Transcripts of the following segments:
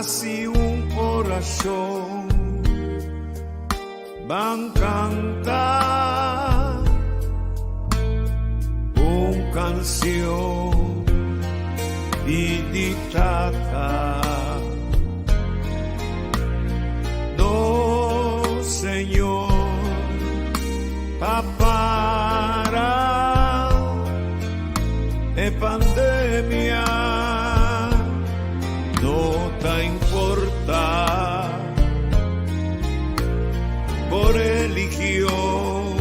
Hasi un orashon, ban kanta un kansion pidi Tata. Nos Señor pa para e pandemia no ta importá bo religion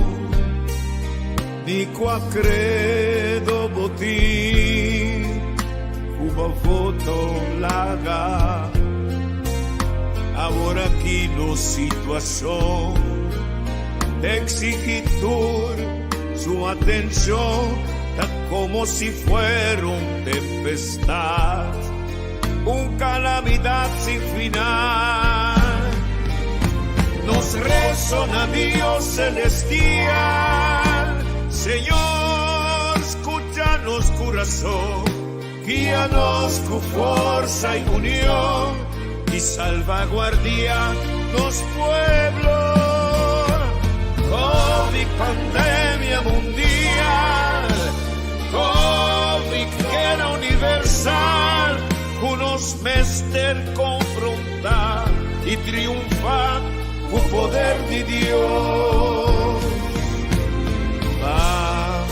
ni kua kredo bo tin ku bo voto laga awor aki nos situashon ta eksigi tur su atenshon ta komo si fuera un tempestad un kalamidat sin final nos reso na Dios celestial Señor skucha nos kurason guia nos ku forsa i union i salvaguardia nos pueblo Covid pandemia mundial Covid guera universal ku nos mester konfrontá i triunfá ku poder di Dios. Ban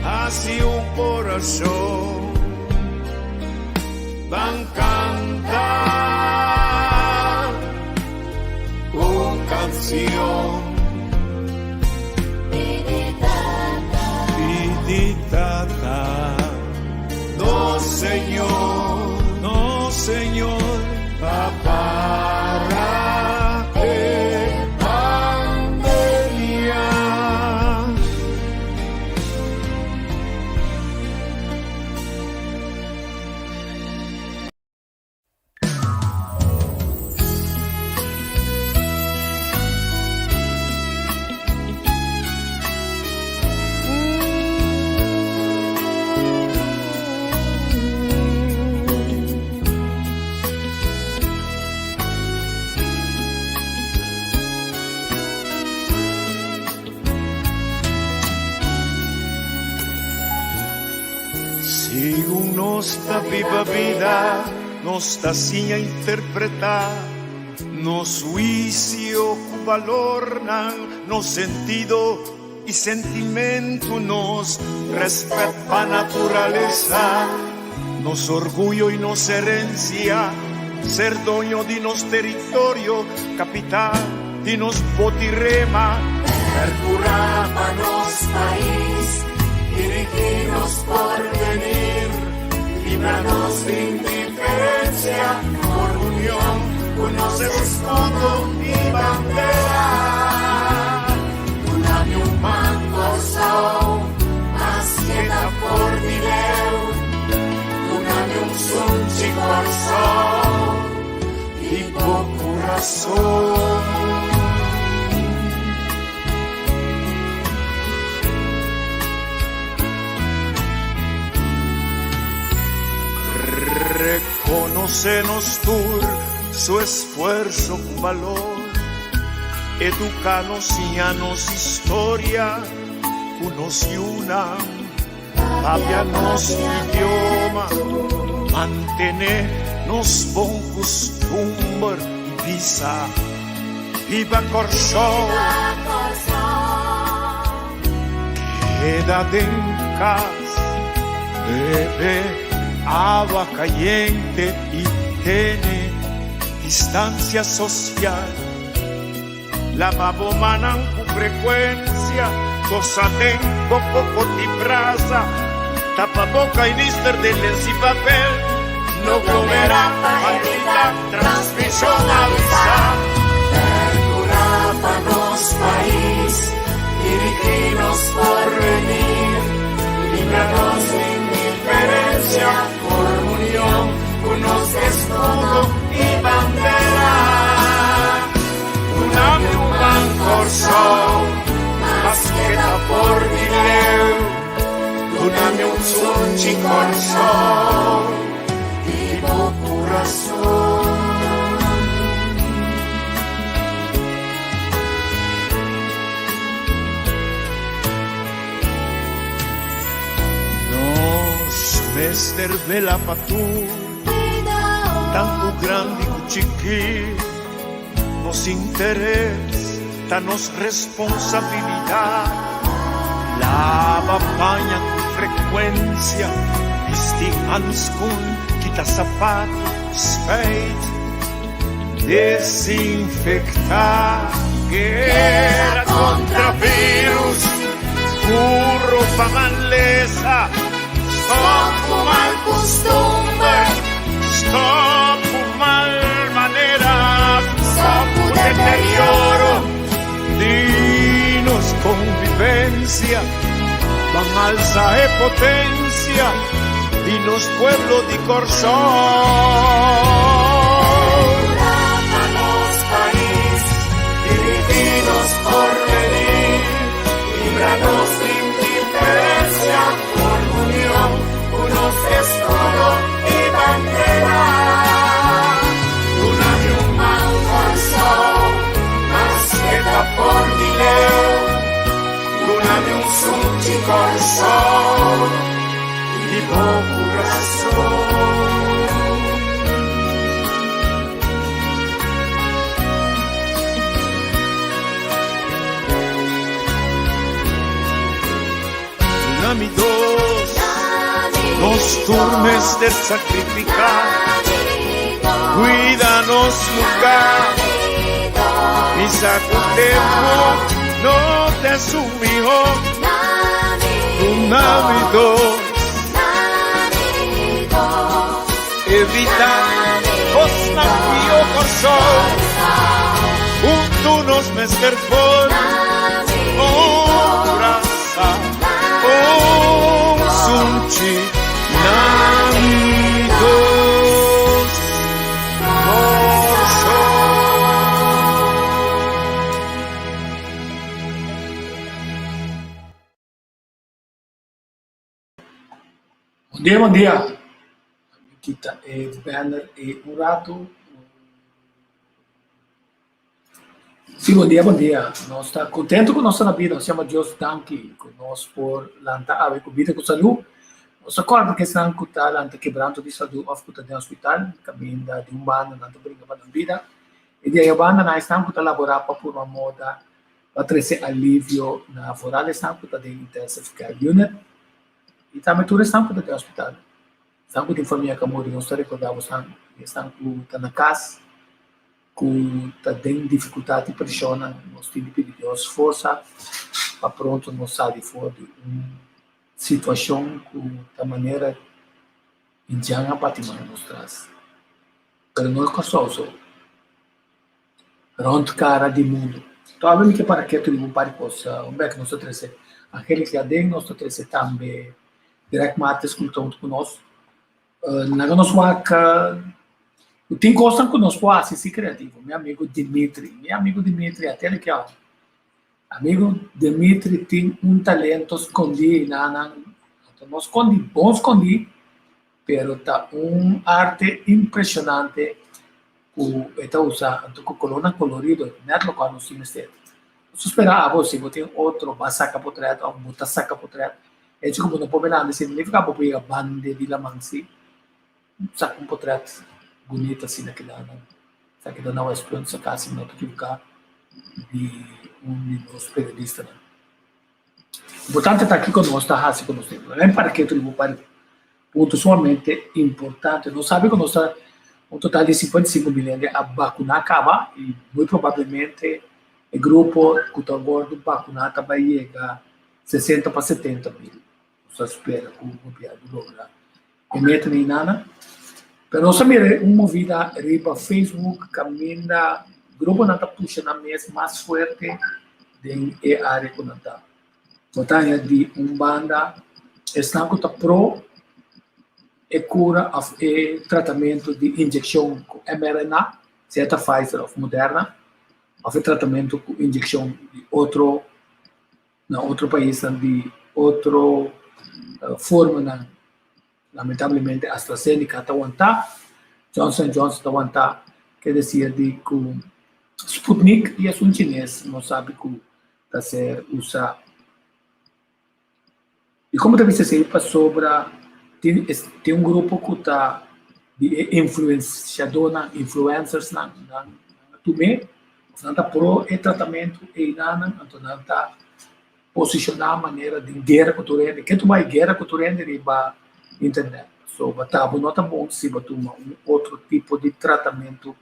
hasi un orashon, ban kanta un kansion. Pidi Tata, nos Señor, nos Señor, pa para e pandemia. Segun nos ta biba bida, nos ta siña interpretá nos huisio ku balornan, nos sentido i sentimentu, nos rèspèt pa naturalesa, nos orguyo i nos herensia, ser doño di nos teritorio, kapital di nos botirema. Percurá pa nos pais, dirigí nos porvenir, libra nos di indiferencia, por unión cu nos escudo y bandera. Dunami un man Kòrsou, maske ta for di leu, dunami un sunchi Kòrsou di bo kurason. Rekonosé nos tur su esfuerso ku balor, eduká nos, siña nos historia ku nos yunan, papia nos idioma, mantené nos bon kustumber i bisa, Biba Kòrsou! Keda den kas, bebe awa kayente i tene distansia sosial. Laba bo mannan ku frekuensia, gosa den bo koko di brasa, tapa boka i nister den lensi papel. No glomerá pa evitá transmishon avisá. Percurá pa nos pais, dirigí nos porvenir, libra nos di indiferencia, forma union cu nos escudo y bandera. Dunami un man Kòrsou, maske ta for di leu, dunami un sunchi Kòrsou. mester vela pa tur, tantu grandi ku chikí. Nos interes ta nos responsabilidat. Laba paña ku frekuensia, bisti hanskun, kita sapatu, spijt, desinfektá. Guera kontra virus, burro pa malesa, stòp ku mal kustumber, stòp ku mal maneras, stòp ku deterioro di nos konvivensia, ban alsa e potensia di nos pueblo di Kòrsou. Duna mi dos, nos tur mester sacrifica, cuida nos lugar. Bisa cu tempo no ta su miho. Duna mi dos, evita cosnan pio Corsou. Hunto nos mester forma un brasa, un sunchi na mi dos Corsou. Bon dia, bon dia. Mi kita e banner ei un ratu. Sí, bon dia, bon dia. Nos ta contento cu nos ta na bida. Nos yama Dios danki cu nos por lanta awe cu bida cu salú. Nos ta corda cu esnan cu ta lanta quebranto di salú of cu ta den hospital, caminda di un banda nan ta bringa pa nan bida. Y di aya banda nan esnan cu ta labora pa purba moda pa trece alivio na vooral esnan cu ta den intensive care unit y tambe tur esnan cu ta den hospital. Esnan cu tin famia cu a muri nos ta recorda bosan y esnan cu ta na cas cu ta den dificultad y presionnan nos tin di pidi Dios forsa pa pronto nos sali for di un situacion cu ta manera indian a bati mano nos tras. Pero no e Corsou so. Rond cara di mundo. Tòg mi ke para ketu riba un par di kos. Un bek nos ta trese Angelica aden, nos ta trese tambe Greg Martes ku ta huntu ku nos. Laga nos wak ku tin kosnan ku nos por hasi si kreativo. Mi amigu Dimitri, mi amigu Dimitri atende ke awe. Amigu Dimitri tin un talento skondí einan. Anto no skondí, bon skondí, pero ta un arte impresionante ku e ta usa anto ku kolornan kolorido nèt lokual nos tin mester. Nos ta spera abo si bo tin otro bo a saka potrèt òf bo ta saka potrèt, hecho ku bo no por bira significa bo por yega banda di laman si saka un potrèt bunita asina kilanan. Esaki ta na West Punt saka si mi no ta ekivoká di un di nos periodistanan. Importante ta kiko nos ta hasi ku nos tempu. Nan para ketu riba un par di punto sumamente importante. Nos sabi ku nos ta un total di 55 mil hende a bakuná kaba i muy probablemente e grupo ku ta wòrdu bakuná ta bai yega 60 pa 70 mil. Nos ta spera ku gobièrnu logra e meta nei nana. Pero nos a mira un movida riba Facebook kaminda gruponan ta pusha nan mes mas fuerte den e área ku nan ta. Bo ta haña di un banda esnan ku ta pro e kura òf e tratamentu di inyekshon ku mRNA, sea ta Pfizer òf Moderna, òf e tratamentu ku inyekshon di otro na otro paisnan di otro formanan. Lamentablemente AstraZeneca ta wantá, Johnson and Johnson ta wantá, ke desir di ku Sputnik i esun chines no sabi ku ta ser usá. I komo ta bisa esei? Pasobra. Tin tin un grupo ku ta di e influensiadónan, influencersnan, nan a tum'é, òf nan ta pro e tratamentu einan, anto nan ta posishoná manera di guera ku tur hende. Ke tu bai guera ku tur hende riba internet? So bo ta bo no ta bon si bo tuma un otro tipo di tratamentu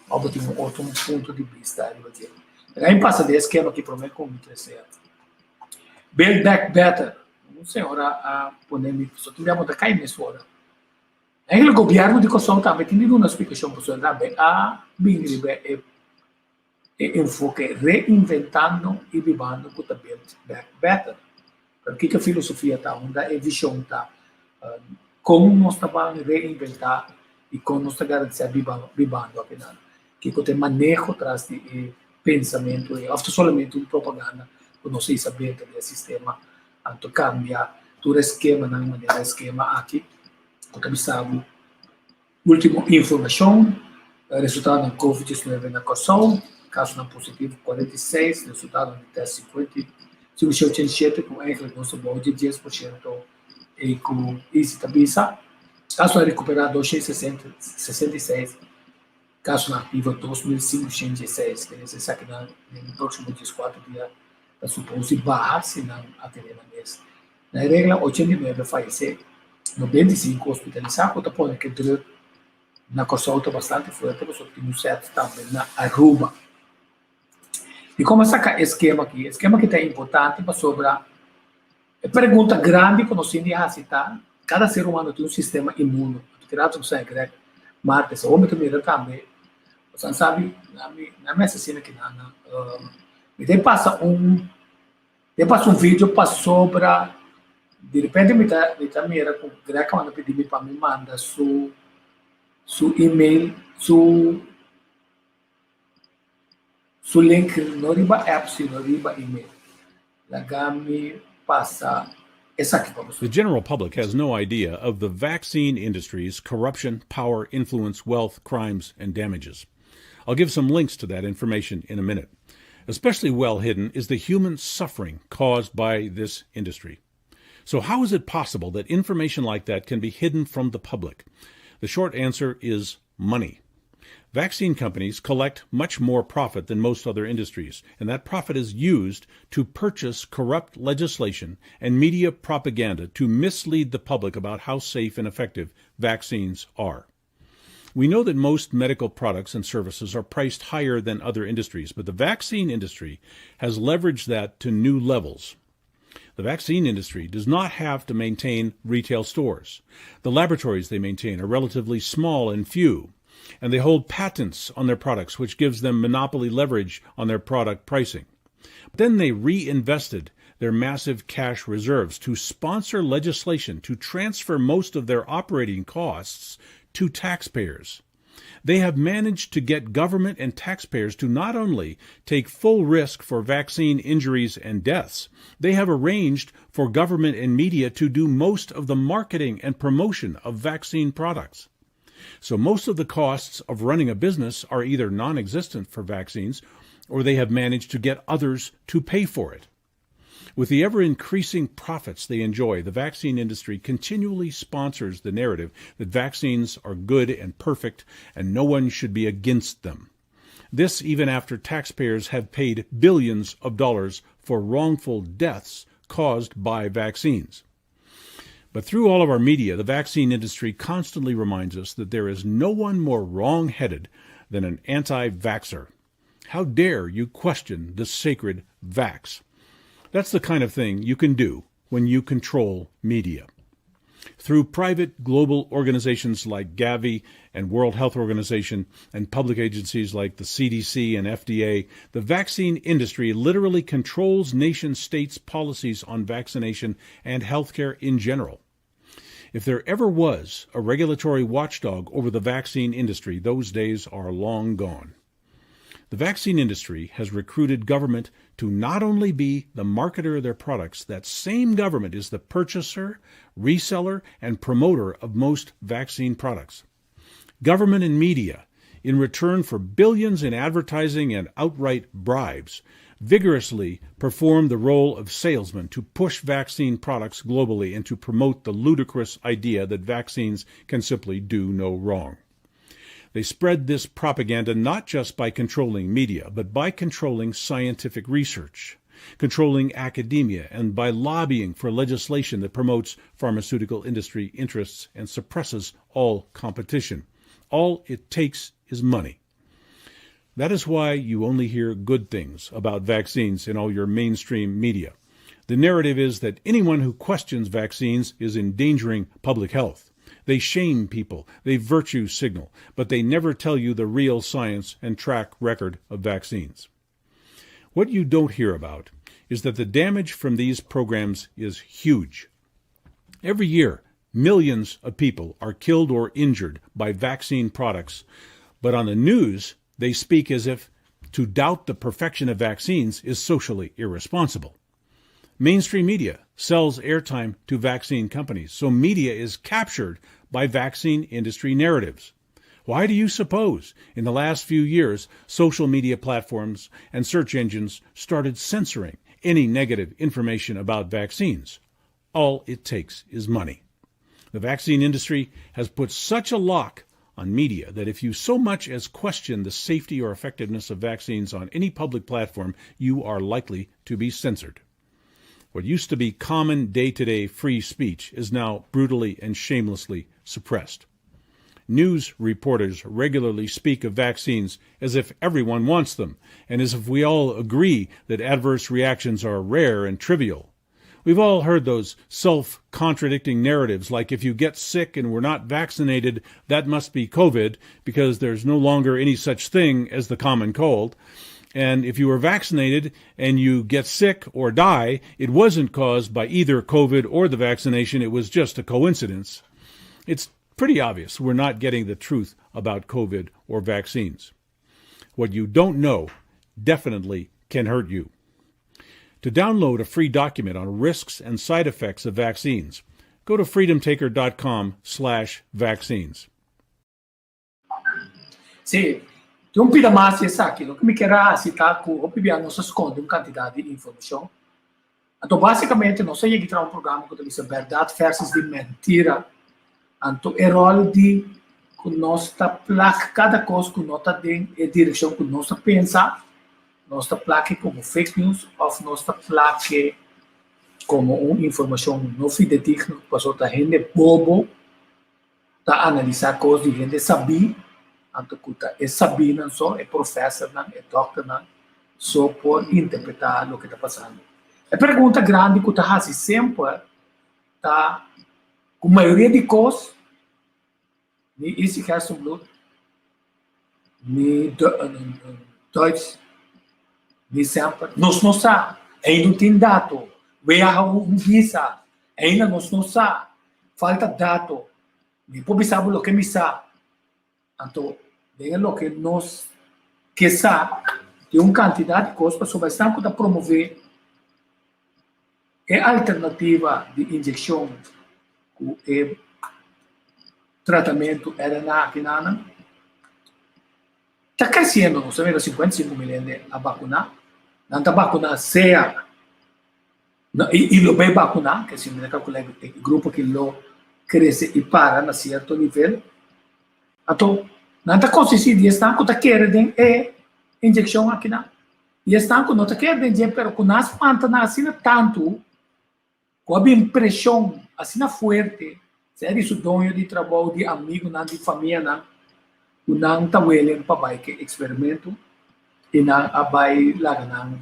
òf bo tin un otro punto di bista riba dje. Laga mi pasa den e skema aki promé ku mi trese Build Back Better. Un señora a pone mi, so tin bia bo ta kai mesora. Eigenlijk gobièrnu di Kòrsou tambe tin di duna splikashon pasobra tambe a bini riba e e enfoke reinventando i bibando ku ta Build Back Better. Pero kiko e filosofia ta? Unda e vishon ta? Kon nos ta ban reinventá i kon nos ta garantisá bibando apenan? Kiko ta e maneho tras di e pensamentu ei? Òf ta solamente un propaganda ku nos a hisa benta di e sistema anto kambia tur e skemanan manera e skema aki ku ta bisa bo último informashon, resultadonan covid diesnuebe na Kòrsou, kasonan positivo 46, resultadonan di tèst 55 87 ku eigentlik nos ta bou di 10% ei ku Izzy ta bisa. Kasonan rekuperá 266. Kasonan aktivo 2516, ke disi esakinan den e próksimo 14 dia ta supos di baha si nan atendé nan mes. Na e regla 89 fayesé, 95 hospitalisá ku ta pone ku e druk na Kòrsou ta bastante fuerte pasobra tin un sèt tambe na Aruba. Dikon a saka e skema aki? E skema aki ta importante pasobra e pregunta grandi ku nos tin di hasi ta, kada ser humano tin un sistema inmuno. Anto keda ku sa Greg Martes. Awor mi ta mira tambe, boso a sabi, na mi asesina kinan, mi ta pasa un Mi a pasa un video pasobra di repente mi ta mi ta mira ku Greg a manda pidi mi pa mi manda su su email su su link no riba app sino riba email. Laga mi pasa esaki pa boso. The general public has no idea of the vaccine industry's corruption, power, influence, wealth, crimes, and damages. I'll give some links to that information in a minute. Especially well hidden is the human suffering caused by this industry. So, how is it possible that information like that can be hidden from the public? The short answer is money. Vaccine companies collect much more profit than most other industries, and that profit is used to purchase corrupt legislation and media propaganda to mislead the public about how safe and effective vaccines are. We know that most medical products and services are priced higher than other industries, but the vaccine industry has leveraged that to new levels. The vaccine industry does not have to maintain retail stores. The laboratories they maintain are relatively small and few, and they hold patents on their products, which gives them monopoly leverage on their product pricing. Then they reinvested their massive cash reserves to sponsor legislation to transfer most of their operating costs to taxpayers. They have managed to get government and taxpayers to not only take full risk for vaccine injuries and deaths, they have arranged for government and media to do most of the marketing and promotion of vaccine products. So most of the costs of running a business are either non existent for vaccines or they have managed to get others to pay for it. With the ever increasing profits they enjoy, the vaccine industry continually sponsors the narrative that vaccines are good and perfect and no one should be against them. This even after taxpayers have paid billions of dollars for wrongful deaths caused by vaccines. But through all of our media, the vaccine industry constantly reminds us that there is no one more wrong headed than an anti vaxxer. How dare you question the sacred vax? That's the kind of thing you can do when you control media. Through private global organizations like Gavi and World Health Organization and public agencies like the CDC and FDA, the vaccine industry literally controls nation states' policies on vaccination and healthcare in general. If there ever was a regulatory watchdog over the vaccine industry, those days are long gone. The vaccine industry has recruited government to not only be the marketer of their products, that same government is the purchaser, reseller, and promoter of most vaccine products. Government and media, in return for billions in advertising and outright bribes, vigorously perform the role of salesmen to push vaccine products globally and to promote the ludicrous idea that vaccines can simply do no wrong. They spread this propaganda not just by controlling media, but by controlling scientific research, controlling academia, and by lobbying for legislation that promotes pharmaceutical industry interests and suppresses all competition. All it takes is money. That is why you only hear good things about vaccines in all your mainstream media. The narrative is that anyone who questions vaccines is endangering public health. They shame people, they virtue signal, but they never tell you the real science and track record of vaccines. What you don't hear about is that the damage from these programs is huge. Every year, millions of people are killed or injured by vaccine products, but on the news, they speak as if to doubt the perfection of vaccines is socially irresponsible. Mainstream media sells airtime to vaccine companies, so media is captured by vaccine industry narratives. Why do you suppose in the last few years social media platforms and search engines started censoring any negative information about vaccines? All it takes is money. The vaccine industry has put such a lock on media that if you so much as question the safety or effectiveness of vaccines on any public platform, you are likely to be censored. What used to be common day to day free speech is now brutally and shamelessly suppressed. News reporters regularly speak of vaccines as if everyone wants them, and as if we all agree that adverse reactions are rare and trivial. We've all heard those self contradicting narratives like if you get sick and were not vaccinated, that must be COVID because there's no longer any such thing as the common cold. And if you were vaccinated and you get sick or die, it wasn't caused by either COVID or the vaccination, it was just a coincidence. It's pretty obvious we're not getting the truth about COVID or vaccines. What you don't know definitely can hurt you. To download a free document on risks and side effects of vaccines, go to freedomtaker.com/vaccines. Sí, tin un pida mas di esaki. Loke mi kier a hasi ta ku hopi bia nos a skonde un kantidat di informashon. Anto basikamente nos a yega traha un programa ku ta bisa bèrdat versus di mentira. Anto e ròl di ku nos ta plak kada kos ku no ta den e direkshon ku nos ta pensa, nos ta plak-e komo fake news òf nos ta plak-e komo un informashon no fidedigno pasobra ta hende bobo ta analisá kos di hende sabí, anto ku ta e sabínan so, e profèsernan, e dòkternan so por interpretá loke ta pasando. E pregunta grandi ku ta hasi semper ta ku mayoria di kos ni Izzy Gerstenbluth, ni Duits, ni Semper, nos no sa, ainda no tin dato, WHO un bisa, ainda nos no sa, falta dato, mi por bisa bo loke mi sa, anto den e loke nos ke sa tin un kantidat di kos pasobra esnan ku ta promove e alternativa di inyekshon ku e tratamentu RNA akinanan ta kresiendo. Nos ta mira 55 mil hende a bakuná. Nan ta bakuná sea i lo bai bakuná, ke si mi ta kalkulá e grupo aki lo krese i para na sierto nivel. Anto nan ta konsistí di esnan ku ta kere den e inyekshon akinan i esnan ku no ta kere den dje pero ku nan a spanta nan asina tantu ku a bin preshon asina fuerte, sea di su doño di trabou, di amigunan, di famianan, ku nan ta welen pa bai ku e eksperimentu i nan a bai laga nan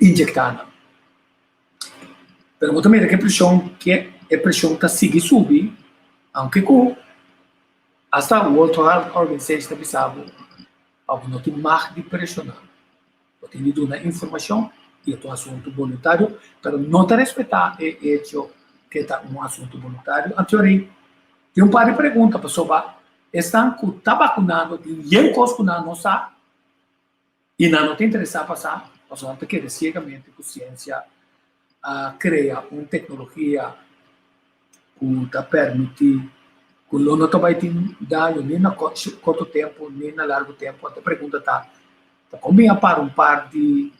inyektá nan. Pero bo ta mira ku e preshon ke e preshon ta sigui subi, aunke ku asta World Health Organization ta bisa bo pa bo no tin mag di preshoná. Bo tin di duna informashon i e ta un asuntu boluntario, pero no ta respetá e echo ku e ta un asuntu boluntario. Anteori, tin un par di pregunta pasobra esnan ku ta bakunando tin yen kos ku nan no sa i nan no ta interesá pa sa, pasobra nan ta kere siegamente ku siensia a krea un teknologia ku ta permití ku lo no ta bai tin daño ni na korto tempu ni na largu tempu. Anto e pregunta ta, ta kon bin a para un par di.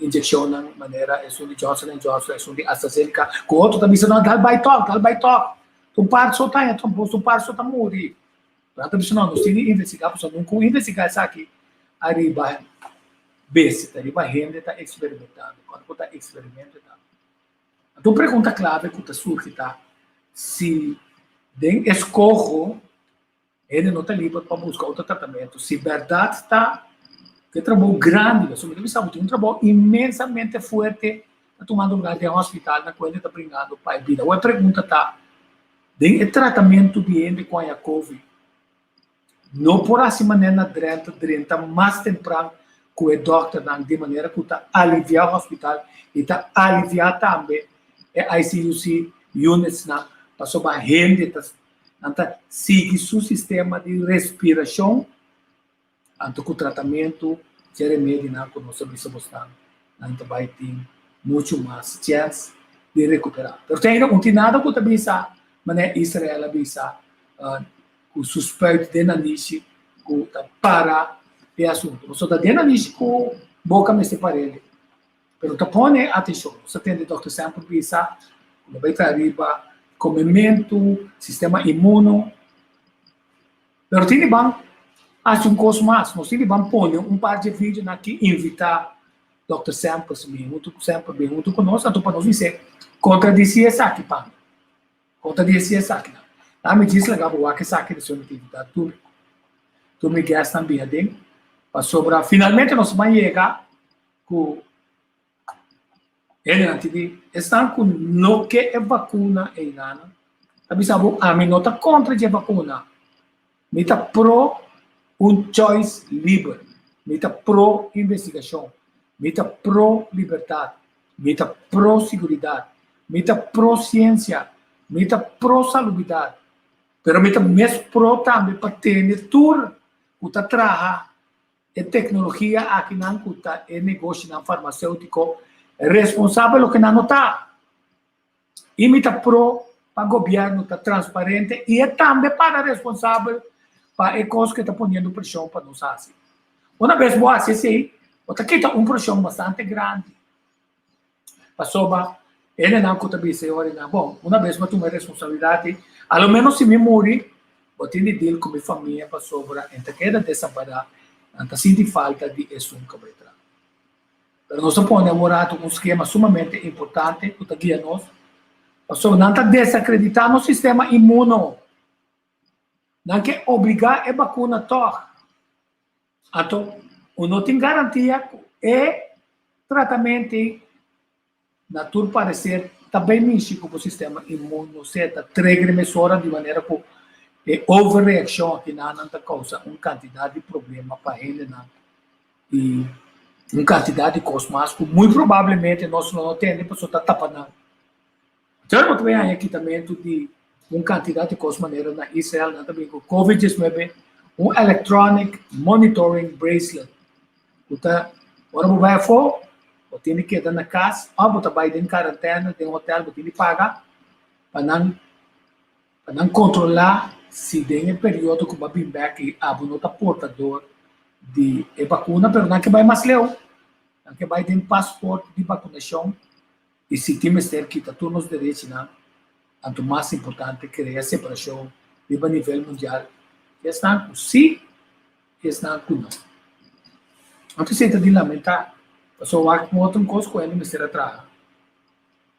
Inyekshonnan manera esun di Johnson and Johnson, esun di AstraZeneca, ku otro ta bisa no dal bai tòg, dal bai tòg. Un par so ta haña tromboso, un par so ta muri. Pero nan ta bisa no, nos tin di investigá pasobra nunka un investigá esaki ariba bes, ta riba hende ta eksperimentando. Kòrda ku ta eksperimento e ta. Anto un pregunta klave ku ta surgi ta si den eskoho Hende no ta liber pa buska otro tratamentu. Si bèrdat ta ku e trabou grandi, pasobra mi ta bisa bo tin un trabou inmensamente fuerte ta tumando lugar den hospital na ku hende ta bringando pa e bida. Awor e pregunta ta, den e tratamentu di hende ku haña covid, no por hasi manera na drenta drenta mas tempran ku e dòkternan di manera ku ta aliviá hospital i ta aliviá tambe e ICUC unitsnan pasobra hende ta Nan ta sigui su sistema di respirashon anto ku tratamentu dje remedinan ku nos a bisa bosnan, nan ta bai tin muchu mas chèns di rekuperá. Pero te ainda un tin nada ku ta bisa manera Israel a bisa ku su spuit den nanishi ku ta para e asuntu. Pasobra ta den nanishi ku boka mester par'el. Pero ta pone atenshon. Nos a tende Dòkter Semper bisa ku lo bai ta riba komementu, sistema inmuno. Pero tin di ban hasi un kos mas. Nos tin di ban pone un par dje videonan aki invitá Dòkter Semper si bin huntu ku Semper bin huntu ku nos anto pa nos bis'é kontradisí esaki pa mi. Kontradisí esakinan. Ta mi djis laga bo wak esaki despues mi ta invitá tur tur mi guestnan bin aden pasobra finalmente nos ban yega ku hendenan tin di esnan ku no ke e vakuna einan ta bisa bo ami no ta kontra dje vakuna mi ta pro un choice liber mi ta pro investigashon mi ta pro libertat mi ta pro siguridat mi ta pro siensia mi ta pro salubridat pero mi ta mes pro tambe pa tene tur ku ta traha E teknologia akinan ku ta e negoshinan farmaseutiko responsabel loke nan no ta. I mi ta pro pa gobièrnu ta transparente i e tambe para responsabel pa e kos ku e ta poniendo preshon pa nos hasi. Una bes bo hasi esei, bo ta kita un preshon bastante grandi. Pasobra hendenan ku ta bisa e ora nan, bon, una bes bo a tuma e responsabilidat ei, a lo menos si mi muri, bo tin di deal ku mi famia pasobra e ta keda desampará, nan ta sinti falta di esun ku bai traha. Pero nos a pone awor rato un skema sumamente importante ku ta guia nos, pasobra nan ta desakreditá nos sistema inmuno. Nan ke obligá e bakuna tòg. Anto, un no tin garantia ku e tratamentu ei na tur pareser ta bai mishi ku bo sistema inmun, no sea ta trigger mesora di manera ku e overreakshon akinanan ta kousa un kantidat di problema pa hendenan i un kantidat di kos mas ku muy probablemente nos lo no tende pasobra ta tapa nan. Djor bo ta bai haña kitamentu di un kantidat di kos manera na Israel nan ta bin ku Covid diesnuebe, un electronic monitoring bracelet ku ta ora bo bai afó bo tin di keda na kas òf bo ta bai den karantèna den hotèl bo tin di paga pa nan pa nan kontrolá si den e periodo ku bo a bin bèk i abo no ta portador di e bakuna pero nan ke bai mas leu nan ke bai den pasport di bakunashon. I si tin mester kita tur nos derechinan, anto mas importante krea separashon riba nivel mundial di esnan ku si i esnan ku no. Anto esei ta di lamentá, pasobra wak un otro kos ku hende mester a traha.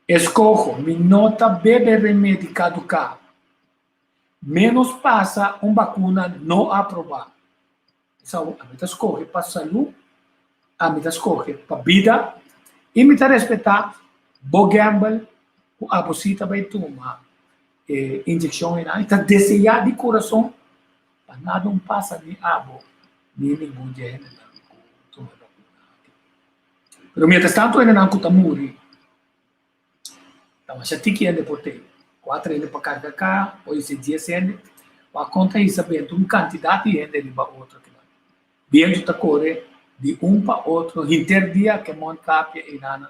Eskoho, mi no ta bebe remedi kaduká, ménos pasa un bakuna no aprobá. Esau, ami ta skohe pa salú, ami ta skohe pa bida i mi ta respetá bo gamble ku abo sí ta bai tuma e inyekshon einan i ta deseá di kurason pa nada un pasa ni abo ni ningun di e hendenan ku tuma e bakuna aki. Pero mientras tanto hendenan ku ta muri Ta masha tiki hende por tei. Kuater hende pa karga ka, pode ser dies hende. Bo a konta hisa bientu un kantidat di hende riba otro kinan. Bientu ta kore di un pa otro hinter dia ke mont kapia einanan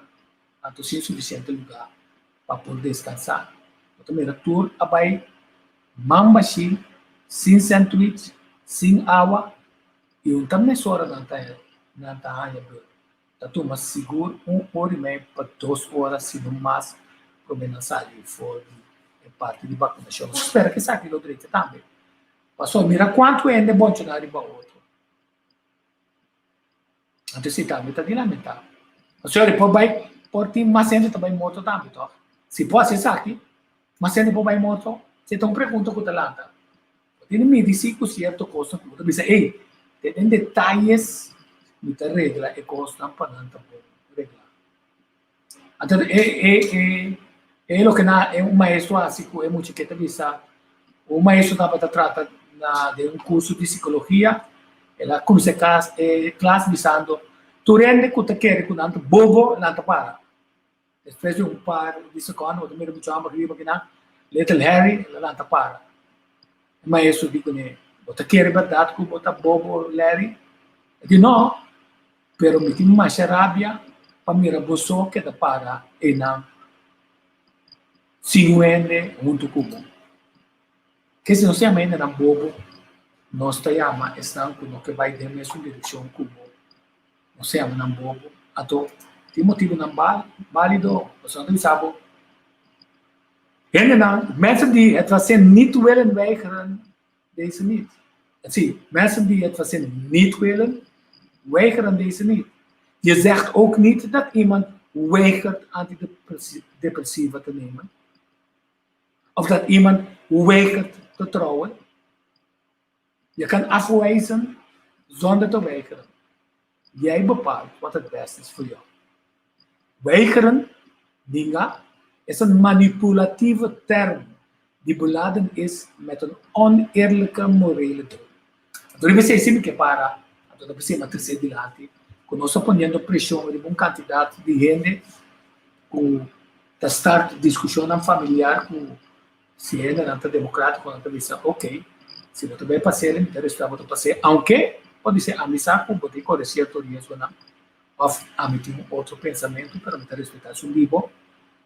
anto sin sufisiente lugá pa por deskansá. Bo ta mira tur a bai man bashí, sin sèntwich, sin awa i un ta mesora nan ta. Nan ta haña beurt. Ta tuma sigur un ora i mei pa dos ora si no mas promé nan sali for di e parti di bakunashon. Nos spera ku esaki lo drecha tambe. Pasobra mira kuantu hende bonchoná riba otro. Anto esei tambe ta di lamentá. Pasobra por bai por tin mas hende ta bai morto tambe tòg? Si por hasi esaki, mas hende por bai morto? Esei ta un pregunta ku ta lanta. Bo tin di midi si ku sierto kosnan ku bo ta bisa, ey, te den detayes mi ta regla e kosnan pa nan ta bon reglá. Anto e e e e loke na e un maestro hasi ku e mucha ke ta bisa, un maestro tabata trata na den un kurso di sikologia, el a kuminsá e klas e klas bisando, tur hende ku ta kere ku nan ta bobo, nan ta para. Despues di un par di sekondo bo ta mira mucha homber riba kinan, Little Harry el a lanta para. E maestro di kuné, Bo ta kere bèrdat ku bo ta bobo, Larry? E di, No, pero mi tin masha rabia pa mira bo so keda para einan sin un hende huntu ku bo. Ke si nos yama hendenan bobo, nos ta yama esnan ku no ke bai den mesun direkshon ku bo. Nos ta yama nan bobo. Anto, tin motibunan bálido pasobra nan ta bisa bo, Hendenan, mensen die het vaccin niet willen weigeren deze niet. Sí, mensen die het vaccin niet willen, weigeren deze niet. Je zegt ook niet dat iemand weigert antidepressiva te nemen. Of dat iemand weigert te trouwen. Je kan afwijzen zonder te weigeren. Jij bepaalt wat het beste is voor jou. Weigeren, ninga, is een manipulatieve term die beladen is met een oneerlijke morele druk. Anto riba esei si mi ke para, anto ta p'esei mi a trese dilanti ku nos ta poniendo preshon riba un kantidat di hende ku ta start diskushonnan familiar ku Si hendenan ta demokratiko nan ta bisa ok, si bo ta bai pas'el mi ta respetá bo ta pas'é, aunke por bisa ami sa ku bo tin kore sierto riesgonan òf ami tin un otro pensamentu pero mi ta respetá esun di bo.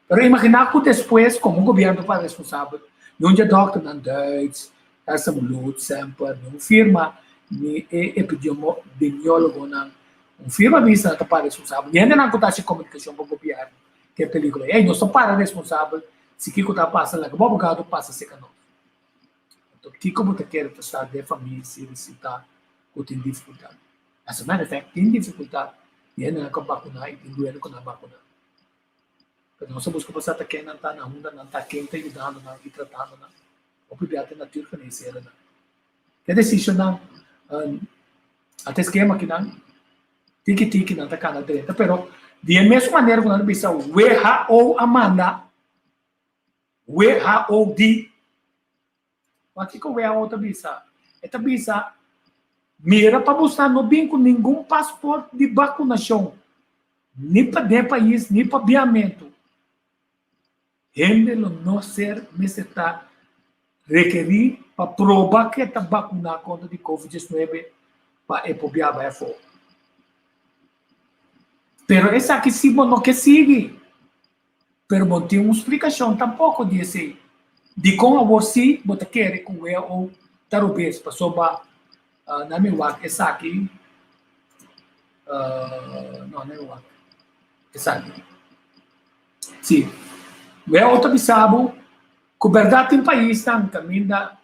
Pero imaginá ku despues komo un gobièrnu ta para responsabel, ni un dje dòkternan Duits, Elsenbloed, Semper, ni un firma, ni e epidemiólogonan, un firma bisa nan ta para responsabel, ni hendenan ku ta hasi komunikashon pa gobièrnu ke pelikula. Ey, nos ta para responsabel si kiko ta pasa, laga bo abogado pasa serka nos. Anto kiko bo ta kere ta sa den famia si resulta ku tin difikultat? As a matter of fact, tin difikultat di hendenan ku a bakuna i tin duende ku no a bakuna. Pero nos a buska pa sa ta ken nan ta, na unda nan ta, ken ta yudando nan i tratando nan. Hopi bia ta natuurgeneesherennan. E desishonnan a ta eskema kinan tiki tiki nan ta kana drenta, pero di e mesun manera ku nan ta bisa WHO a manda, WHO di, wak kiko WHO ta bisa? E ta bisa mira pa boso no bin ku ningun pasport di bakunashon, ni pa den pais ni pa biamentu. Hende lo no ser mester ta rekerí pa proba ku e ta bakuná kontra di Covid diesnuebe pa e por biaha bai afó. Pero esaki si bo no ke sigui. Pero bo no tin un splikashon tampoko di esei. Dikon awor si bo ta kere ku WHO ta robes pasobra nan mi wak esaki no nan mi wak esaki. Sí. WHO ta bisa bo ku bèrdat tin paisnan kaminda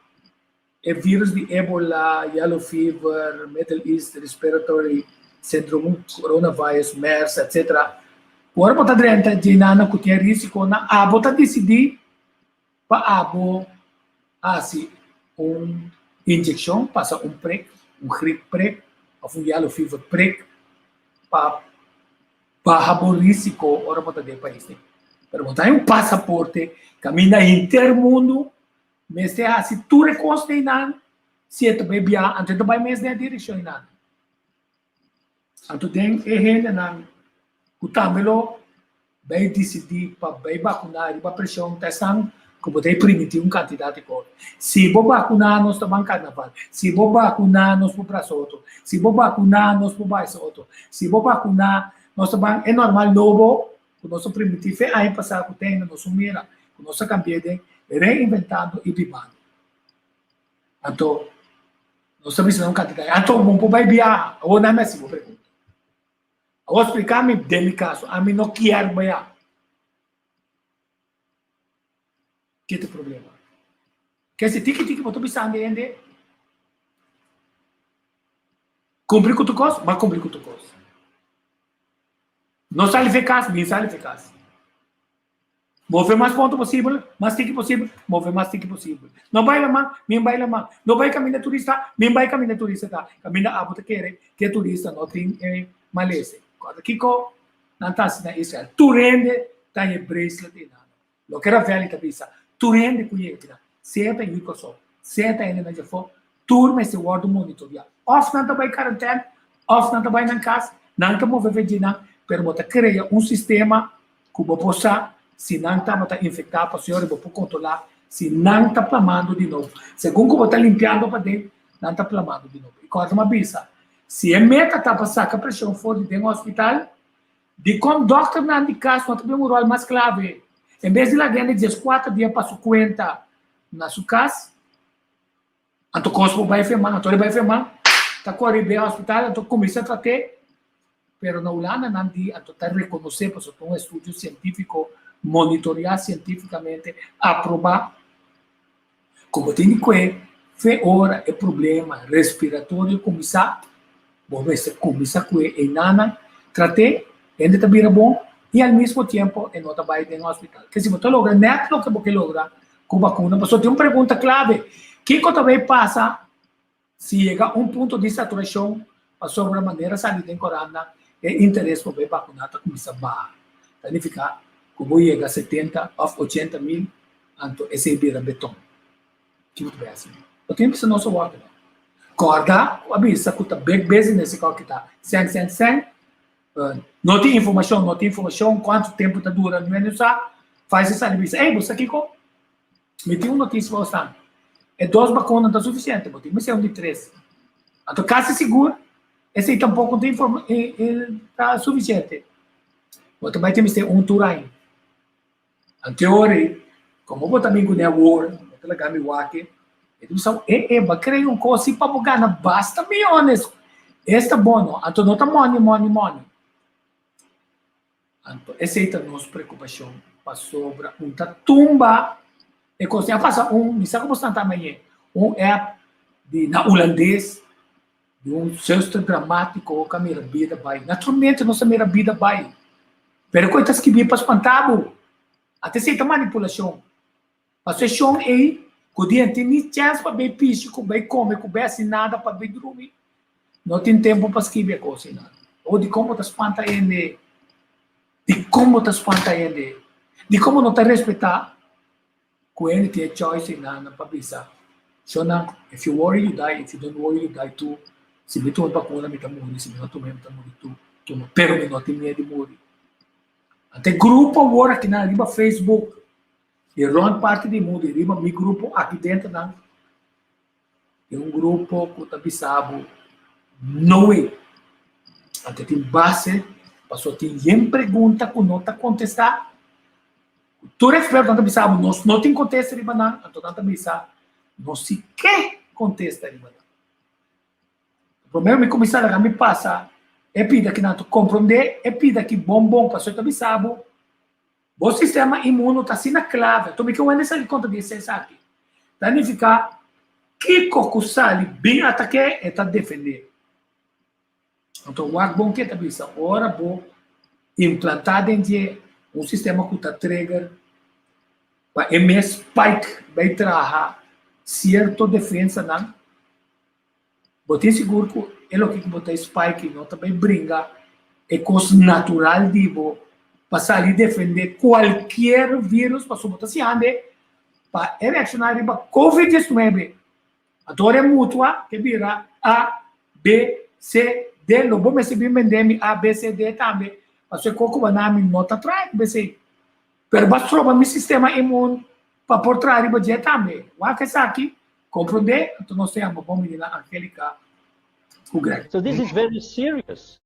e vírus di Ebola, yellow fever, Middle East Respiratory Syndrome, coronavirus, MERS, etcetera. Ku ora bo ta drenta dje nan ku tin e rísikonan, abo ta disidí pa abo hasi un inyekshon, pasa un prik, un grip prik òf un yellow fever prik pa Baha bo risiko ora bo ta den pais den. Pero bo ta hay un pasaporte kaminda henter mundu mester hasi tur e kos einan si e ta bai biaha anto e ta bai mes den e direkshon einan. Anto den e hendenan ku tambe lo bai disidí pa bai bakuná riba preshon ta esnan ku bo ta primintí un kantidat di kos. Si bo bakuná nos ta ban karnaval, si bo bakuná nos por brasa otro, si bo bakuná nos por baisa otro, si bo bakuná nos ta ban e normal nobo ku nos a primintí fe aña pasá ku te ainda nos no mira, ku nos a kambi'é den reinventando i bibando. Anto nos ta bisa nan un kantidat, anto bo por bai biaha? Awor nan mi hasi bo pregunta. Awor splica mi den mi caso, ami no kier baya. Ke ta problema? Ke si tiki tiki bo ta bisando hende cumpli cu tur cos, ba cumpli cu tur cos. No sali fe cas, bin sali fe cas. Move mas pronto posibel, mas tiki posibel, move mas tiki posibel. No bai laman, min bai laman. No bai kaminda turista, min bai kaminda turista ta. Kaminda abo ta kere ku e turista no tin e malesa. Kòrda kiko nan ta hasi na Israel. Tur hende ta e bracelet ei nan. Loke Ravelli ta bisa, tur hende ku yega kinan, sea ta yu Kòrsou, sea ta hende na djafó, tur mester wòrdu monitoriá. Òf nan ta bai karantèn, òf nan ta bai nan kas, nan ta move for dje nan, pero bo ta krea un sistema ku bo por sa si nan tabata infektá pasobra bo por kontrolá si nan ta plamando di nobo. Segun ku bo ta limpiando paden, nan ta plamando di nobo. I kòrda mi a bisa, si e meta ta pa saka preshon for di den hospital, dikon dòkternan di kas no ta bin un ròl mas klave? En bes di laga hende dieskuater dia pa su kuenta na su kas, Anto kos por bai firma, anto e bai firma, ta kore bai hospital, anto kuminsá trat'é. Pero na Hulanda nan di anto ta rekonosé pasobra ta un estudio sientífiko, monitoriá sientífikamente, aprobá, ku bo tin di kue fe ora e problema respiratorio kuminsá, bo mester kuminsá kue einanan, trat'é, hende ta bira bon i al mismo tiempo e no ta bai den hospital. Ke si bo ta logra nèt loke bo ke logra ku bakuna? Pasobra tin un pregunta klave, kiko ta bay pasa si yega un punto di saturashon pasobra manera sali den korantnan e interes pa bay bakuna ta kuminsá baha? Ta nifiká ku bo yega setenta òf ochenta mil anto esei bira beton. Kiko ta bay hasi? Bo tin bisa nos awor kaba. Kòrda ku a bisa ku ta big business e kòke ta sèn sèn sèn. No tin informashon, no tin informashon, kuantu tempu ta dura, no hende sa. Pfizer sali bisa, ey, bo sa kiko? Mi tin un notisia pa bosan. E dos bakuna ta sufisiente, bo tin mester un di tres. Anto kasi sigur, esei tampoko no ta informa, ta sufisiente. Bo ta bai tin mester un tur aña. Anteori, komo bo ta bin kuné awor, bo ta laga mi wak e, e ta bisa, e e, bo a krea un kos si pa bo gana basta miyones. Esta bo no, anto no ta money, money, money. Anto esei ta nos preokupashon, pasobra un ta tumba e kos. A pasa un, mi sa ku bo stanta mañe, un app di na hulandes di un zuster dramatiko ku a mira bida bai. Naturalmente nos a mira bida bai, pero ku e ta skibí pa spanta bo. Ata esei ta manipulashon. Pasobra e shon ei ku di en tin ni chèns pa bai pishi ku bai kome ku bai hasi nada pa bai drumi. No tin tempu pa skibi e kos einan. O dikon bo ta spanta hende? Dikon bo ta spanta hende? Dikon bo no ta respetá ku hende tin e choice einan pa bisa, Shonnan, if you worry you die, if you don't worry you die too. Si mi tuma bakuna mi ta muri, si mi no tuma mi ta muri too. Tuma, pero mi no tin miedu di muri. Ante grupo awor akinan riba Facebook di rond parti di mundu i riba mi grupo aki dentro nan tin un grupo ku ta bisa bo no way. Anto tin base pasobra tin yen pregunta ku no ta kontestá. Tur ekspertonan ta bisa bo nos no tin kontesta riba nan, anto nan ta bisa nos si ke kontesta riba nan. Promé mi kuminsá laga mi pasa e pida ki nan ta komprondé e pida ki bon bon pasobra ta bisa bo Bo sistema inmuno ta asina clave. Anto mi ke wende sali kontra di esei esaki. Ta nifiká kiko ku sali bin atak'é e ta defendé. Anto wak bon ke ta bisa ora bo implantá den dje un sistema ku ta trigger pa e mes spike bai traha sierto defensanan. Bo tin sigur ku e loke ku bo ta spike no ta bai bringa e kos natural di bo pa sali defende kualkier virus pasobra bo ta siña hende pa e reakshoná riba covid diesnuebe. Anto ora e mutua ke bira A, B, C, D lo bo mester bin bende mi A, B, C, D tambe pasobra e kos ku bo na mi no ta traha ku esei. Pero bo a stroba mi sistema imun pa por traha riba dje tambe. Wak esaki. Comprende? Anto nos ta yama bon bini na Angelica cu Greg. So this is very serious.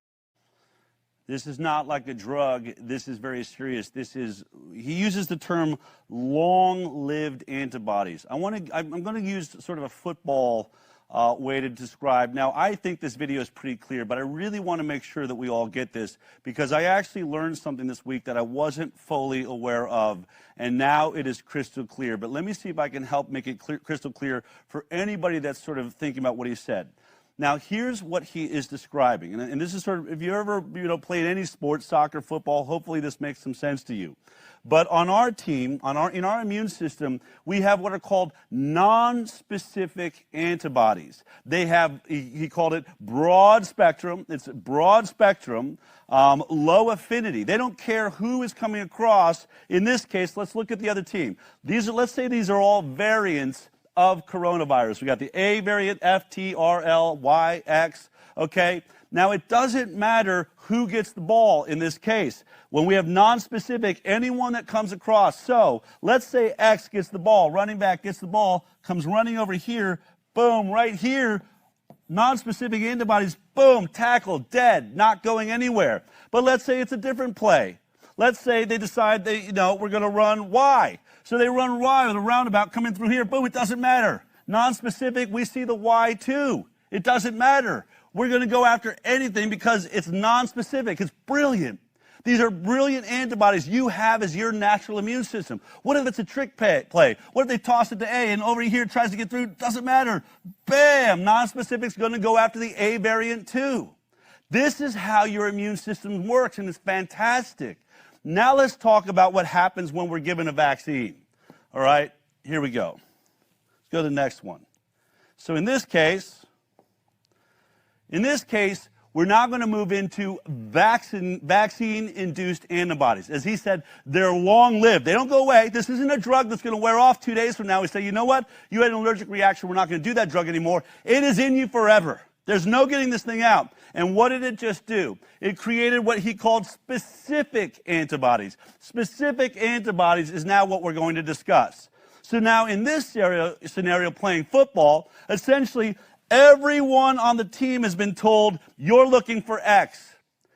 This is not like a drug. This is very serious. This is, he uses the term long lived antibodies. I want to, I'm going to use sort of a football way to describe. Now, I think this video is pretty clear, but I really want to make sure that we all get this because I actually learned something this week that I wasn't fully aware of, and now it is crystal clear. But let me see if I can help make it clear, crystal clear for anybody that's sort of thinking about what he said. Now, here's what he is describing. And this is sort of, if you ever, you know, played any sport, soccer, football, hopefully this makes some sense to you. But on our team, in our immune system, we have what are called non-specific antibodies. They have, he called it broad spectrum. It's broad spectrum, low affinity. They don't care who is coming across. In this case, let's look at the other team. Let's say these are all variants of coronavirus. We got the A variant, F, T, R, L, Y, X, okay? Now, it doesn't matter who gets the ball in this case. When we have non-specific, anyone that comes across. So let's say X gets the ball, running back gets the ball, comes running over here, boom, right here, non-specific antibodies, boom, tackle, dead, not going anywhere. But let's say it's a different play. Let's say they decide we're going to run Y. So they run Y with a roundabout coming through here. Boom, it doesn't matter. Non-specific, we see the Y too. It doesn't matter. We're going to go after anything because it's non-specific. It's brilliant. These are brilliant antibodies you have as your natural immune system. What if it's a trick play? What if they toss it to A and over here tries to get through? Doesn't matter. Bam! Non-specific's going to go after the A variant too. This is how your immune system works, and it's fantastic. Now let's talk about what happens when we're given a vaccine. All right, here we go. Let's go to the next one. So in this case, we're now going to move into vaccine-induced antibodies. As he said, they're long-lived. They don't go away. This isn't a drug that's going to wear off 2 days from now. We say, you know what? You had an allergic reaction. We're not going to do that drug anymore. It is in you forever. There's no getting this thing out. And what did it just do? It created what he called specific antibodies. Specific antibodies is now what we're going to discuss. So now in this scenario playing football, essentially everyone on the team has been told, you're looking for X.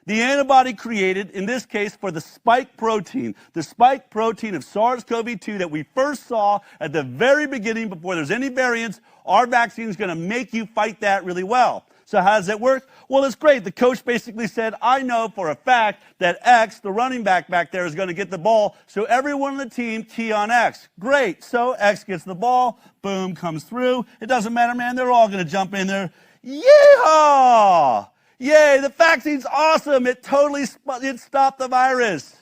The antibody created, in this case, for the spike protein of SARS-CoV-2 that we first saw at the very beginning before there's any variants, our vaccine is going to make you fight that really well. So how does that work? Well, it's great. The coach basically said, I know for a fact that X, the running back back there, is going to get the ball. So everyone on the team key on X. Great. So X gets the ball. Boom, comes through. It doesn't matter, man. They're all going to jump in there. Yeehaw! Yay, the vaccine's awesome. It totally it stopped the virus.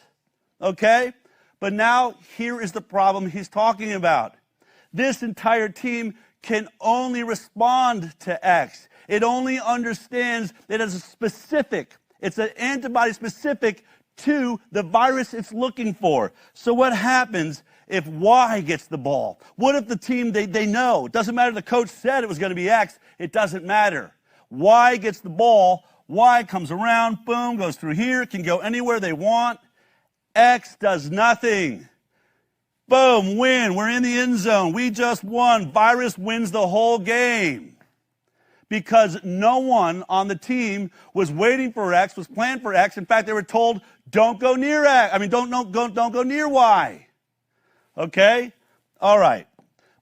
Okay? But now here is the problem he's talking about. This entire team can only respond to X. It only understands that it's a specific, it's an antibody specific to the virus it's looking for. So what happens if Y gets the ball? What if the team, they know? It doesn't matter. The coach said it was going to be X. It doesn't matter. Y gets the ball. Y comes around, boom, goes through here, can go anywhere they want. X does nothing. Boom, win. We're in the end zone. We just won. Virus wins the whole game. Because no one on the team was waiting for X, was planned for X. In fact, they were told, don't go near X. I mean, don't go near Y. Okay? All right.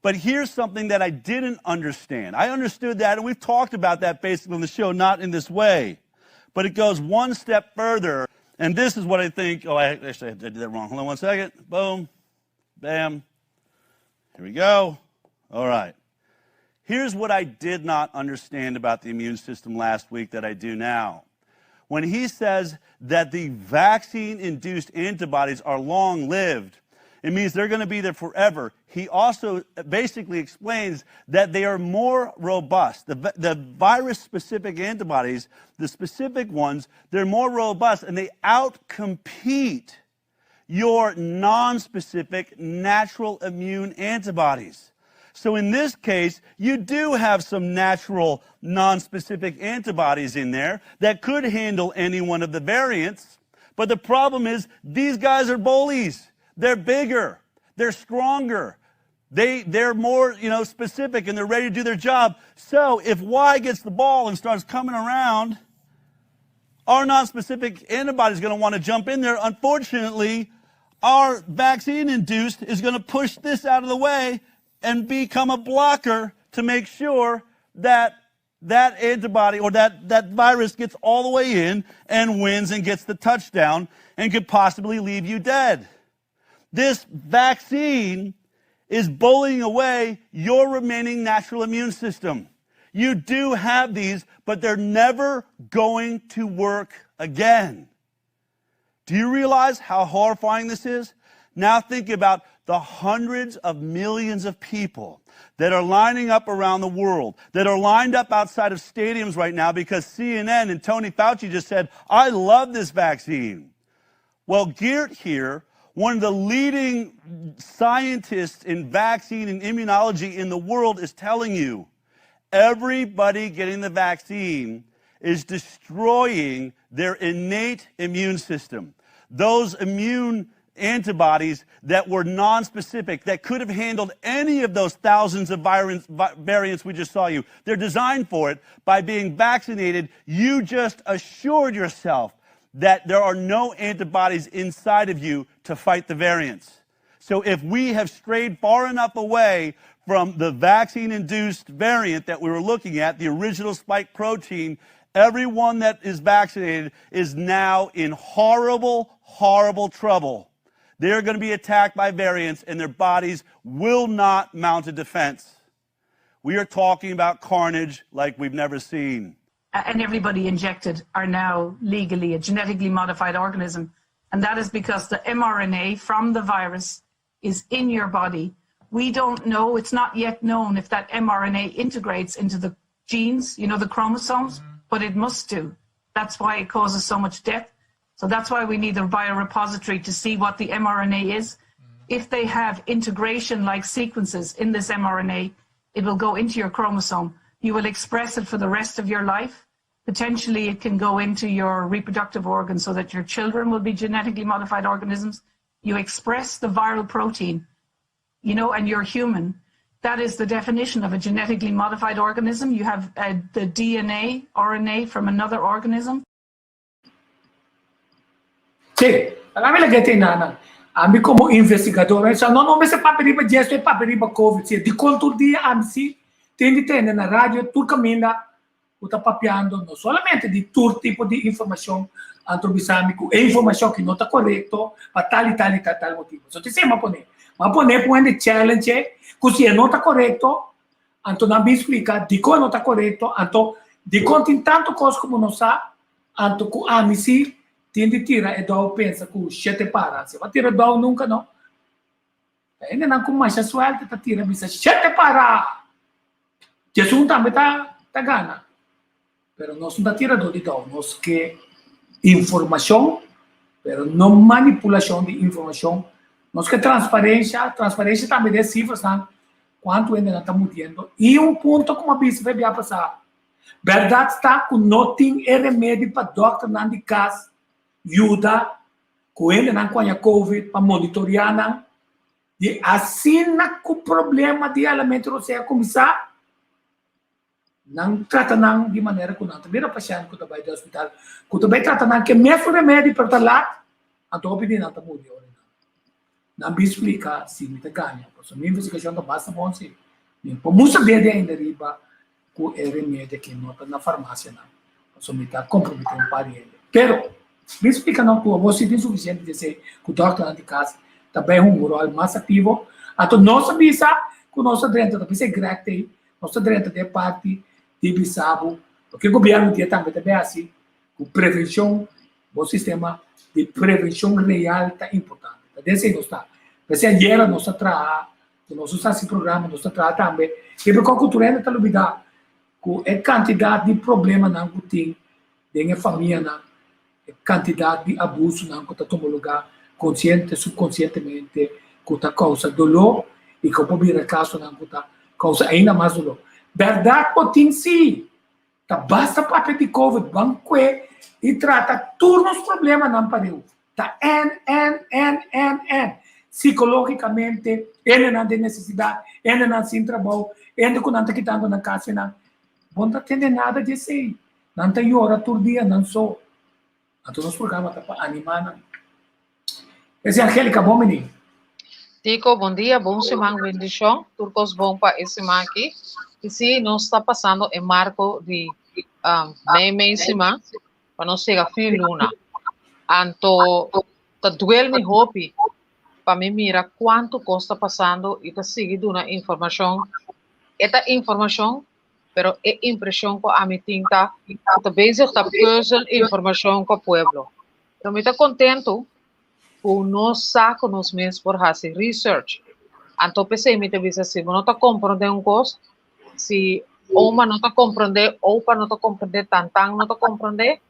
But here's something that I didn't understand. I understood that, and we've talked about that basically on the show, not in this way. But it goes one step further, and this is what I think. Oh, I actually I did that wrong. Hold on one second. Boom. Bam. Here we go. All right. Here's what I did not understand about the immune system last week that I do now. When he says that the vaccine-induced antibodies are long-lived, it means they're going to be there forever. He also basically explains that they are more robust. The virus-specific antibodies, the specific ones, they're more robust and they outcompete your non-specific natural immune antibodies. So in this case, you do have some natural non-specific antibodies in there that could handle any one of the variants. But the problem is these guys are bullies. They're bigger. They're stronger. They're more, specific, and they're ready to do their job. So if Y gets the ball and starts coming around, our non-specific antibody is going to want to jump in there. Unfortunately, our vaccine-induced is going to push this out of the way and become a blocker to make sure that that antibody or that, that virus gets all the way in and wins and gets the touchdown and could possibly leave you dead. This vaccine is bullying away your remaining natural immune system. You do have these, but they're never going to work again. Do you realize how horrifying this is? Now think about the hundreds of millions of people that are lining up around the world, that are lined up outside of stadiums right now because CNN and Tony Fauci just said, I love this vaccine. Well, Geert here, one of the leading scientists in vaccine and immunology in the world, is telling you everybody getting the vaccine is destroying their innate immune system. Those immune antibodies that were nonspecific, that could have handled any of those thousands of variants we just saw you. They're designed for it. By being vaccinated, you just assured yourself that there are no antibodies inside of you to fight the variants. So if we have strayed far enough away from the vaccine-induced variant that we were looking at, the original spike protein, everyone that is vaccinated is now in horrible, horrible trouble. They're going to be attacked by variants and their bodies will not mount a defense. We are talking about carnage like we've never seen. And everybody injected are now legally a genetically modified organism. And that is because the mRNA from the virus is in your body. We don't know, it's not yet known if that mRNA integrates into the genes, the chromosomes, but it must do. That's why it causes so much death. So that's why we need the biorepository to see what the mRNA is. If they have integration-like sequences in this mRNA, it will go into your chromosome. You will express it for the rest of your life. Potentially, it can go into your reproductive organs so that your children will be genetically modified organisms. You express the viral protein, and you're human. That is the definition of a genetically modified organism. You have the DNA, RNA from another organism. Sí, ami la gete nana. Ami como investigador, esa no no me se papia riba gesto e papia riba COVID, sí, di con tur dia ami sí tin di tende na radio tur caminda cu ta papiando no solamente di tur tipo di informacion, anto bisa mi cu e informacion ki no ta corecto pa tal y tal y tal tal motibo. So te m'a pone. M'a pone pa hende challenge cu si e no ta corecto, anto nan bin splica dicon no ta corecto, anto dicon tin tanto cos como no sa, anto cu ami si tin di tira e dou pensa cu shete para. Si ba tira dou nunca no. Ta hendenan cu masha suerte ta tira bisa shete para. Djesun tambe ta ta gana. Pero nos no ta tirador di dou. Nos ke informacion, pero no manipulacion di informacion. Nos ke transparencia, transparencia tambe den cifrasnan cuanto hendenan ta muriendo. Y un punto cu mi a bisa fe bia pasa. Bèrdat ta ku no tin e remedi pa dòkternan di kas yuda ku hendenan ku haña covid pa monitoriá nan. Di asina ku problema di halamentu rosé a kuminsá, nan trata nan di manera ku nan ta bira pashènt ku ta bai di hospital, ku ta bai trata nan ku e mesun remedi pero ta lat, anto hopi di nan ta muri ora nan. Nan bin splika si mi ta gaña, pasobra mi investigashon ta basta bon si. Mi por mucha bede ainda riba ku e remedi aki no ta na farmasianan, pasobra mi ta komprometé un par di hende. Pero, mi splika nan ku awor si tin sufisiente di esei ku dòkternan di kas ta bai hunga un ròl mas aktivo. Anto nos a bisa ku nos ta drenta, ta bisa e Greg t'ei, nos ta drenta den e parti di bisa bo, loke gobièrnu dia tambe ta bai hasi ku prevenshon, bo sistema di prevenshon real ta importante. Ta den esei nos ta. P'esei ayera nos a traha Ku nos usa hasi programa, nos ta traha tambe. E por ku tur hende ta lubidá ku e kantidat di problemanan ku tin den e famianan, e kantidat di abusonan ku ta tuma lugá konsiente, supkonsientemente, ku ta kousa doló i ku por bira kasonan ku ta kousa ainda mas doló. Bèrdat por tin sí, ta basta papia di covid, ban kue i trata tur nos problemanan pareu. Ta N, N, N, N, N. Psicologicamente, hendenan den necesidad, hendenan sin trabou, hende cu nan ta kitando nan casinan. Bo no ta tende nada di esey. Nan ta yora tur dia nan so. Anto nos programa ta pa anima nan. Esey Angelica, bon bini. Tico, bon dia, bon siman, bendishon. Tur kos bon pa e siman aki. I sí, nos ta pasando e marko di um, mei mei siman pa nos yega fin luna. Anto ta duel mi hopi pa mi mira kuantu kos ta pasando i ta sigui duna informashon. E ta informashon, pero e impreshon ku ami tin ta ku ta bezig ta pùzel informashon pa pueblo. Pero mi ta kontentu ku nos sa ku nos mes por hasi research. Anto p'esei mi ta bisa si bo no ta komprondé un kos, si oma no ta komprondé, opa no ta komprondé, tantan no ta komprondé,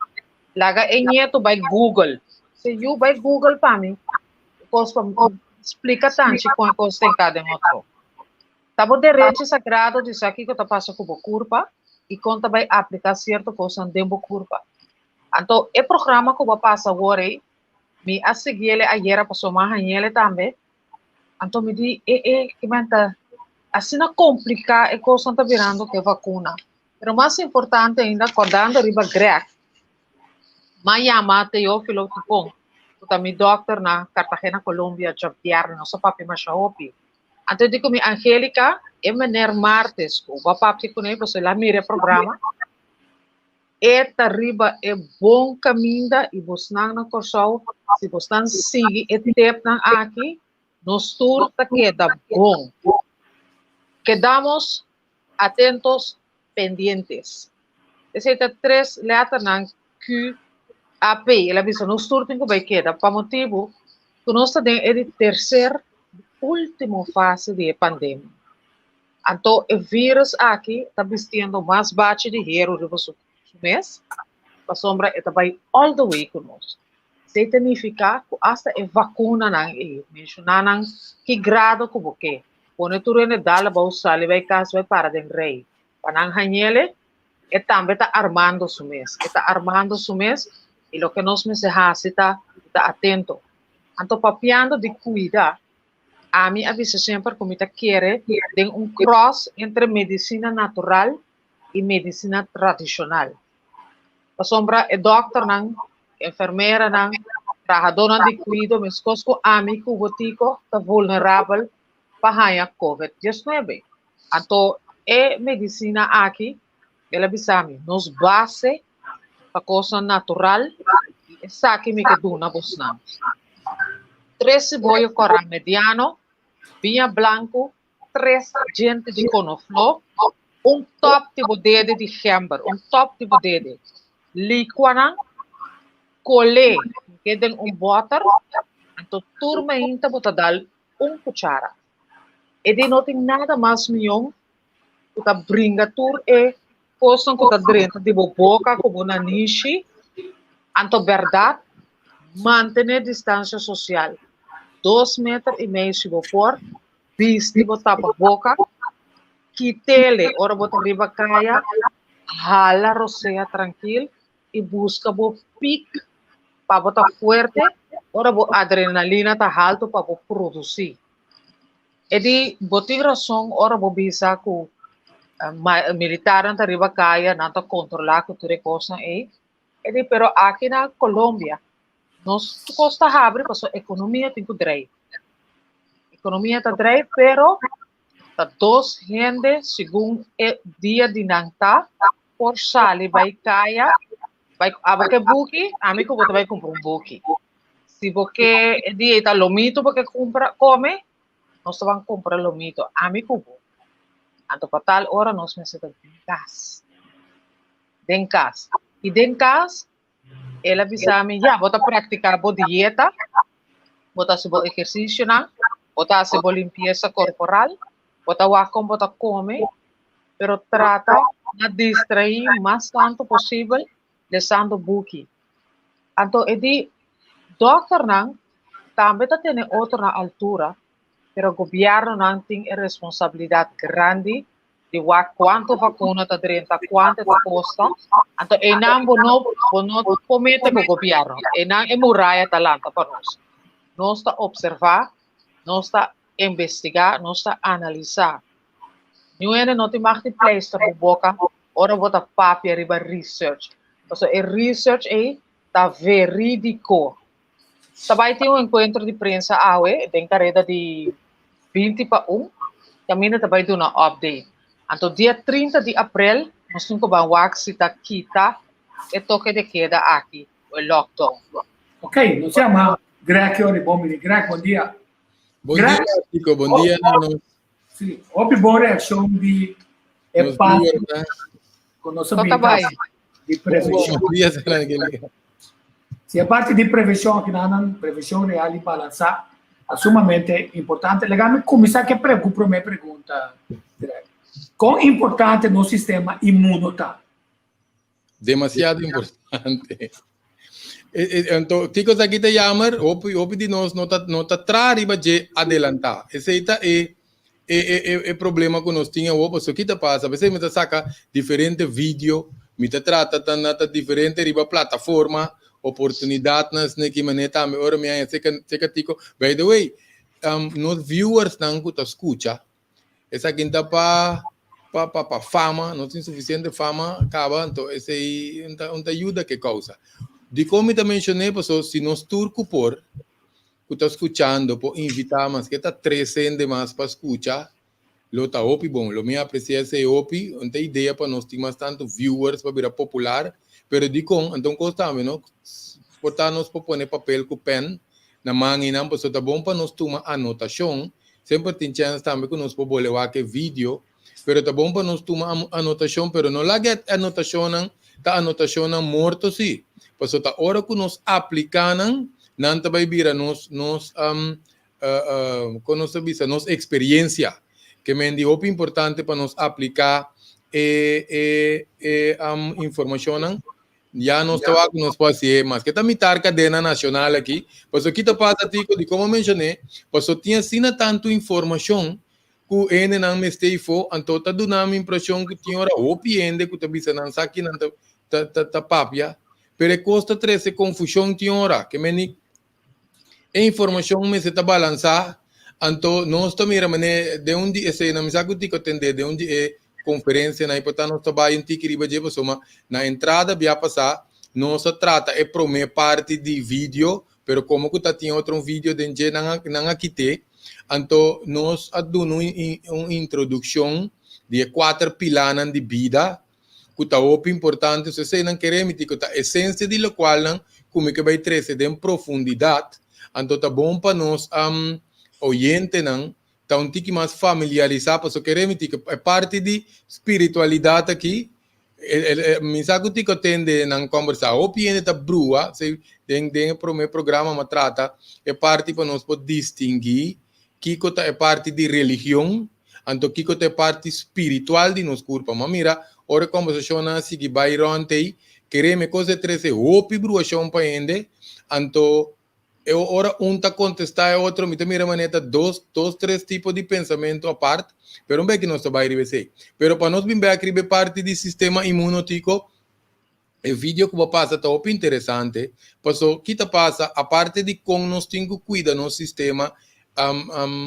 laga e nieto bai Google. Si yu bai Google pa mi, kos pa splika tanchi kon e kos ta enka den otro. Ta bo derecho sagrado di sa kiko ta pasa ku bo kurpa i kon ta bai apliká sierto kosnan den bo kurpa. Anto e programa ku bo a pasa awor ei, Mi a siguiele ayera paso m'a hañele tambe. Anto mi di, e e, kimen ta asina kompliká e kosnan ta birando ku e vakuna. Pero mas importante ainda, kòrdando riba Greg, m'a yama Teófilo Tipon, ku ta mi dòkter na Cartagena, Colombia, djabièrnè. Nos a papia masha hopi. Anto e di ku mi, Angélica, e meneer Martes ku bo a papia kuné, pasobra el a mira e programa, E ta riba e bon kaminda i bosnan na Kòrsou, si bosnan sigui e tepnan aki, nos tur ta keda bon. Kedamos atentos, pendientes. Esei ta tres lèternan QAP. El a bisa nos tur tin ku bai keda pa motibu ku nos ta den e di terser último fase di e pandemia. Anto e virus aki ta bistiendo mas bachi di heru riba su mes, pasobra e ta bai all the way ku nos. Esei ta nifiká ku asta e vakunanan ei, menshoná nan ki grado ku bo ke, pone tur hende dal abou sali bai kas bai para den rei pa nan hañ'ele, e tambe ta armando su mes. E ta armando su mes i loke nos mester hasi ta ta atento. Anto papiando di kuida, Ami a bisa semper ku mi ta kere den un cross entre medisina natural i medisina tradishonal. Pasobra e dòkternan, enfermeranan, trahadónan di kuido meskos ku ami ku bo Tico ta vulnerabel pa haña covid diesnuebe. Anto e medisina aki, el a bisa mi, nos base ta kosnan natural i esaki mi ke duna bosnan. Tres siboyo kòrá mediano, biña blanku, tres djente di konofló, un tòp di bo dede di gember, un tòp di bo dede. Likua nan, kol'é ke den un bòter, anto tur mainta bo ta dal un kuchara. E di no tin nada mas mion ku ta bringa tur e kosnan ku ta drenta di bo boka ku bo nanishi. Anto bèrdat, mantené distansia sosial, dos meter i mei si bo por, bisti bo tapa boka, kit'ele ora bo ta riba kaya, hala rosea trankil i buska bo pik pa bo ta fuerte ora bo adrenalina ta haltu pa bo produsí. E di, Bo tin rason ora bo bisa ku militarnan ta riba kaya, nan ta kontrolá ku tur e kosnan ei. E di, Pero aki na Colombia, nos tur kos ta habri pasobra ekonomia tin ku drei. Ekonomia ta drei, pero ta dos hende segun e dia di nan ta por sali bai kaya, bai, abo ke buki, ami ku bo ta bai kumpra un buki. Si bo ke e dia ei ta lomito bo ke kumpra kome, nos ta ban kumpra lomito, ami ku bo. Anto pa tal ora nos mester ta den kas. Den kas. I den kas, el a bisa mi, ya, bo ta praktiká bo dieta, bo ta hasi bo ehersisionan, bo ta hasi bo limpiesa korporal, bo ta wak kon bo ta kome, pero trata na distraí mas tantu posibel lesando buki. Anto e di dòkternan tambe ta tene otro na altura, pero gobièrnunan tin e responsabilidat grandi di wak kuantu vakuna ta drenta, kuantu ta kosta. Anto einan bo no bo no por mete ku gobièrnu, einan e muraya ta lanta pa nos. Nos ta opservá, nos ta investigá, nos ta analisá. Niun hende no tin mag di pleister bo boka ora bo ta papia riba research. Pasobra e research ei ta verídiko. Ta bai tin un enkuentro di prensa awe den kareda di. 20 pa un, kaminda ta bai duna update. Anto dia 30 di aprel nos tin ku ban wak si ta kita e toke de keda aki, o e lockdown. Ok, nos yama Greg yori bon bini. Greg, bon dia. Bon Greg, dia, Tico. Bon dia na nos. Sí, hopi bon reakshon di e Nos parti viewer, né? ku nos Kon ta bai? di prevenshon. Bon dia, Sra. Angelica. Si e parti di prevenshon aki nan, prevenshon real i balansá, ta sumamente importante. Laga mi kuminsá ku e pregu promé pregunta, Greg. Kon importante nos sistema inmuno ta? Demasiado importante. Anto, kiko esaki ta jammer? Hopi, hopi di nos no ta, no ta tra riba dje adelantá. Esei ta e, e, e, e, e problema ku nos tin awor, pasobra ki ta pasa? P'esei mi ta saka diferente video, mi ta trata ta na ta diferente riba plataforma, oportunidatnan esne ki manera tambe ora mi haña seka, seka tiko. By the way, um, nos viewersnan ku ta skucha, Esaki ta pa pa pa pa fama, no tin suficiente fama caba, anto esey un ta un ta yuda ke causa. Dicon mi ta mencion'é? Paso si nos tur cu por, cu ta scuchando por invita maske ta tres hende mas pa scucha, lo ta hopi bon. Lo mi aprecia esey hopi, un ta idea pa nos tin mas tanto viewers pa bira popular, pero dicon? Anto un cos tambe no, por ta nos por pone papel cu pen na man eynan, paso ta bon pa nos tuma anotacion. Semper tin chèns tambe ku nos por bole wak e video, pero ta bon pa nos tuma anotashon, pero no laga e anotashonnan ta anotashonnan morto sí, pasobra ta ora ku nos apliká nan, nan ta bai bira nos nos kon nos ta bisa nos eksperiensia. Ke men di hopi importante pa nos apliká e e e informashonnan. Ya nos ta wak ku nos por hasié maske ta mitar kadena nashonal aki, pasobra ki ta pasa Tico di komo menshoné, pasobra tin asina tantu informashon ku hendenan mester ifo, anto ta duna mi impreshon ku tin ora hopi hende ku ta bisa nan sa kinan ta ta ta papia, pero e kos ta trese konfushon tin ora, ke meni e informashon mester ta balansá, anto nos ta mira manera den un di esei nan mi sa ku Tico tende den un di e konferensianan i por ta nos ta bai un tiki riba dje pasobra na entrada bia pasá nos a trata e promé parti di video pero komo ku ta tin otro un video den dje nan a nan a kit'é anto nos a duna un un introdukshon di e kuater pilanan di bida ku ta hopi importante so eseinan kere mi tin ku ta esensia di lokualnan ku mi ke bai trese den profundidat anto ta bon pa nos oyentenan ta un tiki mas familiarisá pasobra kere mi tiki e parti di spiritualidat aki mi sa ku tiko tende nan kombersá hopi hende ta brua si den den e promé programa mi a trata e parti pa nos por distinguí kiko ta e parti di religion anto kiko ta e parti spiritual di nos kurpa mi a mira ora e kombersashonnan a sigui bai rònt ei kere mi kos e trese hopi bruashon pa hende anto E ora un ta contesta e otro, mi ta mira manera ta dos, dos, tres tipo di pensamento apart, pero un beki nos ta bai riba esei. Pero pa nos bin bek riba e parti di sistema inmunotico, e video cu bo pasa ta hopi interesante, paso ki ta pasa, aparte di con nos tin cu cuida nos sistema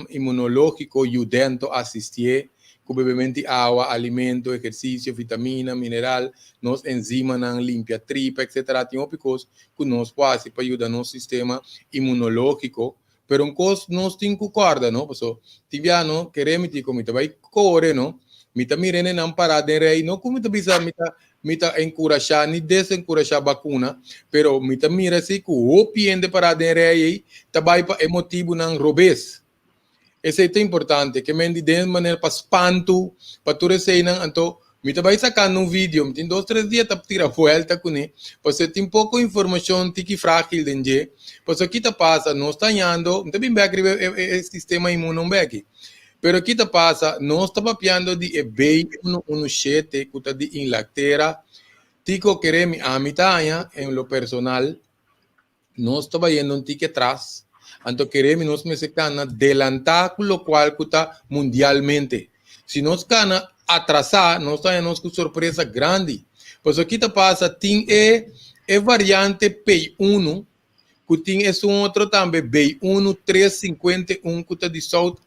inmunologico, yudento asistié, ku bebementi awa, alimento, ehersisio, vitamina, mineral, nos enzimanan, limpia tripa, etc. Tin hopi kos ku nos por hasi pa yuda nos sistema inmunológiko. Pero un kos nos tin ku kòrda, no? Paso tin bia no kere mi tin ku mi ta bai kore, no? Mi ta mira hendenan pará den rei, no ku mi ta bisa mi ta mi ta enkurashá ni desenkurashá bakuna, pero mi ta mira si ku hopi hende pará den rei ei ta bai pa e motibunan robes. Esei ta importante, ke men di den manera pa spantu, pa tur eseinan, anto mi ta bai sakando un video, mi tin dos tres dia ta tira vuelta kuné, pasobra tin poko informashon tiki frágil den dje, pasobra ki ta pasa, nos ta hañando, mi ta bin bèk riba e sistema inmuno un bèki, pero ki ta pasa, nos ta papiando di e B uno uno shete ku ta di Inglatera, tiko kere mi ami ta haña en lo personal, Nos ta bayendo un tiki atras, anto keremi nos mester kana delantá ku lokual ku ta mundialmente. Si nos kana atrasá, nos ta haña nos ku sorpresa grandi. Pasobra ki ta pasa, tin e e variante P unu, ku tin esun otro tambe B unu tres sinkuenta i un ku ta di South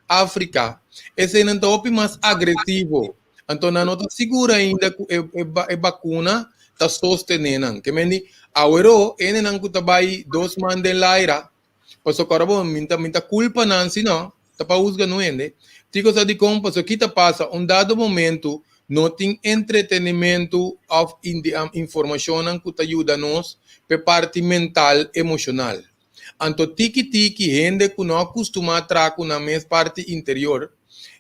Africa. Eseinan ta hopi mas agresivo. Anto nan no ta sigur ainda ku e e bakuna ta sostené nan. Ke men di, aweró hendenan ku ta bai dos man den laira, pasobra kòrda bo, mi ta mi ta kulpa nan si no, Ta pa husga no hende. Tico sa dikon? Pasobra ki ta pasa un dado momento no tin entretenimento of informashonnan ku ta yuda nos p'e parti mental, emoshonal. Anto tiki tiki hende ku no a kustumá traha ku nan mes parti interior,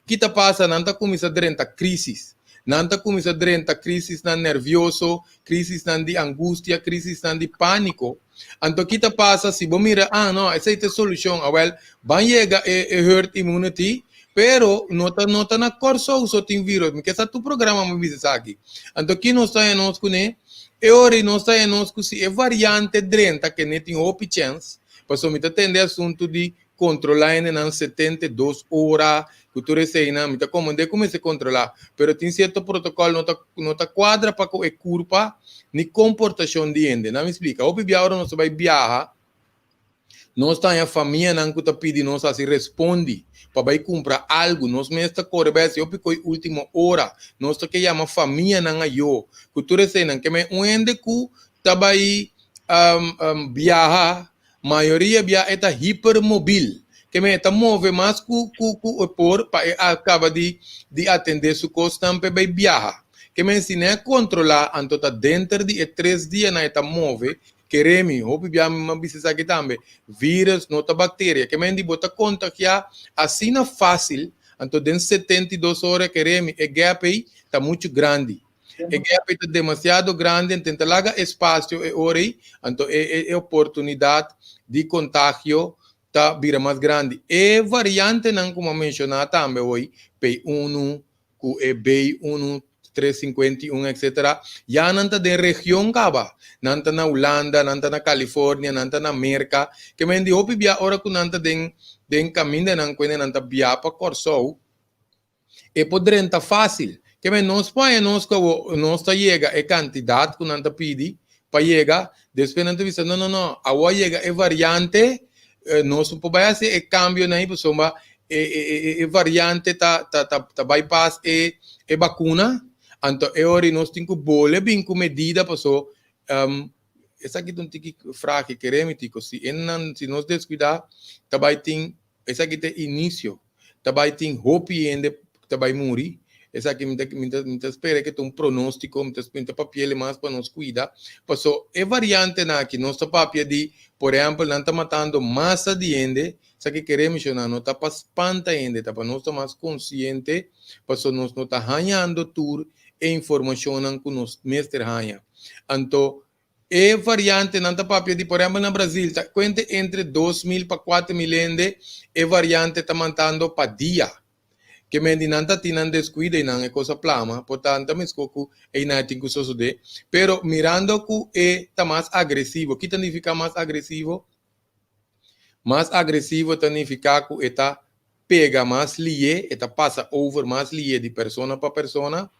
ki ta pasa? Nan ta kuminsá drenta krísis. Nan ta kuminsá drenta krísisnan nervioso, krísisnan di angustia, krísisnan di pániko. Anto ki ta pasa si bo mira, ah no, esei ta e solushon, awèl ban yega e e herd immunity, pero no ta no ta na Kòrsou so tin vírus, mi ke sa tur programa mi bisa esaki. Anto ki nos ta haña nos kuné? E ora ei nos ta haña nos ku si e variante drenta kende tin hopi chèns, pasobra mi ta tende e asuntu di kontrolá hendenan 72 ora ku tur eseinan, mi ta komprendé ku mester kontrolá, pero tin sierto protokòl no ta no ta kuadra pa ku e kurpa ni komportashon di hende. Nan mi splika, hopi bia ora nos ta bai biaha, nos ta haña famianan ku ta pidi nos hasi respondi pa bai kumpra algu, nos mes ta kore bai hasi hopi koi último ora, nos ta ke yama famianan ayó ku tur eseinan. Ke men un hende ku ta bai biaha Mayoria bia e ta hipermobil, ke men e ta move mas ku ku ku e por pa e a kaba di di atendé su kosnan p'e bai biaha. Ke men si nan a kontrolá anto ta denter di e tres dianan e ta move, kere mi, hopi bia mi a bisa esaki tambe, vírus no ta bakteria, ke men di bo ta kontagiá asina fásil, anto den 72 ora kere mi e gap ei ta muchu grandi. E gap ei ta demasiado grandi, anto ta laga espasio e ora ei, anto e e oportunidat di kontagio ta bira mas grandi. E variantenan ku mi a menshoná tambe hoy, P1 ku e B1, 351 etcetera, ya nan ta den region kaba. Nan ta na Hulanda, nan ta na California, nan ta na Merka. Ke men di hopi bia ora ku nan ta den den kamindanan ku nan ta bia pa Kòrsou, E por drenta fácil. Ke men nos por haña nos ku awor nos ta yega e kantidat ku nan ta pidi pa yega, despues nan ta bisa no no no, awor a yega e variante, nos no por bai hasi e kambionan ei pasobra e e e variante ta ta ta bypass e e bakuna, anto e ora ei nos tin ku bole bin ku medida paso esaki ta un tiki frágil, kere mi tiko si e nan si nos deskuidá ta bai tin Esaki ta e inicio. Ta bay tin hopi hende ta bay muri. Esaki mi ta mi ta mi ta spera ke ta un pronostico, mi ta mi ta papiele mas pa nos cuida. Paso e variantenan aki nos ta papia di, por ehempel, nan ta matando masa di hende, esaki kere menshoná no ta pa spanta hende, ta pa nos ta mas consciente, paso nos no ta hañando tur e informacionnan ku nos mester haña. Anto E variantenan ta papia di, por ehempel na Brazil ta cuente entre 2000 pa 4000 hende e variante ta mantando pa dia. Ke men di nan ta tin nan descuida y nan e cosa plama, por tanto mesco cu eynan e tin cu sosode. Pero mirando cu e ta mas agresivo, ki ta nifica mas agresivo? Mas agresivo ta nifica cu e ta pega mas lié, e ta pasa over mas lié di persona pa persona,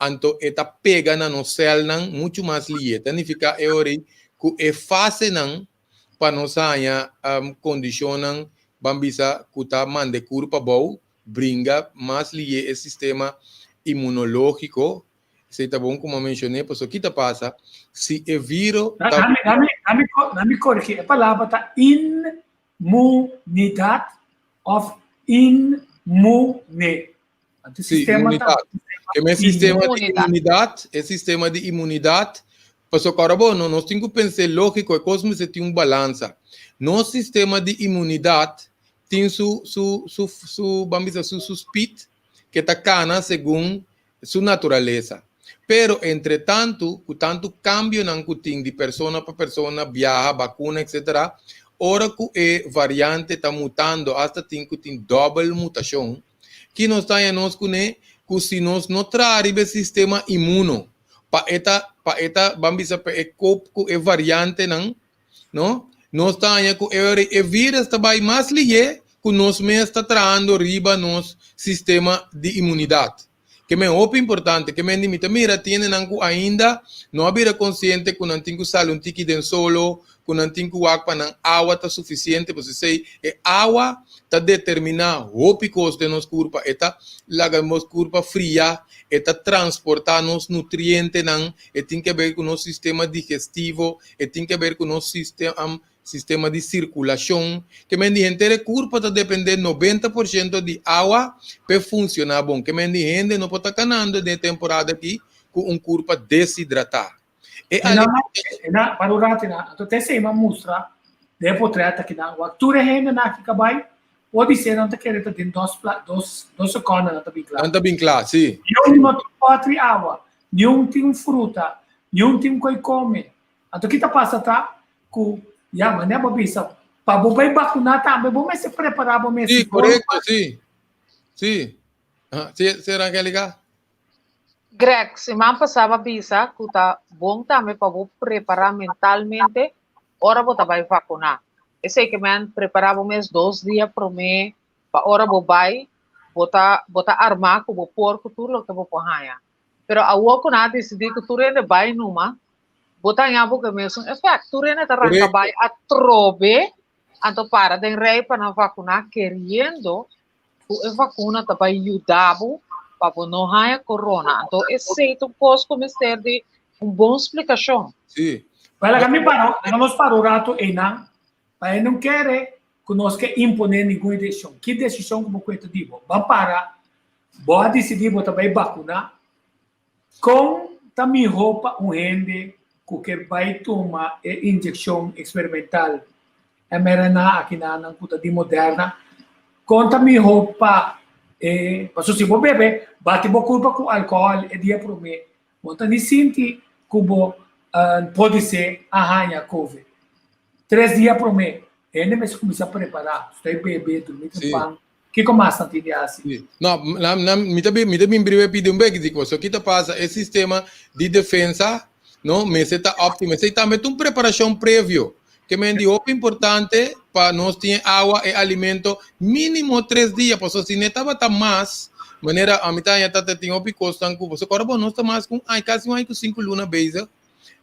anto e ta pega na nos celnan muchu mas lié. Ta nifica e ora ei cu e fasenan pa nos haña condicionnan, ban bisa, cu ta manda e curpa abou, bringa mas lié e sistema inmunologico. Esei ta bon ku mi a menshoné, pasobra ki ta pasa si e viro ta. Lami korigí, e palabra ta inmunidat òf inmune. Sí, sistema ta E mes sistema di inmunidat, e sistema di inmunidat, pasobra kòrda bo, no, nos tin ku pens'é lógiko, e kos mester tin un balansa. Nos sistema di inmunidat tin su, su, su, su, ban bisa, su, su speed, ke ta kana segun su naturalesa. Pero entre tantu, ku tantu kambionan ku tin di persona pa persona, biaha, bakuna, etc. Ora ku e variante ta mutando, asta tin ku tin dòbel mutashon, ki nos ta haña nos kuné? Ku si nos no traha riba e sistema imuno pa e ta, pa e ta, ban bisa pa e kop ku e variantenan, no? Nos ta haña ku e ora e virus ta bai mas lihé ku nos mes ta trahando riba nos sistema di imunidat. Ke men hopi importante, ke men di mi ta mira tiendenan ku ainda no a bira konsiente ku nan tin ku sali un tiki den solo, ku nan tin ku wak pa nan awa ta sufisiente, pasobra esei e awa ta determiná hopi kos den nos kurpa, e ta laga nos kurpa fria, e ta transportá nos nutrientenan, e tin ke ber ku nos sistema digestivo, e tin ke ber ku nos sistema. sistema di sirkulashon. Ke men di henter e kurpa ta dependé 90% di awa p'e funshoná bon. Ke men di hende no por ta kanando den e temporada aki ku un kurpa deshidratá. E alimentacion. Para un rato na, anto te sema mustra de portret aki na, wak tur e hende na aki kabay, podi ser nan ta kere ta den dos pla, dos, dos seconde nan ta bin kla. Nan ta bin kla, si. Niun no tin potri awa, niun tin fruta, niun tin koi kome. Anto ki ta pasa ta ku, ya, manera bo bisa, pa bo bai bakuna tambe bo mester prepara bo mes. Si, korekto, si. Si. Si, Sra. Angelica? Greg, siman pasá bo a bisa ku ta bon tambe pa bo prepará mentalmente ora bo ta bai vakuná. Esei ke men prepará bo mes dos dia promé pa ora bo bai bo ta bo ta armá ku bo por ku tur loke bo por haña. Pero awor ku nan a disidí ku tur hende bai numa, bo ta haña bo ku e mesun efèkt. Tur hende ta ranka bai atrobe anto para den rei pa nan vakuná keriendo ku e vakuna ta bai yuda bo pa bo no haña corona. Anto esei ta un kos ku mester di un bon splikashon. Sí. Wel, laga mi para, laga nos para un rato einan, pa e no kere ku nos ke imponé ningun desishon. Ki desishon ku bo kue ta di bo? Ban para, bo a disidí bo ta bai bakuná. Kon ta mihó pa un hende ku ke bai tuma e inyekshon eksperimental mRNA akinanan ku ta di Moderna? Kon ta mihó pa e pasobra si bo bebe bati bo kurpa ku alkohòl e dia promé bo ta ni sinti ku bo podisé a haña covid. Tres dia promé hende mester kuminsá prepará, su ta e bebe, drumi trempan. Kiko mas nan tin di hasi? Sí. No, na, na, mi ta bin, mi ta bin bribe pidi un bek di cosa. Ki ta pasa? E sistema di defensa, no, mester ta óptimo. Esei tambe ta un preparacion previo. Ke men di hopi importante pa nos tin e awa, e alimento mínimo tres dia. Pasobra si ne tabata mas, manera ami ta haña ta tin hopi kosnan ku, pasobra kòrda bo nos ta mas ku un aña, kasi un aña ku sinku luna bezig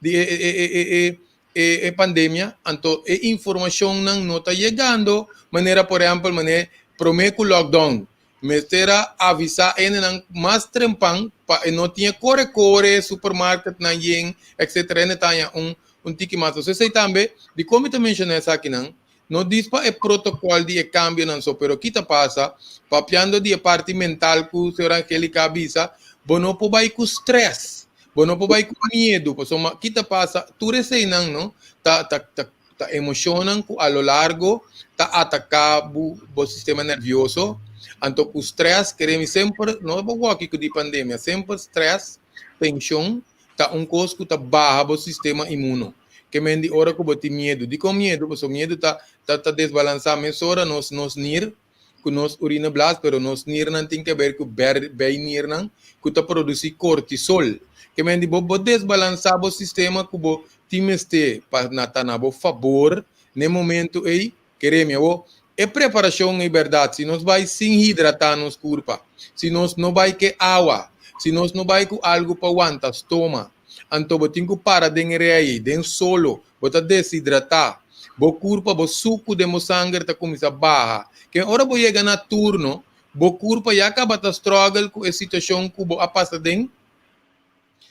di e e e e e e pandemia, anto e informacionnan no ta yegando manera por ehempel mane prome cu lockdown mester a avisa hendenan mas trempan pa e no tin e core core supermarketnan yen etcetera hende ta haña un un tiki mas. Entonces esey tambe dicon mi ta menciona esakinan no dis pa e protocol di e cambionan so pero ki ta pasa papiando di e parti mental cu señora Angelica a bisa bo no por bay cu stress bo no por bay cu miedu pasobra ki ta pasa tur eseynan no ta ta ta ta emocionnan cu a lo largo ta ataca bo bo sistema nervioso anto cu stress kere mi semper no bo waki cu di pandemia semper stress tension ta un kos ku ta baha bo sistema imuno. Ke men di ora ku bo tin miedu. Dikon miedu? Pasobra miedu ta ta ta desbalansá mesora nos nos nir ku nos urina blas, pero nos nirnan tin ke ber ku ber beinirnan ku ta produsí kortisol. Ke men di bo bo desbalansá bo sistema ku bo tin mester pa na ta na bo fabor n'e momentu ei. Kere mi awor, e preparashon ei bèrdat, si nos bai sin hidratá nos kurpa, si nos no bai ke awa, si nos no bai ku algu pa wanta stoma, anto bo tin ku para den e rei, den solo, bo ta deshidratá, bo kurpa, bo suku den bo sanger ta kuminsá baha. Ken ora bo yega na turno, bo kurpa ya kaba ta struggle ku e situashon ku bo a pasa den.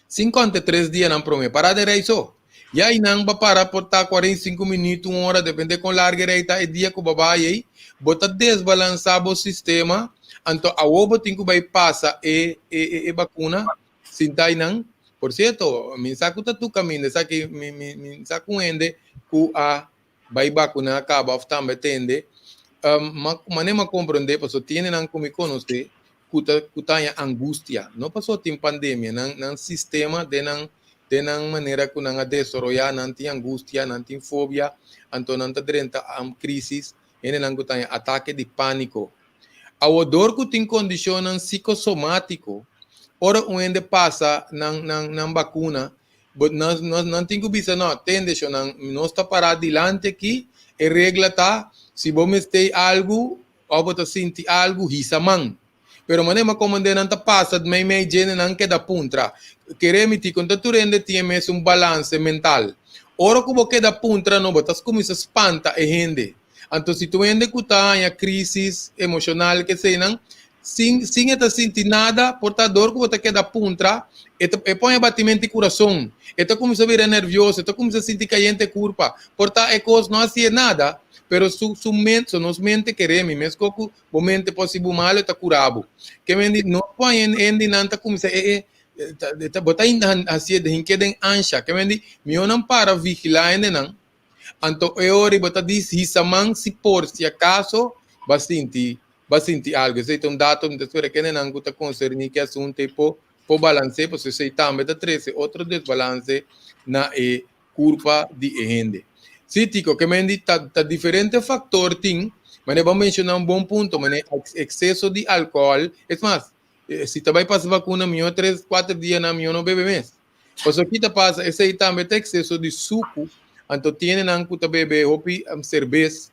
53 dianan promé. Para den rei so. Ya i nan ba para por ta 45 minuut, un ora, depende kon largu e rei ta e dia ku bo bai ei. Bo ta desbalansá bo sistema, anto awor bo tin ku bai pasa e e e bakuna sinta einan. Por sierto, mi sa ku ta tur kaminda esaki, mi mi mi sa ku un hende ku a bai bakuná kaba òf tambe tende. Ma manera mi a komprondé pasobra tin hendenan ku mi konosé ku ta ku ta haña angustia, no pasobra tin pandemia, nan nan sistema den nan den nan manera ku nan a desaroyá nan tin angustia, nan tin fobia, anto nan ta drenta krisis, hendenan ku ta haña atake di pániko. Awor dor ku tin kondishonnan sikosomátiko, ora un hende pasa nan nan nan bakuna, bo nan nan tin ku bisa no, tende shonnan, nos ta pará dilanti aki, e regla ta si bo mester algu Òf bo ta sinti algu hisa man. Pero manera mi a komand'é nan ta pasa meimei djene nan keda puntra. Kere mi ti konta tur hende tin e mesun balanse mental. Ora ku bo keda puntra no bo ta kuminsá spanta e hende. Anto si tur hende ku ta haña krisis emoshonal keseinan sin sin e ta sinti nada por ta dor ku bo ta keda puntra e. E ta e pone batimento di kurason, e ta kuminsá bira nervioso, e ta kuminsá sinti kayente kurpa. Por ta e kos no hasié nada, pero su su mente, so nos mente kere mi, meskos ku bo mente por hasi bo malu e ta kura bo. Ke men di no pone hende nan ta kuminsá e e ta bo ta hasié hink'é den ansha. Ke men di mihó nan para vigilá hendenan, anto e ora bo ta dis hisa man si por si akaso bo a sinti Bo a sinti algu. Esei ta un dato mi ta spera kendenan ku ta konserní ku e asuntu ei por por balans'é, pasobra esei tambe ta trese otro desbalanse na e kurpa di e hende. Sí, Tico, ke men di ta ta diferente faktor tin, manera bo a menshoná un bon punto, manera ekseso di alkohòl, es mas, si ta bai pasa bakuna mihó tres, kuater dianan mihó no bebe mes. Pasobra ki ta pasa, esei tambe ta ekseso di suku, anto tiendenan ku ta bebe hopi serbes,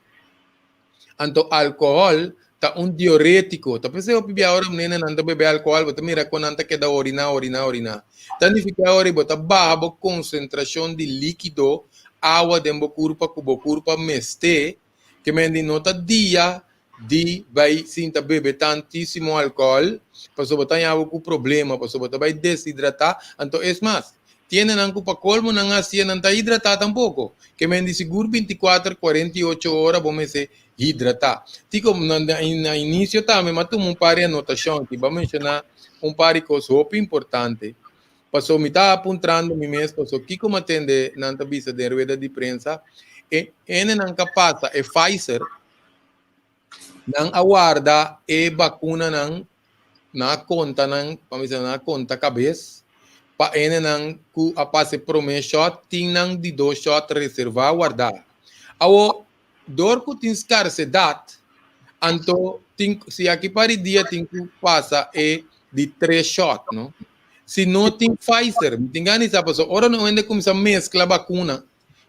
Anto alkohòl ta un diurétiko. Ta p'esei hopi bia ora nenenan ta bebe alkohòl bo ta mira kon nan ta keda oriná, oriná, oriná. Ta nifiká ora bo ta baha bo konsentrashon di líkido, awa den bo kurpa ku bo kurpa mester, ke men di no ta dia di bai sinta bebe tantísimo alkohòl pasobra bo ta haña bo ku problema, pasobra bo ta bai deshidratá. Anto es mas, Tiendenan ku pa kolmo nan hasia nan ta hidratá tampoko. Ke men di sigur 24, 48 ora bo mester hidratá. Tiko, na na inisio tambe m'a tuma un par di anotashon aki. Bo a menshoná un par di kos hopi importante. Paso mi ta puntrando mi mes paso kiko m'a tende nan ta bisa den rueda di prensa, e hendenan ka pasa e Pfizer, nan a warda e bakunanan Nan a konta nan, pa mi bisa nan a konta kabes, pa hendenan ku a pasa e promé shòt tin nan di dos shòt reservá wardá. Awor, dor ku tin skarsedat, anto tin si aki par di dia tin ku pasa e di tres shòt, no? Si no tin Pfizer, mi tin gana di sa pasobra ora un hende kuminsá meskla bakuna,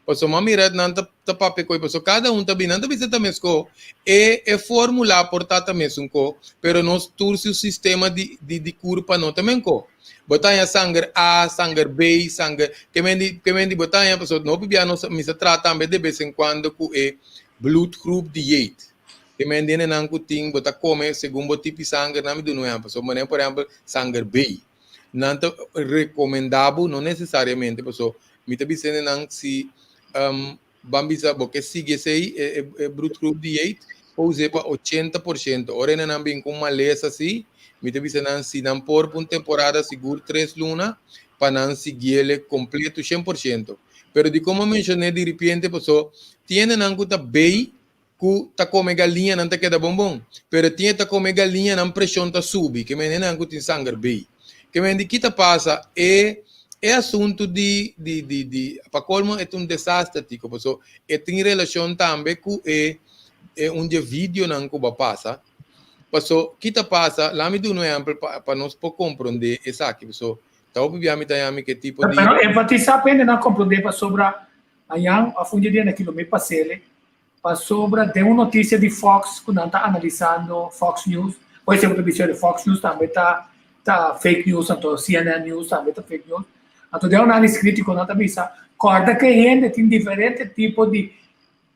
Pasobra m'a mira nan ta ta papia ku e pasobra kada un ta bini, nan ta bisa ta mesko, e e formula por ta ta mesun ko, pero nos tur su sistema di di di kurpa no ta men ko. Bo ta haña sanger A, sanger B, sanger, ke men di ke men di bo ta haña pasobra hopi bia nos mi sa traha tambe de bes en kuando ku e bloedgroep dieet. Ke men di hendenan ku tin bo ta kome segun bo tipo di sanger nan mi duna un ehèmpel, so manera por ehèmpel sanger B. Nan ta rekomendá bo, no nesesariamente, paso mi ta bisa nan si um, ban bisa bo ke sigui esei, e, e, e bloedgroep dieet, por us'é pa 80%. Ora nan bin ku malesa así, mi ta bisa nan si nan por pa un temporada sigur 3 luna, pa nan siguiele kompleto 100%. Pero di komo menshoné di ripiente, paso tiene nan ku ta bei ku ta kome galiña nan ta keda bon bon, pero tin e ta kome galiña nan preshon ta subi, ke mende nan ku tin sanger bei. Ke mende ki ta pasa e e asuntu di di di di pa kolmo e ta un desaster tiko paso e tin relashon tambe ku e e un di e videonan ku bo a pasa paso ki ta pasa lami duna un ehèmpel pa pa nos por komprondé esaki paso ta hopi bia mi ta yami ke tipo di. Pero enfatisá pa hende nan komprondé pasobra añan òf un di dia na kilo mi pas'ele Pasobra den un noticia di Fox cu nan ta analisando, Fox News, por ejemplo ta bisa di Fox News tambe ta ta fake news, anto CNN News tambe ta fake news. Anto den un análisis crítico nan ta bisa, corda cu e hende tin diferente tipo di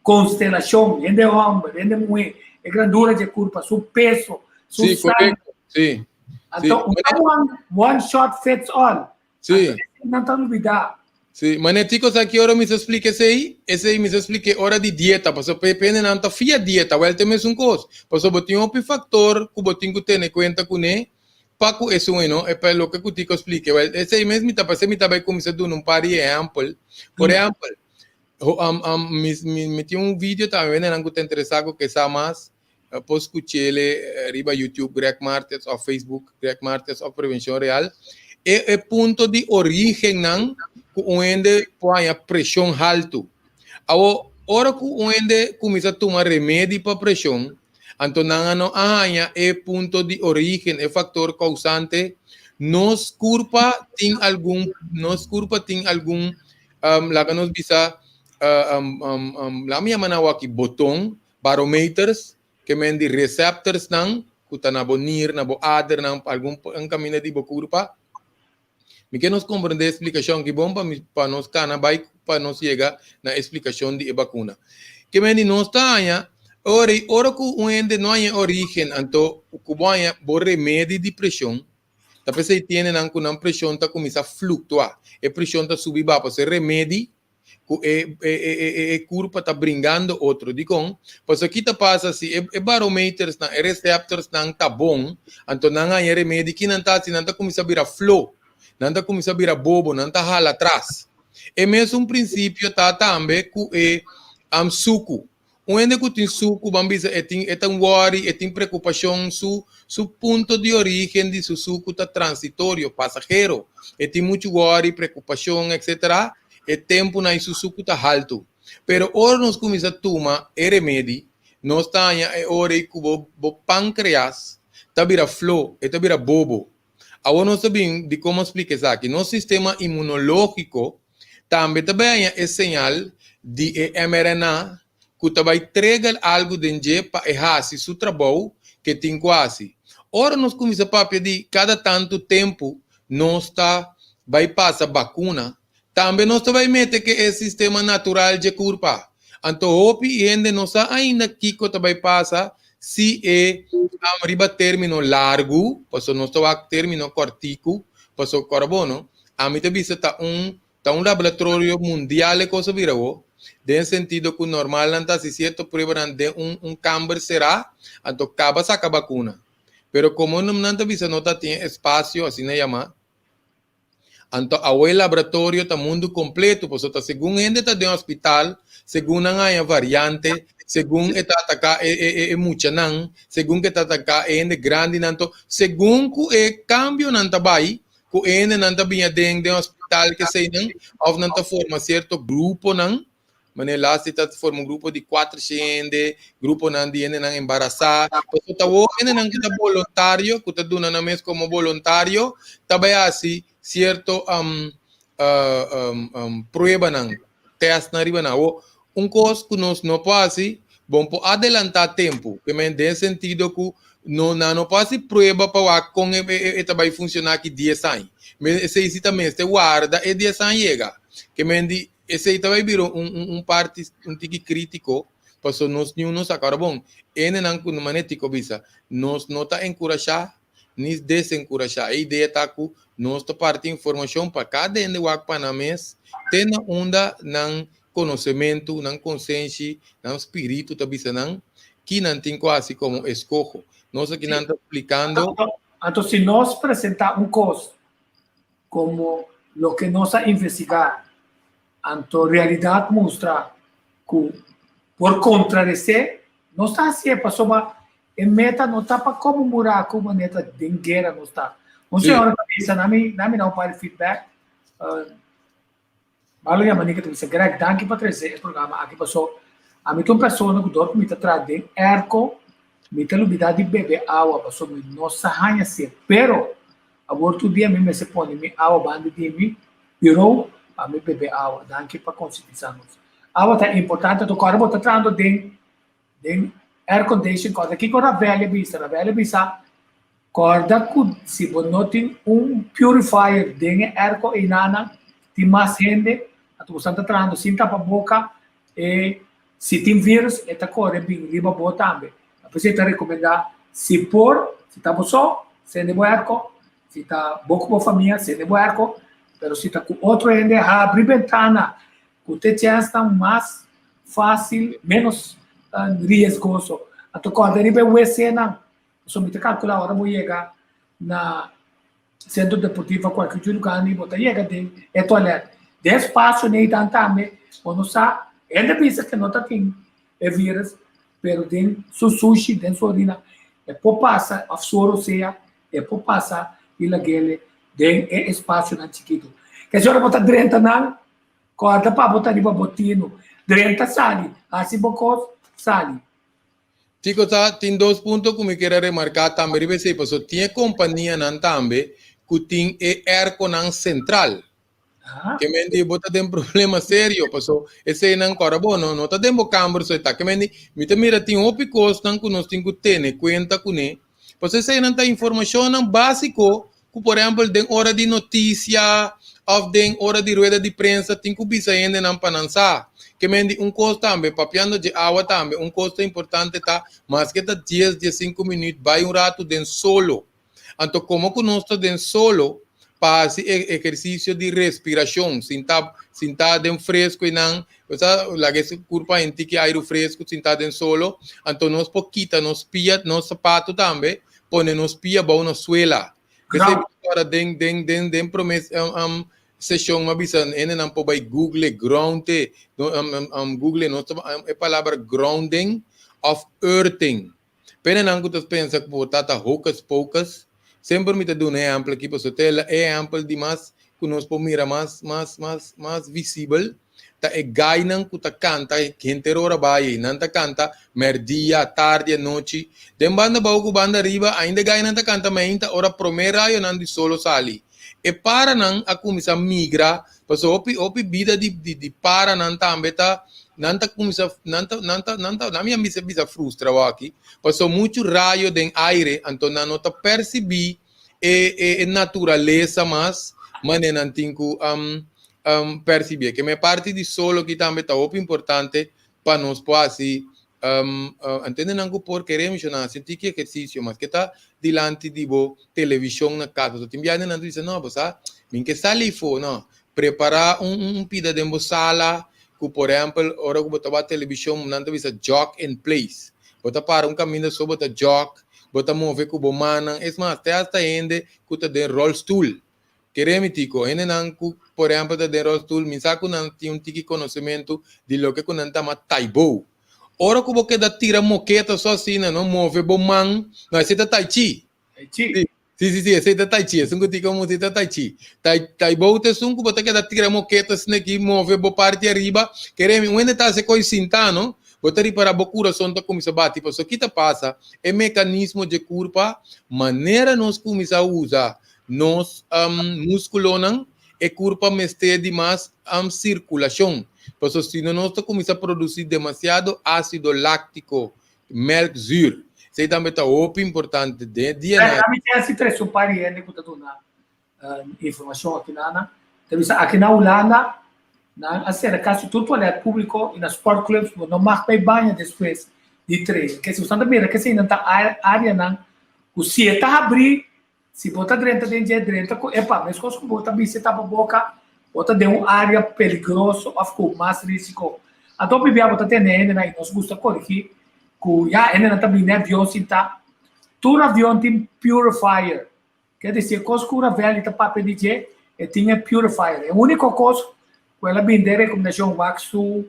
constelacion, hende homber, hende muhe, e grandura dje curpa, su peso, su Sí, sangre. correcto. Sí. Anto, Sí. one, one shot fits all. Sí. Nan ta lubidá. Sí, ma netico sa ki ora mi sa splika esei? Esei mi sa splika ora di dieta, pasobra pe hendenan ta fia dieta, wèl ta e mesun kos. Pasobra bo tin hopi faktor ku bo tin ku tene kuenta kuné pa ku esun ei no, e pa loke ku Tico a splika. Wèl, esei mes mi ta pas'é mi ta bai kuminsá duna un par di ehèmpel. Por ehèmpel, mi mi tin un video tambe hendenan ku ta interesá ku ke sa mas, Por skuch'ele riba YouTube Greg Martes òf Facebook Greg Martes òf Prevenshon Real. E e punto di orígennan ku un hende por haña preshon haltu. Awor, ora ku un hende kuminsá tuma remedi pa preshon, anto nan a no a haña e punto di orígen, e faktor kousante. Nos kurpa tin algun, nos kurpa tin algun, laga nos bisa, laga mi yama nan awor aki boton Barometers, ke men di receptorsnan ku ta na bo nir, na bo adernan, pa algun un kaminda di bo kurpa. Mi ke nos komprendé e splikashon aki bon pa mi pa nos kana bai pa nos yega na e splikashon di e bakuna. Ke men di nos ta haña ora ora ku un hende no haña e orígen anto ku bo haña bo remedi di preshon. Ta p'esei tin hendenan ku nan preshon ta kuminsá fluktuá. E preshon ta subi baha pasobra e remedi ku e e kurpa ta bringando otro. Dikon? Pasobra ki ta pasa si e barometersnan, e receptorsnan ta bon, anto nan haña e remedi, ki nan ta hasi? Nan ta kuminsá bira flo, nan ta kuminsá bira bobo, nan ta hala atras. E mesun prinsipio ta tambe ku e suku. Un hende ku tin suku, ban bisa e tin e ta wòri, e tin preokupashon, su su punto di orígen di su suku ta transitorio, pasahero. E tin muchu wòri, preokupashon, etsetera, e tempunan ei su suku ta haltu. Pero ora nos kuminsá tuma e remedi, nos ta haña e ora ei ku bo bo pánkreas ta bira flo, e ta bira bobo. Awor nos ta bin di komo splika esaki. Nos sistema inmunológiko tambe ta bai haña e señal di e mRNA ku ta bai trigger algu den dje pa e hasi su trabou ku e tin ku hasi. Ora nos kuminsá papia di kada tantu tempu nos ta bai pasa bakuna, Tambe nos ta bai mete ke e sistema natural dje kurpa. Anto hopi hende no sa ainda kiko ta bai pasa si e riba termino largu, paso nos ta wak termino kòrtiku, paso kòrda bo no, ami ta bisa ta un ta un laboratorio mundial e kos a bira awo, den sentido ku normal nan ta hasi sierto pruebanan den un un kamber será, anto kaba saka bakuna. Pero komo nan ta bisa no ta tin espasio asina yamá, Anto awe laboratorio ta mundu kompleto, pasobra ta segun hende ta den hospital, segun nan haña variante, segun e ta ataká e e e muchanan, segun ku e ta ataká e hende grandinan, anto segun ku e kambionan ta bai, ku e hendenan ta biña den den hospital keseinan òf nan ta forma sierto gruponan. Manera lasti ta forma un grupo di kuater hende, gruponan di hendenan embarasá. Pasobra ta wou hendenan ku ta boluntario, ku ta duna nan mes komo boluntario, ta bai hasi sierto pruebanan, tèstnan riba nan. Awor, un kos ku nos no por hasi, bon por adelantá tempu, ke men den sentido ku no nan no por hasi prueba pa wak kon e ta bai funshoná aki dies aña. Esei si ta mester warda e dies aña yega. Ke men di Esei ta bai bira un un un parti un tiki kritiko, paso nos niun no sa. Ora bon, hendenan ku manera Tico bisa, nos no ta enkurashá ni desenkurashá. E idea ta ku nos ta parti informashon pa kada hende wak pa nan mes te na unda nan konosementu, nan konsenshi, nan spiritu ta bisa nan ki nan tin ku hasi komo eskoho. Nos akinan ta splikando. Anto si nos presentá un kos Como loke nos a investiga, anto realidad mustra cu por contradece, nos ta hacié pasobra e meta no ta pa conmemora cu manera ta den guera nos ta. Un señora ta bisa, na mi na mi da un par di feedback, Marlon Yamanica ta bisa, Greg, danki pa trece e programa aki paso ami ta un persona cu dor cu mi ta traha den airco, mi ta lubida di bebe awa paso mi no sa haña sed, pero Awor tur dia mi mester pone mi awa banda di mi bureau pa mi bebe awa. Danki pa konsientisa nos. Awa ta importante anto kòrda bo ta trahando den den air condition kòrda kiko Ravel a bisa. Ravel a bisa kòrda ku si bo no tin un purifier den e airco einanan tin mas hende anto bo esnan ta trahando sin tapa boka e si tin virus e ta kore bin riba bo tambe. P'esei ta rekomendá si por, si ta bo so, sende bo airco, si ta bo ku bo famia, sende bo airco, pero si ta ku otro hende, habri bentana ku te chènsnan mas fásil, ménos riesgoso. Anto kòrda riba e wc-nan, pasobra mi ta kalkulá ora bo yega na Centro Deportivo kualke otro lugar ni bo ta yega den e toilet. Den espacio neidan tambe bo no sa, hende bisa ke no ta tin e virus, pero den su sushi, den su orina e por pasa of su orosea e por pasa y lagele den e espacionan chikito. Kese ora bo ta drenta nan, corda pa bo ta riba bo tino, drenta sali, haci bo cos, sali. Tico ta tin dos punto ku mi kier a remarká tambe riba esei, pasobra tin e kompanianan tambe ku tin e airconan sentral. Ke men di bo ta den problema serio, paso eseinan kòrda bo no no ta den bo kamber so e ta. Ke men di mi ta mira tin hopi kosnan ku nos tin ku tene kuenta kuné, paso eseinan ta informashonnan básiko ku por ehèmpel den ora di notisia òf den ora di rueda di prensa tin ku bisa hendenan pa nan sa. Ke men di un kos tambe, papiando dje awa tambe, un kos ta importante ta maske ta dies, diesinku minüt bai un ratu den solo. Anto komo ku nos ta den solo pa hasi e ehersisio di respirashon, sinta sinta den fresku einan, bo sa laga e kurpa henti ki airu fresku sinta den solo, anto nos por kita nos pia, nos sapatu tambe, pone nos pia bou na suela. P'esei mi ta kòrda den den den den promé seshon mi a bisa hendenan por bai google ground google nos e palabra grounding òf earthing. Penenan ku ta pensa ku bo ta ta hocus pocus, semper mi ta duna e ehèmpel aki pasobra ta e ehèmpel di mas ku nos por mira mas mas mas mas visibel ta e gainan ku ta kanta henter ora bai ei. Nan ta kanta mèrdia, tardi, anochi. Den banda abou ku banda ariba ainda e gainan ta kanta mainta ora promé rayonan di solo sali. E paranan a kuminsá migra pasobra hopi hopi bida di di di paranan tambe ta nan ta kuminsá nan ta nan ta nan ta nan mi a bisa bisa frustra awor aki pasobra muchu rayo den aire anto nan no ta persibí e e e naturalesa mas manera nan tin ku persibí. Ke me parti di solo aki tambe ta hopi importante pa nos por hasi Antende nan ku por kere menshoná hasi un tiki ehersisio mas ke ta dilanti di bo televishon na kas. Pasobra tin biaha nan ta bisa, no, bo sa, mi ke sali afó. No, prepará un un pida den bo sala ku por ehèmpel ora ku bo ta wak televishon nan ta bisa jog in place. Bo ta para un kaminda so bo ta jog, bo ta move ku bo mannan. Es mas, te asta hende ku ta den ròlstul Kere mi tiko, hendenan ku por ehèmpel ta den rolstoel, mi sa ku nan tin un tiki konosementu di loke ku nan ta yama Tai Bo. Ora ku bo keda tira moketa so asina, no move bo man, no, esei ta Tai Chi. Tai Chi. Si, si, si, esei ta Tai Chi, esun ku tiko musi ta Tai Chi. Tai, Tai Bo ta esun ku bo ta keda tira moketa asina aki, move bo parti ariba. Kere mi, un hende ta hasi koi sintá, no? Bo ta ripará bo kurason ta kuminsá bati. Pasobra ki ta pasa? E mekanismo dje kurpa, manera nos kuminsá usa Nos múskulonan, e kurpa mester di mas sirkulashon, pasobra si no nos ta kuminsá produsí demasiado ásido láktiko, melkzuur. Esei tambe ta hopi importante den e dianan. Ami tin hasi tres un par di hende ku ta duna informashon aki nan. Ta bisa aki na Hulanda nan a sera kasi tur tualèt públiko i na sportclubs bo no mag bai baña despues di train. Kese bo ta mira kese nan ta áreanan ku si e ta habrí Si bo ta drenta den dje, drenta ku epa, meskos ku bo ta bisti tapa boka, bo ta den un área peligroso òf ku mas risiko. Anto hopi bia bo ta tende hendenan i nos gusta korigí ku ya hendenan ta bini avion sintá. Tur avion tin purifier. Ke disi e kos ku Ravelli ta papia di dje, e tin e purifier. E úniko kos ku el a bini den rekomendashon wak su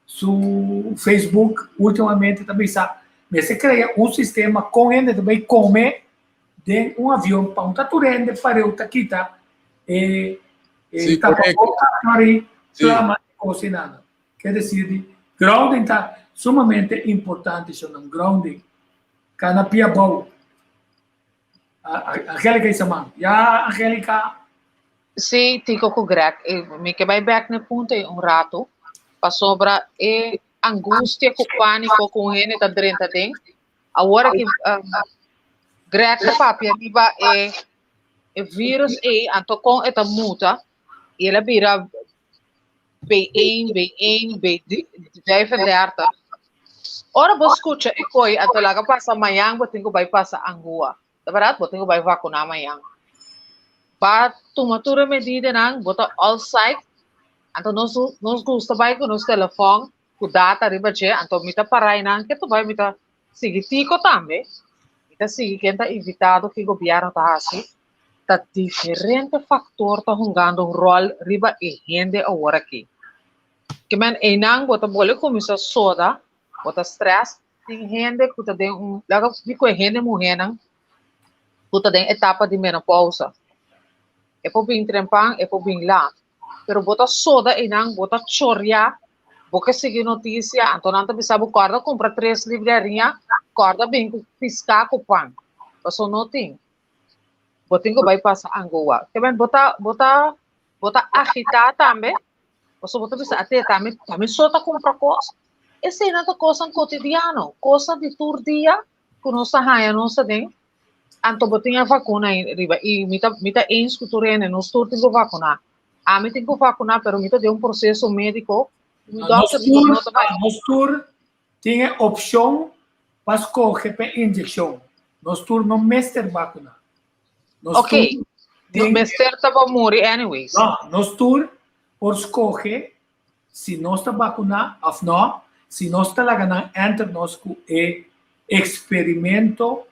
su Facebook últimamente ta bisa mester krea un sistema kon hende ta bai kome den un avion pa un ta tur hende pareu ta kita e e Sí, tapaboca correcto. sorry Sí. plama e cos y nada. Quiere decir di grounding ta sumamente importante shownan grounding. Cana pia bou. Angelica isa man. Ya Angelica. Sí, Tico ku Greg, eh, mi ke bai bek na e punto ei un rato, pasobra e angustia ku pániko ku un hende ta drenta den, Awor aki Greg ta papia riba e e virus ei, anto kon e ta muta i el a bira B1, B1, B35. Ora bo skucha e koi, anto laga pasa mañan bo tin ku bai pasa angua. Ta bèrdat? Bo tin ku bai vakuná mañan. Ba tuma tur e medidanan, bo ta all psyched, anto nos nos gusta bai ku nos telefòn ku data riba dje, anto mi ta para einan ke tu bai mi ta sigui Tico tambe, mi ta sigui ken ta invitado ki gobièrnu ta hasi, ta diferente faktor ta hungando un ròl riba e hende awor aki. Ke men einan bo ta bole kuminsá soda, bo ta strès, tin hende ku ta den un, laga di ku e hende muhénan ku ta den etapa di menopousa, e por bin trempan, e por bin lat. Pero bo ta soda einan, bo ta choria, bo ke sigui notisia, anto nan ta bisa bo kòrda kumpra tres lib di hariña, kòrda bin ku piská ku pan. Paso no tin. Bo tin ku bai pasa angoa. Ke men bo ta bo ta bo ta agitá tambe, paso bo ta bisa ate ta mi ta mi so ta kumpra kos. Eseinan ta kosnan kotidiano, kosnan di tur dia ku nos ta haña nos ta den Anto bo tin e vakuna riba i mi ta mi ta eens ku tur hende, nos tur tin ku vakuná. Ami tin ku vakuná, pero mi ta den un proseso médiko, mi Nos dòkter tur, no ta bai. nos tur tin e opshon pa skohe pa e inyekshon. Nos tur no mester vakuná. Nos Ok, tur no tin mester ta pa muri anyways. No, nos tur por skohe si nos ta bakuná òf nò, si nos ta laga nan enter nos ku e eksperimento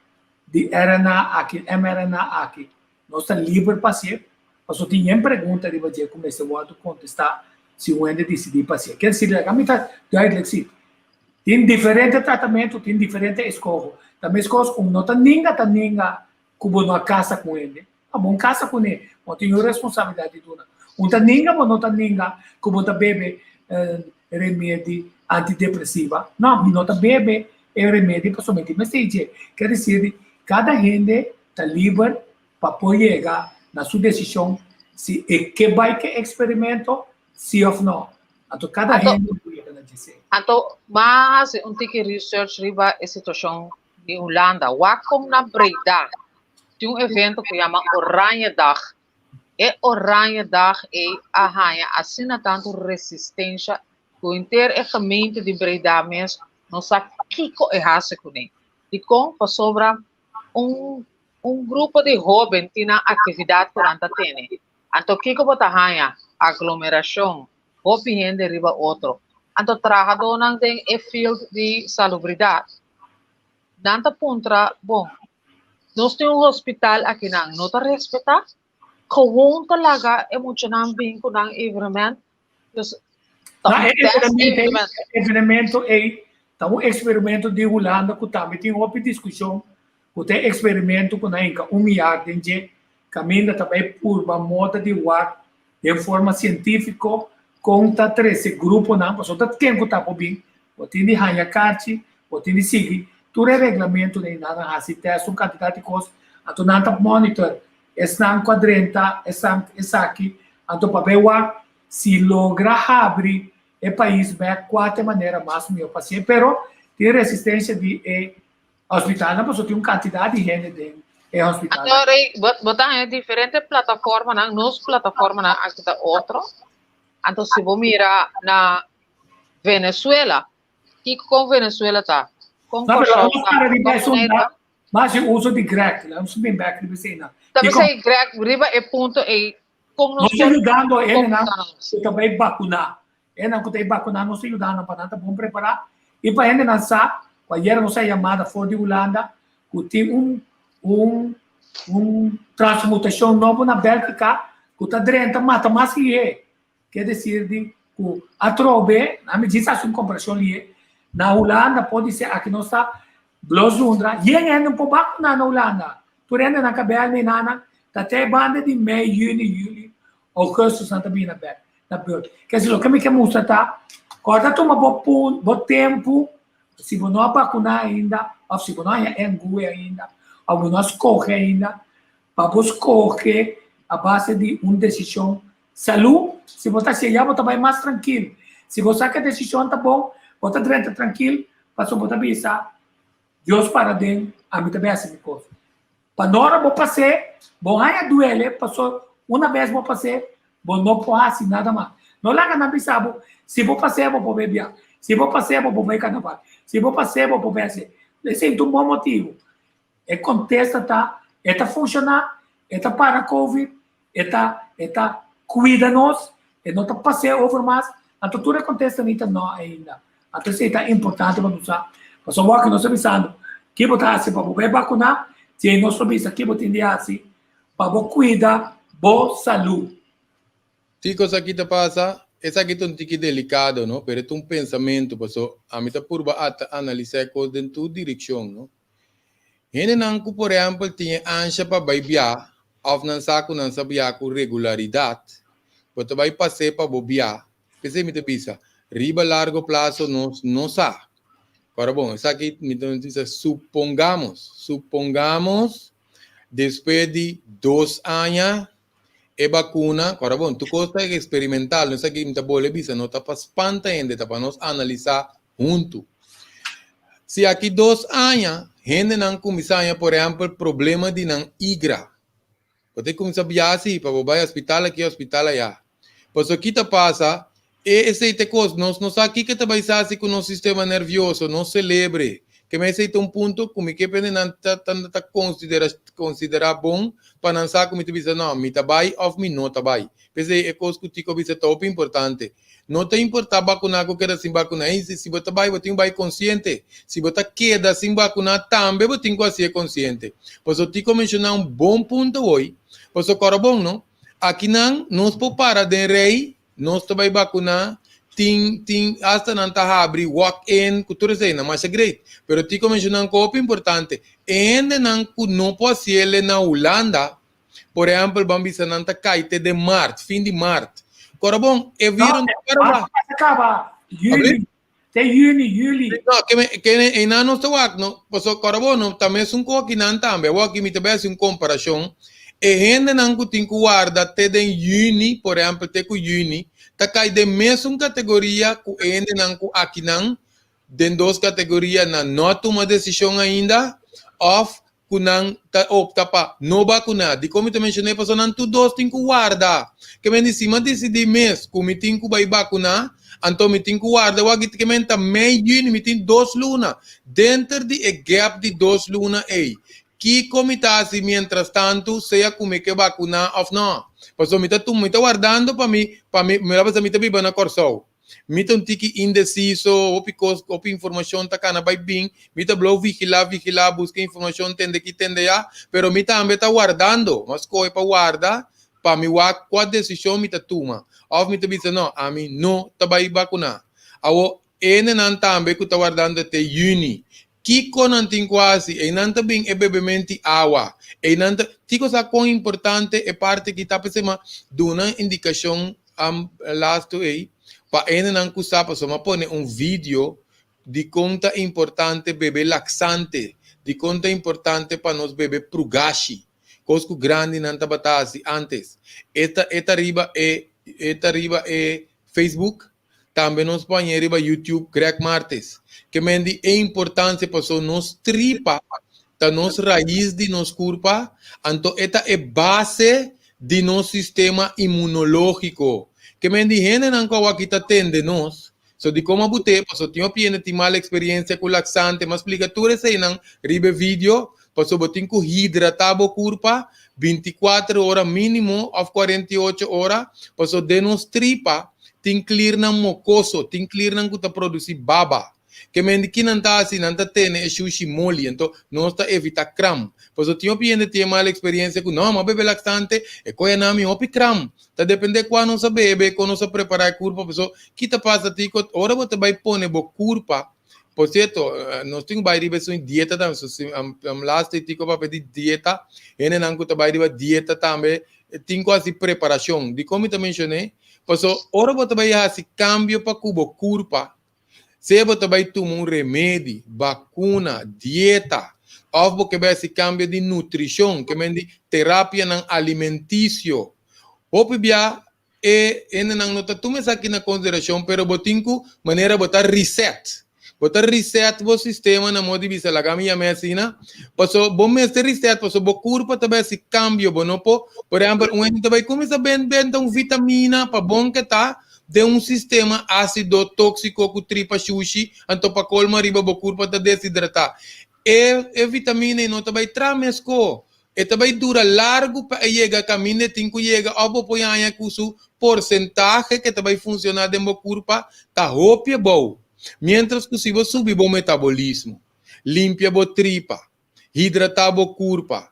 di RNA aki, mRNA aki. Nos ta liber pa hasié, pasobra tin yen pregunta riba dje ku mester wòrdu kontestá si un hende disidí pa hasié. Ker si laga mi ta duidelijk si tin diferente tratamentu, tin diferente eskoho. Ta meskos un no ta ninga ta ninga ku bo no a kasa ku hende. Pa bo kasa kuné, bo tin un responsabilidat di duna. Un ta ninga bo no ta ninga ku bo ta bebe remedi antidepresiva. No, mi no ta bebe e remedi pasobra mi tin mester dje. Ker desir di kada hende ta liber pa por yega na su desishon si e ke bai ke eksperimento si òf no. Anto kada hende por yega na dje. Anto, bo a hasi un tiki research riba e situashon di Hulanda. Wak kon na Breda tin un evento ku yama Oranjedag. E Oranjedag ei a haña asina tantu resistensha ku henter e gemeente di Breda mes no sa kiko e hasi kuné. Dikon? Pasobra un un grupo di hóben tin nan aktividat ku nan ta tene. Anto kiko bo ta haña? Aglomerashon, hopi hende riba otro. Anto trahadónan den e field di salubridat Nan ta puntra, Bon, nos tin un hospital akinan, no ta respetá? Gewoon ta laga e muchanan bin ku nan evenement? Dus, ta Na un e test evenemento, evenement. evenemento ei ta un eksperimento di Hulanda ku tambe tin hopi diskushon ku ta e eksperimento ku nan hinka un miar den dje kaminda ta bai purba moda di wak den forma sientífiko kon ta trese gruponan pasobra ta ken ku ta por bin Bo tin di haña karchi, bo tin di sigui tur e reglamentonan i nan a hasi tèst un kantidat di kos, anto nan ta monitor esnan ku a drenta esan esaki, anto pa bai wak si logra habri e pais bèk kua ta e manera mas mihó pa hasié, pero tin resistensia di e hospitalnan pasobra tin un kantidat di hende den e hospitalnan. Anto Rey, bo bo ta haña diferente plataformanan, nos plataformanan aki ta otro, anto si bo mira na Venezuela. Kiko kon Venezuela ta? Kon No, pero Kòrsou vamos ta? para riba Kon esun Boneiru da, ta? mas e uso di Greg. Laat ons bin back riba esei. Ta Kiko, p'esei Greg riba e punto ei kon nos nos ta por yudando hendenan komportá nos. ku ta bai bakuná. Hendenan ku ta bai bakuná nos ta yudando pa nan ta bon prepará i pa hendenan sa ku ayera nos a yamada for di Hulanda ku tin un un un transmutashon nobo na Bèlgika ku ta drenta mata mas lihé. Ke desir di ku atrobe, ami djis hasi un komparashon lihe, na Hulanda por di ser aki nos ta blo zundra, yen hende no por bakuna na Hulanda. Tur hende nan kabel mi nana ta te banda di mei, yüni, yüli, ougùstus nan ta bini na bèk na beurt. Ke si loke mi ke mustra ta, kòrda tuma bo pun bo tempu si bo no a bakuna ainda òf si bo no a haña engue ainda òf bo no a skohe ainda, pa bo skohe a base di un desishon Salú, si bo ta hacié ya bo ta bai mas trankil. Si bo sa cu e decision ta bon, bo ta drenta trankil pasobra bo ta bisa, Dios para den, ami ta bai haci mi cos. Pa no ora bo pas'é, bo haña duele pasobra una bes bo pas'é, bo no por haci nada mas. No laga nan bisa bo, si bo pas'é bo por bai biaha, si bo pas'é bo por bai carnaval, si bo pas'é bo por bai hacié. Esei ta un bon motibu. E contesta ta, e ta funciona, e ta para covid, E ta e ta cuida nos, e no ta pas'é over mas. Anto tur e contesta ni ta no ainda. Anto esei ta importante pa nos sa. Pasobra wak nos ta bisando, ki bo ta haci pa bo bai bacuna, si ei nos lo bisa ki bo tin di haci pa bo cuida bo salud. Kiko esaki ta pasa? Esaki ta un tiki delicado, no? Pero e ta un pensamento, paso ami ta purba ata analisa e cos den tur direccion, no? Hendenan ku por ehèmpel tin e ansha pa bai bia òf nan sa ku nan sa bia ku regularidat, bo ta bai pas'é pa bo bia. P'esei mi ta bisa, riba largo plaso nos no sa. Ora bon, esaki mi ta bisa supongamos, supongamos despues di dos aña e bakuna, ora bon, tur kos ta eksperimental, no esaki mi ta bolbe bisa, no ta pa spanta hende, ta pa nos analisá huntu. Si aki dos aña hendenan kuminsá haña por ehèmpel problema di nan igra, bo ta kuminsá biaha si pa bo bai hospital aki hospital ayá. Pasobra ki ta pasa, e esei ta e kos, nos no sa kiko ta bai sa si ku nos sistema nervioso, nos selebre. Ke men esei ta un punto ku mi ke pende nan ta ta ta konsidera konsiderá bon pa nan sa ku mi ta bisa no, mi ta bai òf mi no ta bai. P'esei e kos ku Tico a bisa ta hopi importante. No ta importá bakuná ku keda sin bakuná. Ei, si bo ta bai, bo tin ku bai konsiente. Si bo ta keda sin bakuná, tambe bo tin ku hasié konsiente. Pasobra Tico a menshoná un bon punto hoy. Pasobra kòrda bon, no? Akinan nos por para den rei, nos ta bai bakuná, tin, tin, asta nan ta habri walk-in ku tur esei, nan masha great. Pero Tico a menshoná un kos hopi importante. E hendenan ku no por hasiel na Hulanda, Por ehempel, ban bisa nan ta kai te den maart, fin di maart. Kora bon, e virus no para wak. Maart kaba, juli, te juni, juli. No, ke me, ke me, einan nos ta wak, no, paso kora bon, no, ta mesun ku akinan tambe. Awor aki mi ta bai hasi un komparashon. E hendenan ku tin ku warda te den juni, por ehempel, te ku juni, ta kai den mesun kategoria ku e hendenan ku akinan den dos kategoria nan no a tuma desishon ainda òf ku nan ta opta pa no bakuná. Dikon mi ta menshoná e? Pasobra nan tur dos tin ku warda. Ke men di si mi a disidí mes ku mi tin ku bai bakuná, anto mi tin ku warda wak ke men ta mei yüni, mi tin dos luna. Denter di e gèp di dos luna ei, kiko mi ta hasi mientrastantu, sea ku mi ke bakuná òf nò? Pasobra mi ta tuma, mi ta wardando pa mi, pa mi, mi ta mi ta biba na Kòrsou. Mi ta un tiki indeciso, hopi kos, hopi informashon ta kana bai bin, mi ta blou vigilá, vigilá, buska informashon, tende aki, tende ayá, pero mi tambe ta wardando, mi a skohe pa warda pa mi wak kua desishon mi ta tuma, òf mi ta bisa no, ami no ta bai bakuná. Awor, e hendenan tambe ku ta wardando te yüni, kiko nan tin ku hasi? Einan ta bin e bebement'i awa, einan ta, tiko sa kon importante e parti aki ta? P'esei mi a duna indikashon Am lastu ei, pa hendenan ku sa pasobra mi a pone un video dikon ta importante bebe laksante, dikon ta importante pa nos bebe prugashi, kos ku grandinan tabata hasi antes. E ta e ta riba e e ta riba e Facebook, tambe nos por hañ'é riba YouTube Greg Martes. Ke men di e importansia pasobra nos tripa ta nos rais di nos kurpa, anto e ta e base di nos sistema inmunológiko. Ke men di hendenan ku awaki ta tende nos, so di kon a but'é, pasobra tin hopi hende tin mal eksperensia ku laksante, m'a splika tur eseinan riba e video, pasobra bo tin ku hidratá bo kurpa 24 ora mínimo òf 48 ora, pasobra den nos tripa tin klirnan mokoso, tin klirnan ku ta produsí baba. Ke men di ki nan ta hasi, nan ta tene e shushi moli, anto nos ta evita kram. Pasobra tin hopi hende tin e mal eksperensia ku no, mi a bebe laksante, e kohe nan mi hopi kram. Ta depende kua nos a bebe, kon nos a prepara e kurpa, pasobra ki ta pasa tiko ora bo ta bai pone bo kurpa, por sierto, nos tin ku bai riba esun dieta tambe, so si laatste tiko papia di dieta, hendenan ku ta bai riba dieta tambe tin ku hasi preparashon. Dikon mi ta menshon'é? Pasobra ora bo ta bai hasi kambio pa ku bo kurpa, Sea bo ta bai tuma un remedi, bakuna, dieta, òf bo ke bai hasi kambio di nutrishon, ke men di terapianan alimentisio. Hopi bia e hendenan no ta tuma esaki na konsiderashon, pero bo tin ku manera bo ta reset. Bo ta reset bo sistema na modo di bisa, laga mi yam'é asina, pasobra bo mester reset pasobra bo kurpa ta bai hasi kambio. Bo no por, por ehèmpel, un hende ta bai kuminsá benta un vitamina pa bon ke ta, Den un sistema ásido tóksiko ku tripa shushi, anto pa kolmo ariba bo kurpa ta deshidratá. E e vitamina ei no ta bai traha meskó. E ta bai dura largu pa e yega kaminda e tin ku yega òf bo por haña ku su porsentahe ke ta bai funshoná den bo kurpa ta hopi abou. Miéntras ku si bo subi bo metabolismo, limpia bo tripa, Hidratá bo kurpa.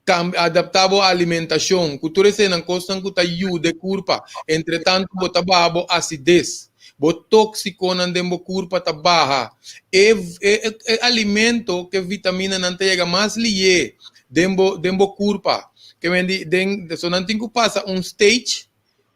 Adaptá bo alimentashon. Ku tur eseinan kosnan ku ta yuda e kurpa. Entretantu bo ta baha bo asides. Bo tóksikonan den bo kurpa ta baha. E e alimento ku e vitaminanan ta yega mas lié den bo den bo kurpa. Ke men di den so nan tin ku pasa un stage.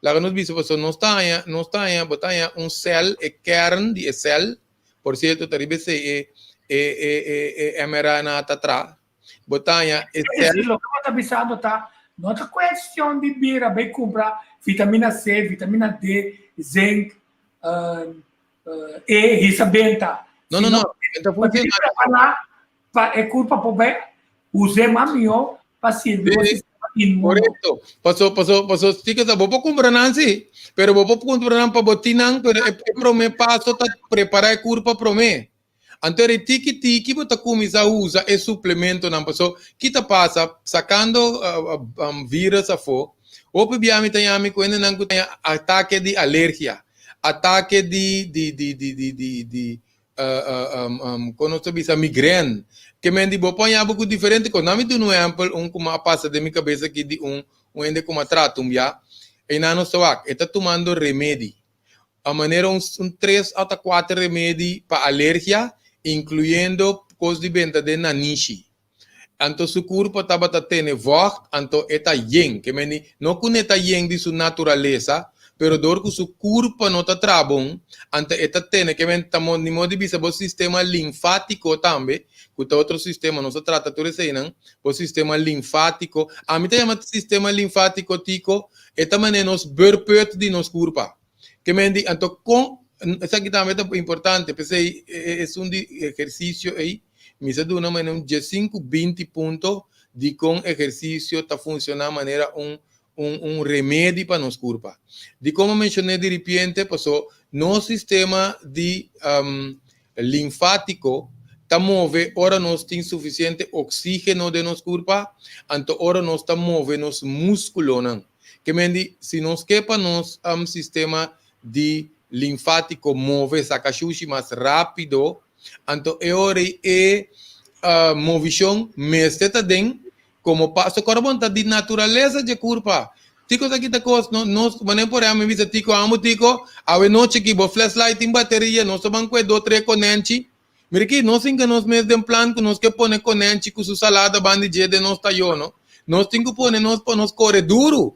Laga nos bisa pasobra nos ta haña nos ta haña bo ta haña un sèl e kern di e sèl. Por cierto, ta riba esei e e e e e mRNA ta tra. Bo ta haña e cel. Sí, loke bo ta bisando ta, no ta cuestion di bira bay cumpra vitamina C, vitamina D, zinc, E, hisa benta. No, no, no. E ta funciona. Prepara pa e curpa por bay use mas mihor pa sirbi bo sistema inmuno. Correcto. Paso, paso, paso, sí que bo por compra nan sí, pero bo por compra nan pa bo tin nan, pero e, e prome paso ta prepara e curpa prome. Anto eri tiki tiki bo ta kuminsá usa e suplementonan paso ki ta pasa sakando virus afó hopi bia mi ta yami ku hendenan ku ta atake di alergia atake di di di di di di di kon nos ta bisa migrèn ke men di bo por haña bo ku diferente kos nan mi duna un ehèmpel un ku a pasa den mi kabes aki di un un hende ku a trata un bia einan nos ta wak e ta tumando remedi. A manera un un tres ata kuater remedi pa alergia, inkluyendo kos di benta den nanishi. Anto su kurpa tabata tene vògt, anto e ta yen. Ke meni, no ku ne ta yen di su naturalesa, pero dor ku su kurpa no ta traha bon, anto e ta tene, ke men ta mo ni modo di bisa bo sistema linfátiko tambe, ku ta otro sistema, nos a trata tur eseinan, bo sistema linfátiko, ami ta yama sistema linfátiko tiko, E ta manera nos beurput di nos kurpa. Ke men di, anto kon, esaki tambe ta importante, p'esei esun di ehersisio ei, mi sa duna manera un diesinku, binti punto di kon ehersisio ta funshoná manera un un un remedi pa nos kurpa. Dikon mi a menshoné di ripiente? Paso nos sistema di linfátiko ta move ora nos tin sufisiente oksígeno den nos kurpa, anto ora nos ta move nos múskulonan. Ke men di, si nos ke pa nos sistema di linfátiko move, saka shushi mas rápido, anto e ora ei e movishon mester ta den Como paso kòrda bon ta di naturalesa dje kurpa. Tiko ta kita kos no nos manera por ehempel mi bisa Tiko amo Tiko awe nochi ki bo flashlight tin bateria nos ta ban kue do tre konenchi mira ki nos hinka nos mes den plan ku nos ke pone konenchi ku su salada banda dje den nos tayo no nos tin ku pone nos pa nos kore duru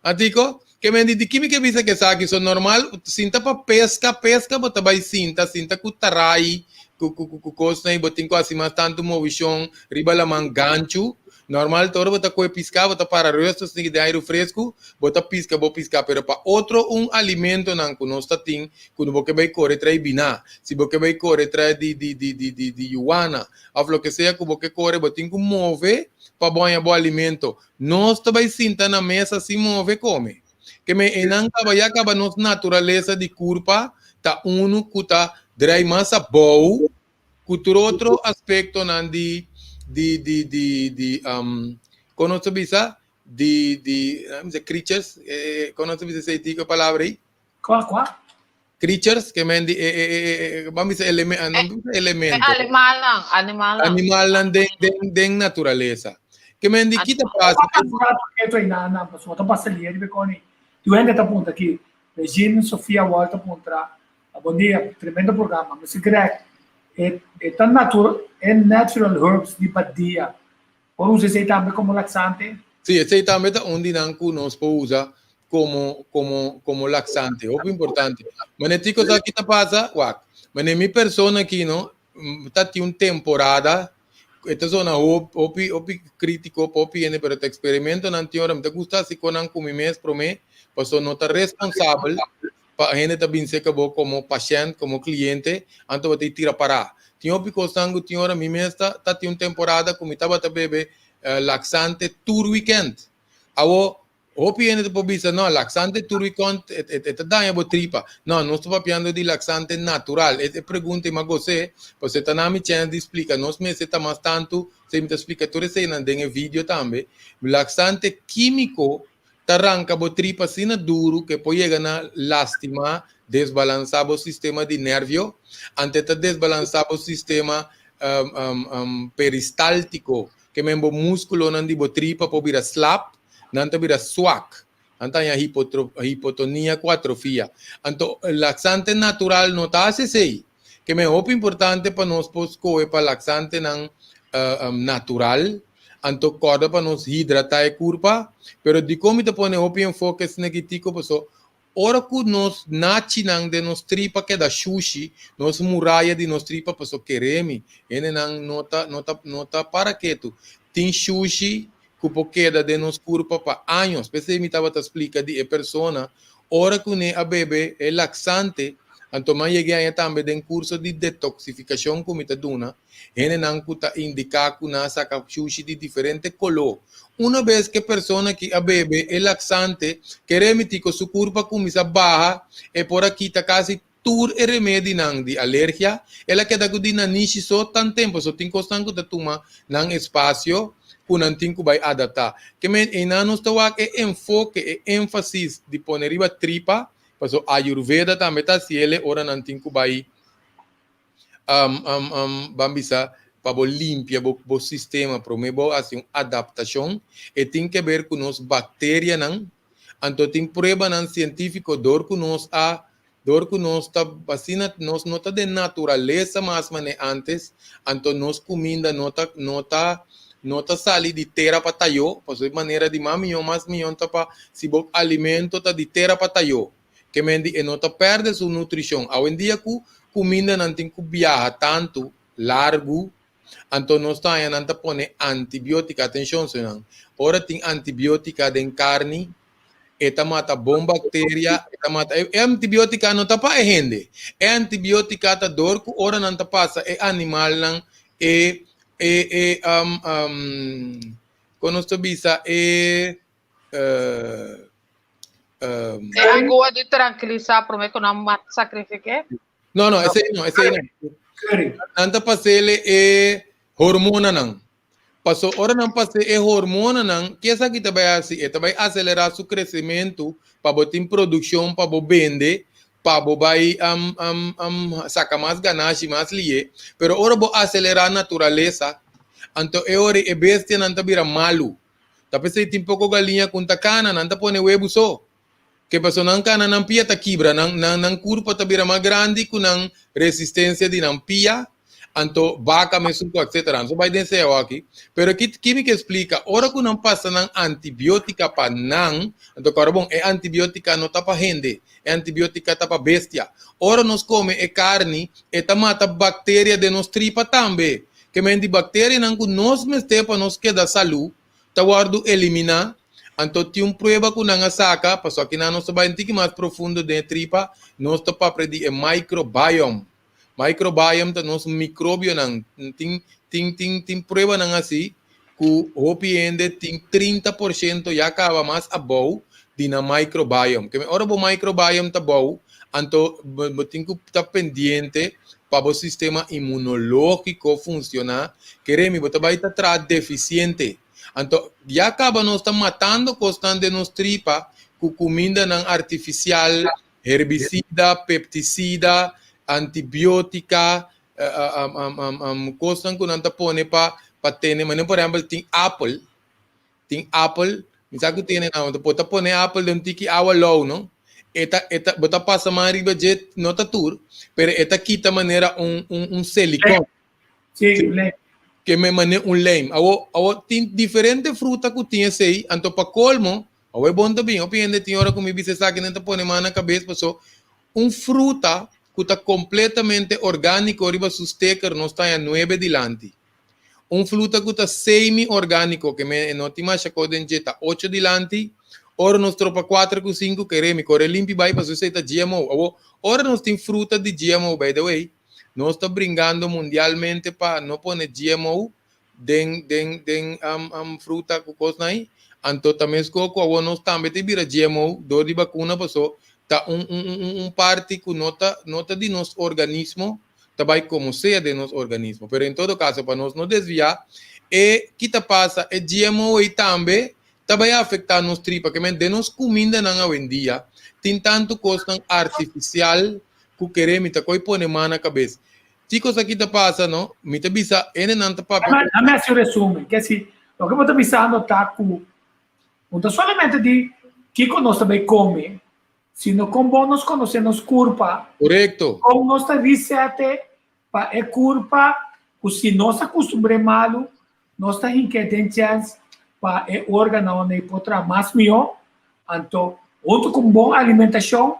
a Tiko ke men di di ki mi ke bisa ke esaki so normal sinta pa peska peska bo ta bai sinta sinta ku tarai ku ku ku kosnan i bo tin ku hasi mas tantu movishon riba laman ganchu normal ta ora bo ta kohe piska bo ta para rustig sinti den airu fresku bo ta piska bo piska pero pa otro un alimentonan ku nos ta tin ku bo ke bai kore trae bina si bo ke bai kore trae di di di di di di yuwana òf loke sea ku bo ke kore bo tin ku move pa bo haña bo alimento Nos ta bai sinta na mesa sin move kome. Ke men einan kaba ya kaba nos naturalesa di kurpa ta unu ku ta drai mas abou ku tur otro aspektonan di di di di di kon nos ta bisa di di creatures kon nos ta bisa esei tiko e palabra ei? Kua kua? Creatures ke men di e e e e ban bisa eleme no bisa elemento. E animalnan, animalnan. Animalnan den den den naturalesa. Ke men di kita pasa. Keto ei nan nan pasobra ta pasa lier riba e koni. Tur hende ta puntra aki. Regine Sofia Wall ta puntra, Bon dia, tremendo programa. Mister Greg, e e ta natur e natural herbs di badia Por usa esei tambe komo laksante? Sí, esei tambe ta un di nan ku nos por usa komo komo komo laksante. Hopi importante. Mane tiko sa ki ta pasa? Wak. Mane mi persona aki no ta tin un temporada e ta zona hopi hopi kritiko pa hopi hende pero ta eksperimentonan tin ora mi ta gusta hasi konan ku mi mes promé paso no ta responsabel pa hende ta bin serka bo komo pashènt, komo kliente, anto bo ta i tira pará. Tin hopi kosnan ku tin ora mi mes ta ta tin un temporada ku mi tabata bebe laksante tur wikènt. Awo, hopi hende ta por bisa, no, laksante tur wikònt e e ta daña bo tripa. No, nos ta papiando di laksante natural. E e pregunta i mi a gos'é, pasobra e ta na mi chèns di splika. Nos mester ta mas tantu, esei mi ta splika tur eseinan den e video tambe. Laksante kímiko ta ranka bo tripa asina duru ku e por yega na lastimá, desbalansá bo sistema di nervio, ante ta desbalansá bo sistema peristáltiko, ke men bo múskulonan di bo tripa por bira slap, nan ta bira swak, nan ta haña hipotonia ku atrofia. Anto laksante natural no ta hasi esei. Ke men hopi importante pa nos por skohe pa laksantenan natural, anto kòrda pa nos hidratá e kurpa, pero dikon mi ta pone hopi enfoke asina ki tiko paso ora ku nos nachinan den nos tripa keda shushi, nos muraya di nos tripa paso keremi hendenan no ta no ta no ta para ketu, tin shushi ku por keda den nos kurpa pa años, p'esei mi tabata splika di e persona ora ku ne a bebe e laksante, anto mi a yega aña tambe den kurso di detoksifikashon ku mi ta duna, hendenan ku ta indiká ku nan a saka shushi di diferente koló. Una bes ku e persona ki a bebe e laksante, kere mi tiko su kurpa kuminsá baha, e por a kita kasi. tur e remedinan di alergia, el a keda ku di nanishi so tanten pasobra tin kosnan ku ta tuma nan espasio ku nan tin ku bai adaptá. Ke men einan nos ta wak e enfoke, e énfasis di pone riba tripa, pasobra Ayurveda tambe ta hasiel ora nan tin ku bai ban bisa pa bo limpia bo bo sistema prome bo hasi un adaptashon, e tin ke ber ku nos bakterianan, anto tin pruebanan sientífiko dor ku nos a dor ku nos ta asina nos no ta den naturalesa mas mane antes, anto nos kuminda no ta no ta no ta sali di tera pa tayo, pasobra e manera di mas mihó mas mihó ta pa si bo alimento ta di tera pa tayo. Ke men di e no ta pèrdè su nutrishon. Awendia ku kumindanan tin ku biaha tantu largu, anto nos ta haña nan ta pone antibiótika. Atenshon señornan, ora tin antibiótika den karni, e ta mata bon bakteria, e ta mata e antibiótika no ta pa e hende. E antibiótika ta dor ku ora nan ta pasa e animalnan e e e kon nos ta bisa e E angua di tranquilisa prome ku nan mat sacrifique? No, no, esei no, esei no. Nan ta pasele e hormonanan. Paso ora nan pase e hormonanan, ke esaki ta bai hasi? E ta bai aselerá su kresementu pa bo tin produkshon pa bo bende, pa bo bai um, um, um, saka mas ganashi, mas lié. Pero ora bo aselerá naturalesa, anto e ora e bestianan ta bira malu. Ta p'esei tin poko galiña ku ta kana, nan ta pone webu so. Ke paso nan kana nan pia ta kibra, nan nan nan kurpa ta bira mas grandi ku nan resistensia di nan pia, anto baka mesun ku etsetera. Nos a bai den esei awoki. Pero ki ki mi ke splika, ora ku nan pasa nan antibiotika pa nan, anto kòrda bon, e antibiotika no ta pa hende, e antibiotika ta pa bestia. Ora nos kome e karni, e ta mata bakteria den nos tripa tambe. Ke men di bakterianan ku nos mester pa nos keda salú ta wòrdu eliminá, anto tin un prueba ku nan a saka, pasobra akinan nos ta bai un tiki mas profundo den e tripa, nos ta papia di e microbiome. Microbiome ta nos mikrobionan. Tin tin tin tin pruebanan hasi ku hopi hende tin 30% ya kaba mas abou di nan microbiome. Ke men ora bo microbiome ta bou, anto bo tin ku ta pendiente pa bo sistema inmunológiko funshoná, kere mi bo ta bai ta traha defisiente. Anto ya kaba nos ta matando kosnan den nos tripa ku kumindanan artifisial, herbisida, peptisida, antibiótika, kosnan ku nan ta pone pa pa tene, manera por ehèmpel tin apel, tin apel, mi sa ku tene nan, bo ta pone apel den un tiki awa lou no, e ta e ta bo ta pasa man riba dje, no ta tur, pero e ta kita manera un un un silicon. Sí, un lijm. Ke me manera un lijm. Awo awo tin diferente fruta ku tin esei, anto pa kolmo, awo e bon ta bin, hopi hende tin ora ku mi bisa esaki nan ta pone man na kabes paso un fruta ku ta kompletamente orgániko riba su steker nos ta haña nuebe dilanti. Un fruta ku ta semi-orgániko, ke men e no tin masha kos den dje, ta ocho dilanti. Ora nos tropa kuater ku sinku, kere mi kore limpi bai pasobra esei ta GMO. Awor, ora nos tin fruta di GMO, by the way, nos ta bringando mundialmente pa no pone GMO den den den fruta ku kosnan ei. Anto ta meskos ku awor nos tambe ta bira GMO dor di bakuna pasobra ta un un un un parti ku no ta no ta di nos organismo. ta bai como sea den nos organismo. Pero en todo caso, pa nos no desvia, e ki ta pasa, e GMO ei tambe ta bai afecta nos tripa. Ke men den nos cumindanan awendia tin tanto cosnan artificial cu kere mi ta coy pone man na cabes. Chicos aki ta pasa no, mi ta bisa hendenan ta papia cu. Dame haci un resumen, ke si loke bo ta bisando ta cu no ta solamente di kico nos ta bay come, sino kon bon nos konosé nos kurpa. Korekto. Kon nos ta reset pa e kurpa ku si nos a kustumbr'é malu, nos ta hink'é den chèns pa e órganonan ei por traha mas mihó. Anto, huntu ku un bon alimentashon,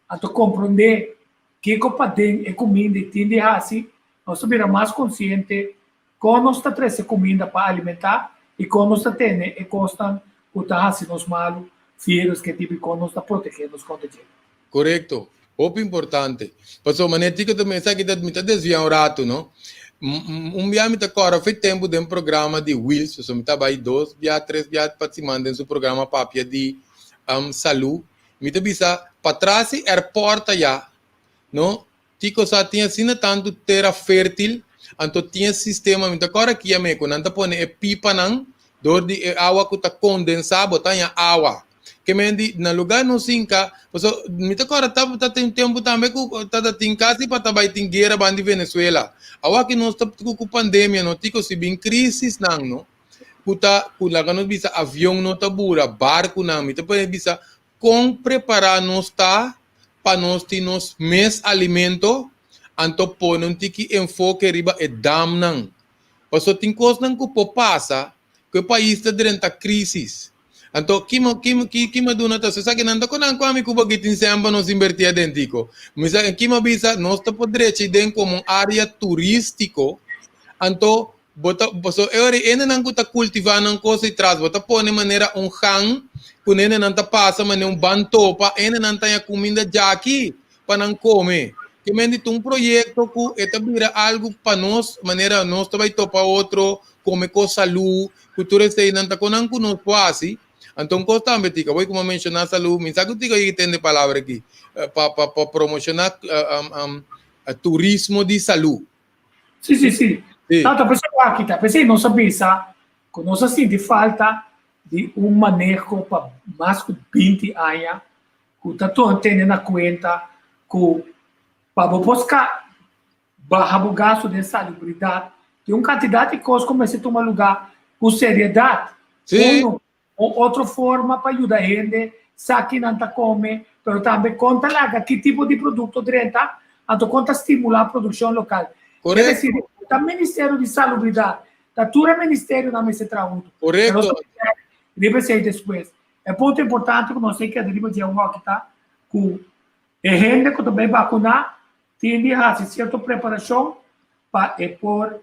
anto komprondé kiko paden e kuminda i tin di hasi, nos ta bira mas konsiente kon nos ta trese kuminda pa alimentá i kon nos ta tene e kosnan ku ta hasi nos malu, virus, ke tipo i kon nos ta protegé nos kontra dje. Korekto. Hopi importante. Pasobra manera Tico ta mester aki ta mi ta desviá un ratu no. Un bia mi ta kòrda fe tempu den programa di Wiels, pasobra mi ta bai dos bia, tres bia pa siman den su programa papia di salú. Mi ta bisa patras di airport ayá. No? Tiko sa tin asina tantu tera fértil, anto tin e sistema, mi ta kòrda ki yam'é, ku nan ta pone e pipanan dor di e awa ku ta kondensá, bo ta haña awa. Ke men di, na lugá nos hinka, pasobra mi ta kòrda tabata tin un tempu tambe ku tabata tin kasi pa ta bai tin guera ban di Venezuela. Awor aki nos ta ku pandemia no, tiko si bin krisisnan no, ku ta, ku laga nos bisa avion no ta bura, barkunan, mi ta pone bisa Kon prepará nos ta pa nos tin nos mes alimento? Anto pone un tiki enfoke riba e damnan. Pasobra tin kosnan ku por pasa ku e pais ta drenta krísis. Anto ki ki ki mi a duna ta esaki nan ta ku nan ku ami ku bo aki tin sèn pa nos inbertí aden tiko. Mi sa ki mi a bisa nos ta por drecha aden komo un área turístiko anto Bo ta, pasobra e ora ei hendenan ku ta kultivá nan kos ei tras, bo ta pone manera un gan ku hendenan ta pasa manera un ban topa, hendenan ta haña kuminda djaki pa nan kome. Ke men di ta un proyekto ku e ta bira algu pa nos, manera nos ta bai topa otro, kome kos salú, ku tur eseinan ta konan ku nos por hasi. Anto un kos tambe tika, bo kuma menshoná salú, mi sa ku tika yega tende palabra aki, pa pa pa promoshoná turismo di salú. Sí, sí, sí. sí. Tanto pensei aki ta, pensei nos a bisa ku nos a sinti falta di un maneho pa mas ku 20 aña ku ta tene na kuenta ku pa bo por ska baha bo gasto den salubridat tin un kantidat di kos ku mester tuma lugá ku seriedat. Sí. Uno, Un otro forma pa yuda hende sa ki nan ta kome, pero tambe kon ta laga ki tipo di produkto drenta, anto kon ta stimulá produkshon lokal. Es desir, ta Ministerio di Salubridat, ta tur e ministerionan mester traha huntu. Pero nos ta mira riba esei despues. E punto importante ku nos tin keda riba dje awor aki ta ku e hende ku ta bai bakuná tin di hasi sierto preparashon pa e por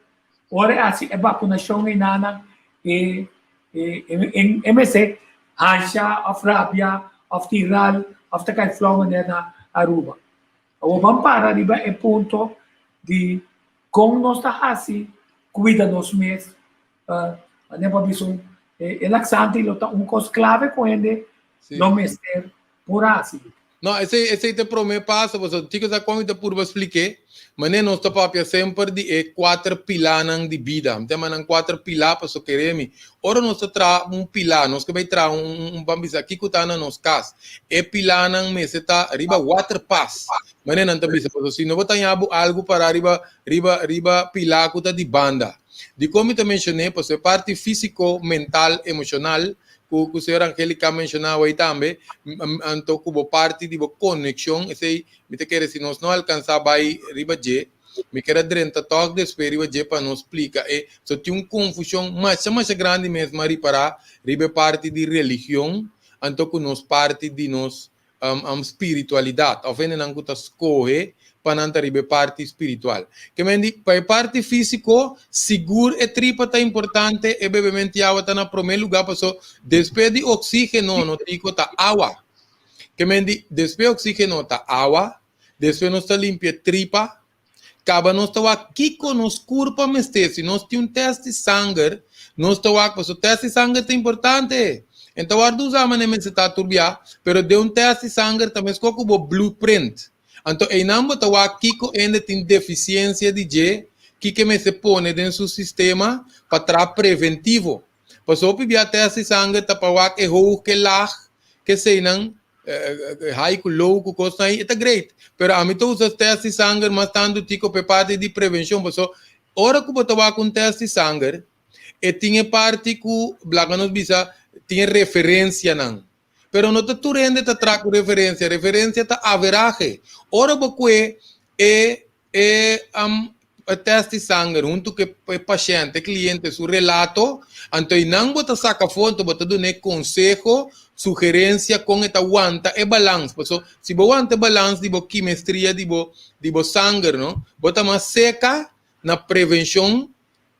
ora e hasi e bakunashon einanan e e mester hansha òf rabia òf tin ral òf ta kai flou manera na Aruba. Awor ban para riba e punto di kon nos ta hasi kuida nos mes manera bo a bisa e laksante lo ta un kos klave ku hende lo mester por hasi. No, esei, esei ta e promé paso, pasobra kiko sa kon mi ta purba splik'é? Manera nos ta papia semper di e kuater pilánan di bida. Mi ta yama nan kuater pilá pasobra kere mi, ora nos ta traha un pilá, nos ke bai traha un, un, ban bisa kiko ta na nos kas, e pilánan mester ta riba waterpas, manera nan ta bisa, pasobra si no bo ta haña bo algu pará riba, riba, riba pilá ku ta di banda. Dikon mi ta menshon'é? Pasobra e parti físiko, mental, emoshonal ku ku señora Angelica a menshoná awey tambe, anto ku bo parti di bo konekshon, esei mi ta kere si nos no alkansá bai riba dje, mi kier a drenta tòg despues riba dje pa nos splika e, so tin un konfushon masha masha grandi mes mi a ripará riba e parti di religion anto ku nos parti di nos spiritualidat òf hendenan ku ta skohe pa nan ta riba e parti spiritual. Ke men di, pa e parti físiko, sigur e tripa ta importante, e bebemento di awa ta na promé lugá paso despues di oksígeno no tiko ta awa. Ke men di, despues oksígeno ta awa, despues nos ta limpia e tripa, Kaba nos ta wak kiko nos kurpa mester. Si nos tin un tèst di sanger, nos ta wak, pasobra tèst di sanger ta importante. En ta wòrdu usá manera mester ta tur bia, pero den un tèst di sanger ta meskos ku bo blueprint. Anto einan bo ta wak kiko hende tin defisiensia di dje, kiko e mester pone den su sistema pa traha preventivo. Pasobra hopi bia tèst di sanger ta pa wak e hoog ku e laag, keseinan high ku low ku kosnan ahí, e ta great. Pero ami ta usa test di sanger mas tantu tiko pa e parti di prevenshon, paso ora ku bo ta wak un test di sanger, e tin e parti ku laga nos bisa tin e referensianan. Pero no ta tur hende ta traha ku referensia, referensia ta averahe. Ora bo kue e E test di sanger huntu ku e pashènt, e kliente su relato, anto einan bo ta saka afó, anto bo ta dun'é konseho, sugerensia kon e ta wanta e balans. Paso si bo wanta e balans di bo kimestria di bo di bo sanger no, bo ta mas seka na prevenshon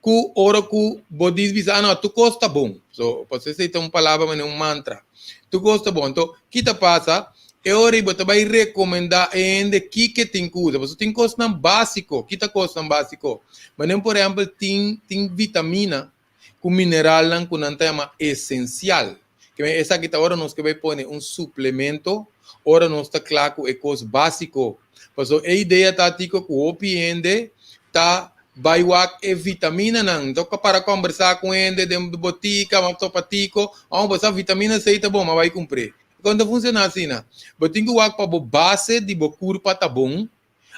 ku ora ku bo dis bisa, ah no, tur kos ta bon. So, pasobra esei ta un palabra manera un mantra. Tur kos ta bon. Anto, ki ta pasa? E ora ei bo ta bai rekomendá e hende kiko e tin ku usa. Pasobra tin kosnan básiko. Ki ta kosnan básiko? Manera por ehèmpel tin tin vitamina ku mineralnan ku nan ta yama esensial. Ke men esaki ta ora nos ke bai pone un suplemento, ora nos ta kla ku e kos básiko. Paso e idea ta Tico ku hopi hende ta bai wak e vitaminanan. Toka para kombersá ku hende den botika, m'a topa Tico, oh bo sa vitamina C ta bon, m'a bai kumpr'é. Kon ta funshoná asina? Bo tin ku wak pa bo base di bo kurpa ta bon,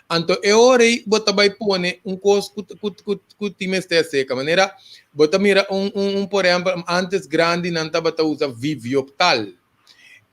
anto e ora ei bo ta bai pone un kos ku ku ku ku tin mester seka. Manera bo ta mira un un un por ehèmpel antes grandinan tabata usa Vivioptal.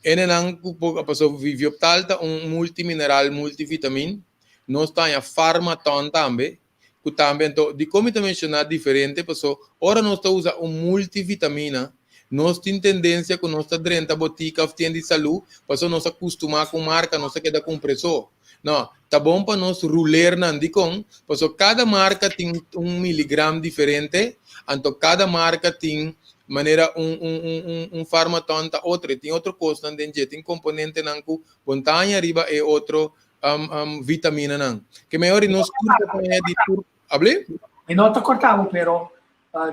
Enenan ku por pasobra Vivioptal ta un multimineral multivitamin. Nos ta haña Farmaton tambe ku tambe anto dikon mi ta menshoná diferente paso ora nos ta usa un multivitamina nos tin tendensia ku nos ta drenta botika òf tienda di salú paso nos a kustumá ku un marka nos ta keda kumpra eso no ta bon pa nos ruler nan dikon paso kada marka tin un miligram diferente anto kada marka tin manera un un un un un farmaton ta otro e tin otro kosnan den dje tin komponentenan ku bo no ta haña riba e otro um, um, vitaminanan. Ke mehor i nos kurpo ta di tur. Able? Mi no ta korta bo, pero uh,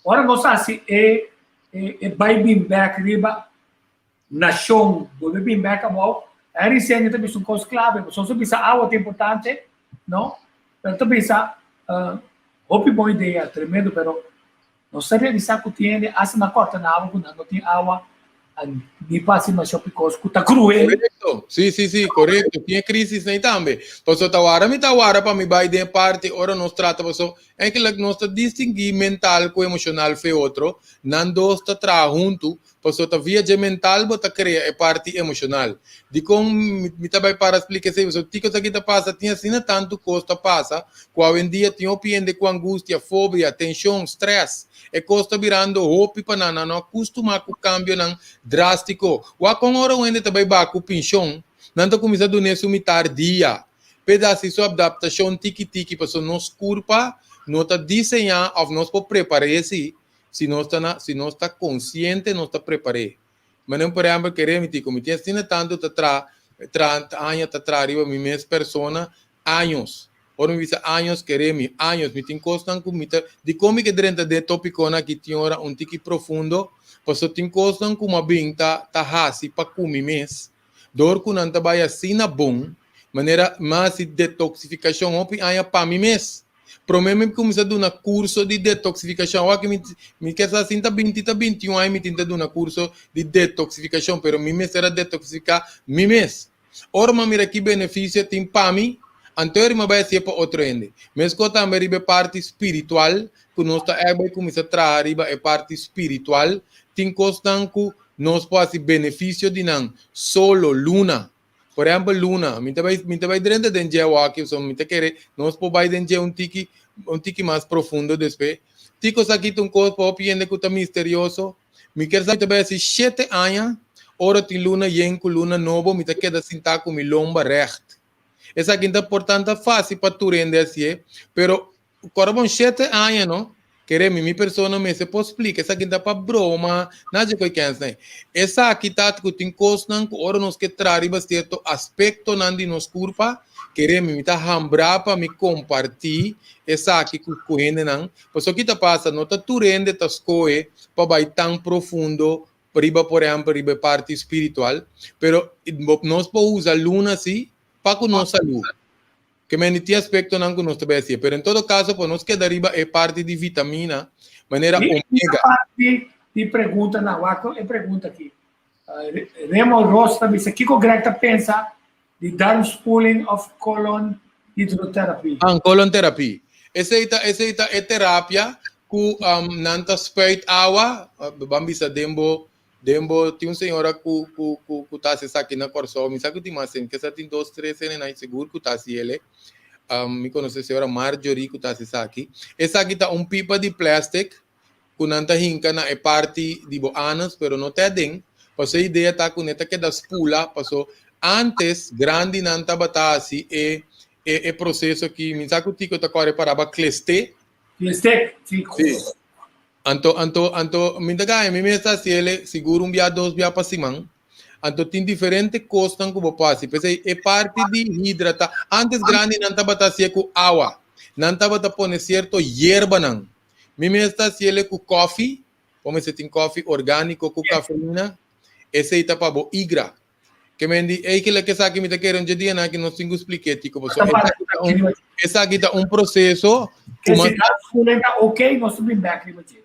ora nos hasi e, e, e bai bin back riba nashon, bolbe bin back abou, e risen ta bisa un kos klave. Soms ta bisa awa ta importante, no? Pero ta bisa, uh, hopi bon idea, tremendo, pero Nos ta realisá ku tin hende asta na kòrta na awa ku nan no tin awa ni pa hasi masha hopi kos ku ta kruel. Korekto, si, si, si, korekto. Tin e krísis ei tambe. Pasobra ta wara mi ta wara pa mi bai den e parti ora nos trata pasobra eigenlijk nos ta distinguí mental ku emoshonal fe otro. Nan dos ta traha huntu Pasobra ta via dje mental bo ta krea e parti emoshonal. Dikon mi ta bai para splika esei? Pasobra tiko esaki ta pasa, tin asina tantu kos ta pasa ku awendia tin hopi hende ku angustia, fobia, tenshon, strès. E kos ta birando hopi pa nan. Nan no a kustumá ku kambionan drástiko. Wak kon ora un hende ta bai baha ku pinshon, nan ta kuminsá dun'é su mitar dia. P'e ta hasi su adaptashon tiki tiki pasobra nos kurpa no ta diseñá òf nos por prepar'é si Si nos ta na, si nos ta konsiente, nos ta prepar'é. Manera por ehèmpel kere mi tin ku mi tin asina tantu ta tra, tra aña ta traha riba mi mes persona, años. Ora mi bisa años kere mi, años. Mi tin kosnan ku mi ta, dikon mi ke drenta den e topikonan aki tin ora un tiki profundo? Pasobra tin kosnan ku mi a bin ta ta hasi pa ku mi mes, dor ku nan ta bai asina bon, manera mi a hasi detoksifikashon hopi aña pa mi mes. Promé mi kuminsá duna kurso di detoksifikashon. Awor aki mi mi ke sa sin ta binti ta binti un aña mi tin ta duna kurso di detoksifikashon, pero mi mester a detoksifiká mi mes. Ora mi a mira ki benefisio tin pa mi, anto mi a bai hasié pa otro hende. Meskos tambe riba e parti spiritual, ku nos ta èk bai kuminsá traha riba e parti spiritual, tin kosnan ku nos por hasi benefisio di nan, solo, luna. Por ehempel luna, mi ta bai mi ta bai drenta den dje awaki, so mi ta kere nos por bai den dje un tiki un tiki mas profundo despues. Tiko sa kita un kos pa hopi hende ku ta misterioso. Mi ker sa mi ta bai hasi shete aña, ora tin luna yen ku luna nobo mi ta keda sintá ku mi lomba règt. Esaki ta por tanta fásil pa tur hende hasié, pero Kòrda bon shete aña no, kere mi mi persona mester por splika esaki ta pa broma, na dje koe kens nei. Esaki ta ku tin kosnan ku ora nos ke traha riba sierto aspektonan di nos kurpa, kere mi mi ta hambrá pa mi kompartí esaki ku ku hendenan, pasobra ki ta pasa no ta tur hende ta skohe pa bai tan profundo riba por ehèmpel riba e parti spiritual, pero nos por usa luna si pa ku nos salú. Ke mende tin aspektonan ku nos ta bai hasié, pero en todo kaso pa nos keda riba e parti di vitamina manera Mi omega. parti di pregunta nan, wak e pregunta aki. Remo Ross ta bisa, kiko Greg ta pensa di darm spoeling of colon hydrotherapy? Ah, colon therapy. Esei ta esei ta e terapia ku nan ta spuit awa, ban bisa den bo Den bo tin un señora ku ku ku ku ta hasi esaki na Kòrsou. Mi sa ku tin mas hende, kesa tin dos tres hende nan sigur ku ta hasi ele. Um, mi konosé señora Marjorie ku ta hasi esaki. Esaki ta un pipa di plastic ku nan ta hinka na e parti di bo anus, pero no te aden. Paso e idea ta ku ne ta keda spula, paso antes grandinan tabata hasi e e e proseso ki mi sa ku Tico ta kòrda e paraba klesté. Klesté, si. Si. Anto, anto, anto, mi ta gaya, mi mes ta hasiele sigur un bia, dos bia pa siman. Anto tin diferente kosnan ku bo por hasi. P'esei e parti di hidrata, antes grandinan tabata hasié ku awa. Nan tabata pone sierto yerbanan. Mi mes ta hasiele ku kòfi, bo mester tin kòfi orgániko ku kafeina. Esei ta pa bo igra. Ke men di, eigenlijk esaki mi ta kere un dje dianan aki nos tin ku splik'é tiko pasobra esaki ta un esaki ta un proseso ku mas. Si ta ok nos ta bin bek riba dje.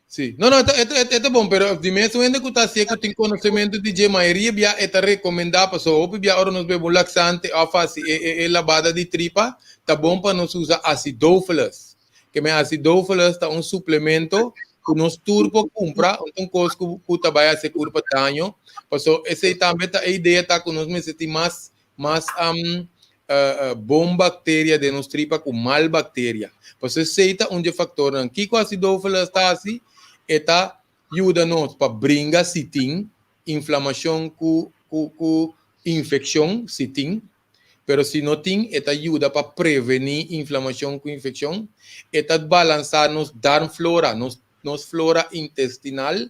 Si. No, no, e ta e ta bon, pero di mes un hende ku ta hasié ku tin konosementu di dje, mayoria bia e ta rekomendá pasobra hopi bia ora nos bebe un laksante òf hasi e e e labada di tripa, ta bon pa nos usa acidophilus. Ke men acidophilus ta un suplemento ku nos tur por kumpra, no ta un kos ku ku ta bai hasi e kurpa daño, paso esei tambe ta e idea ta ku nos mester tin mas mas bon bakteria den nos tripa ku mal bakteria. Paso esei ta un di e faktornan. Kiko acidophilus ta hasi? E ta yuda nos pa bringa si tin inflamashon ku ku ku infekshon si tin. Pero si no tin, e ta yuda pa prevení inflamashon ku infekshon. E ta balansá nos darmflora, nos nos flora intestinal.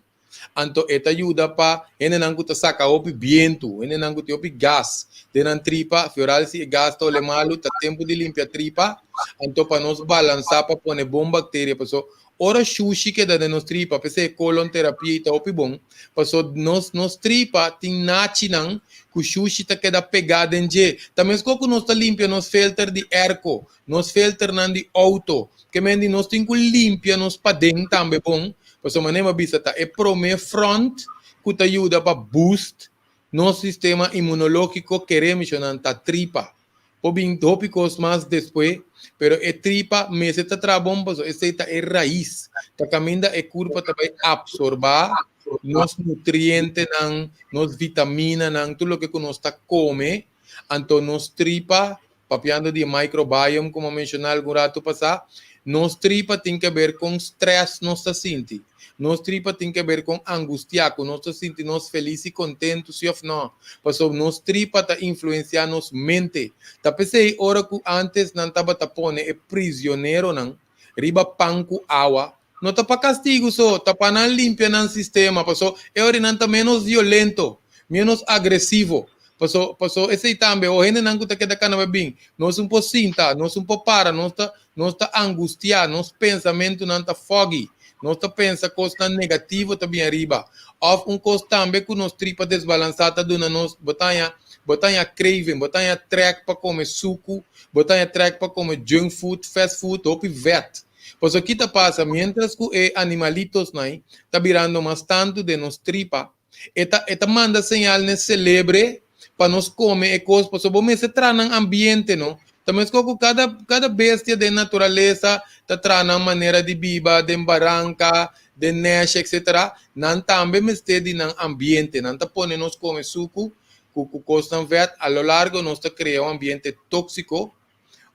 Anto e ta yuda pa hendenan ku ta saka hopi bientu, hendenan ku tin hopi gas den nan tripa, foral si e gas ta ole malu, ta tempu di limpia tripa. Anto pa nos balansá pa pone bon bakteria, paso Ora shushi keda den nos tripa, p'esei e colon terapia i ta hopi bon, paso nos nos tripa tin nachinan ku shushi ta keda pegá den dje. Ta meskos ku nos ta limpia nos filter di airco, nos filternan di outo. Ke men di nos tin ku limpia nos paden tambe bon, paso manera mi a bisa ta e promé front ku ta yuda pa boost nos sistema inmunológiko kere mishonan ta tripa. Por bin hopi kos mas despues, pero e tripa mester ta traha bon pasobra esei ta e rais, ta kaminda e kurpa ta bai apsorbá nos nutrientenan, nos vitaminanan, tur loke ku nos ta kome. Anto nos tripa, papiando di e microbiome ku mi a menshoná algun ratu pasá, nos tripa tin ke ber kon strès nos ta sinti. Nos tripa tin ke ber kon angustiá ku nos ta sinti nos felis i kontentu, si òf nò. Pasobra nos tripa ta influensiá nos mente. Ta p'esei ora ku ántes nan tabata pone e prisioneronan riba pan ku awa, no ta pa kastigu so, ta pa nan limpia nan sistema, pasobra e ora nan ta ménos violento, ménos agresivo. Paso, paso esei tambe, o hendenan ku ta keda kana bai bin, nos un por sinta, nos un por para, nos ta, nos ta angustiá, nos pensamentunan ta foggy, nos ta pensa kosnan negativo ta bin ariba. Òf un kos tambe ku nos tripa desbalansá ta duna nos, bo ta haña, bo ta haña craving, bo ta haña trèk pa kome suku, bo ta haña trèk pa kome junk food, fast food, hopi vèt. Pasobra ki ta pasa, miéntras ku e animalitosnan ta birando mas tantu den nos tripa, E ta e ta manda señal n'e selebre pa nos kome e kos pasobra bo mester traha nan ambiente no. Ta meskos ku kada kada bestia den naturalesa ta traha nan manera di biba den baranka, den nèshi etsetera, nan tambe mester di nan ambiente. Nan ta pone nos kome suku ku ku kosnan vèt, a lo largo nos ta krea un ambiente tóksiko,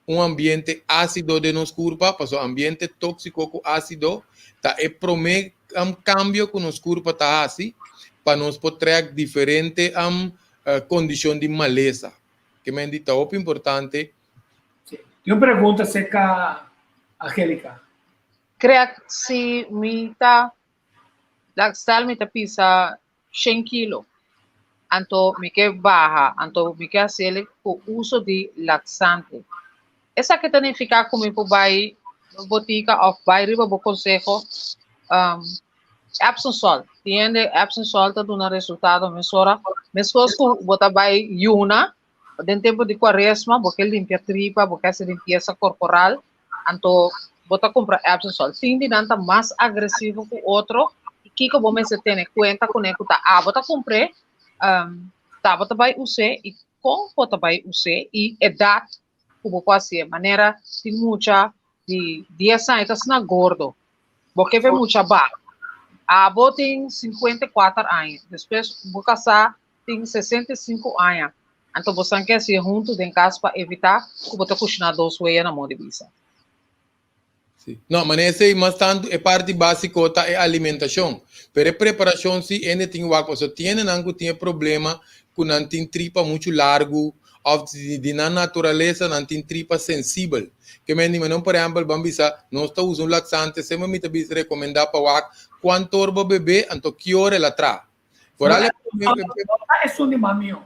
un ambiente ásido den nos kurpa, pasobra ambiente tóksiko ku ásido ta e promé kambio ku nos kurpa ta hasi pa nos por trèk diferente kondishon di malesa. Ke men di ta hopi importante. Sí. Tin un pregunta aserka Angelica. Krek si mi ta, stel mi ta pisa shen kilo. Anto mi ke baha, anto mi ke hasiel ku uso di laksante. Esaki ta nifiká ku mi por bai botika òf bai riba bo konseho um, Epsom salt. Tin hende Epsom salt ta duna resultado mesora. Meskos ku bo ta bai yuna den tempu di kuaresma, bo ke limpia tripa, bo ke hasi limpiesa korporal, anto bo ta kumpra Epsom salt. Tin di nan ta mas agresivo ku otro i kiko bo mester tene kuenta kuné ku ta abo ta kumpr'é, um, ta bo ta bai us'é i kon bo ta bai us'é i edat ku bo por hasié. Manera tin mucha di dies aña ta asina gordo, bo ke ve mucha ba. Abo tin 54 aña, despues bo kasá tin 65 aña, anto bosan ke hasié huntu den kas pa evitá ku bo ta kushiná dos wea na moda di bisa. Sí. No, ma esei mas tantu e parti básiko ta e alimentashon. Pero e preparashon sí hende tin wak pasobra tin hendenan ku tin e problema ku nan tin tripa muchu largu òf di di nan naturalesa nan tin tripa sensibel. Ke men di manera por ehèmpel ban bisa nos ta usa un laksante semper mi ta bisa rekomendá pa wak kuantu or bo bebe anto ki ora el a traha. Foral e No ta esun di mas mihó.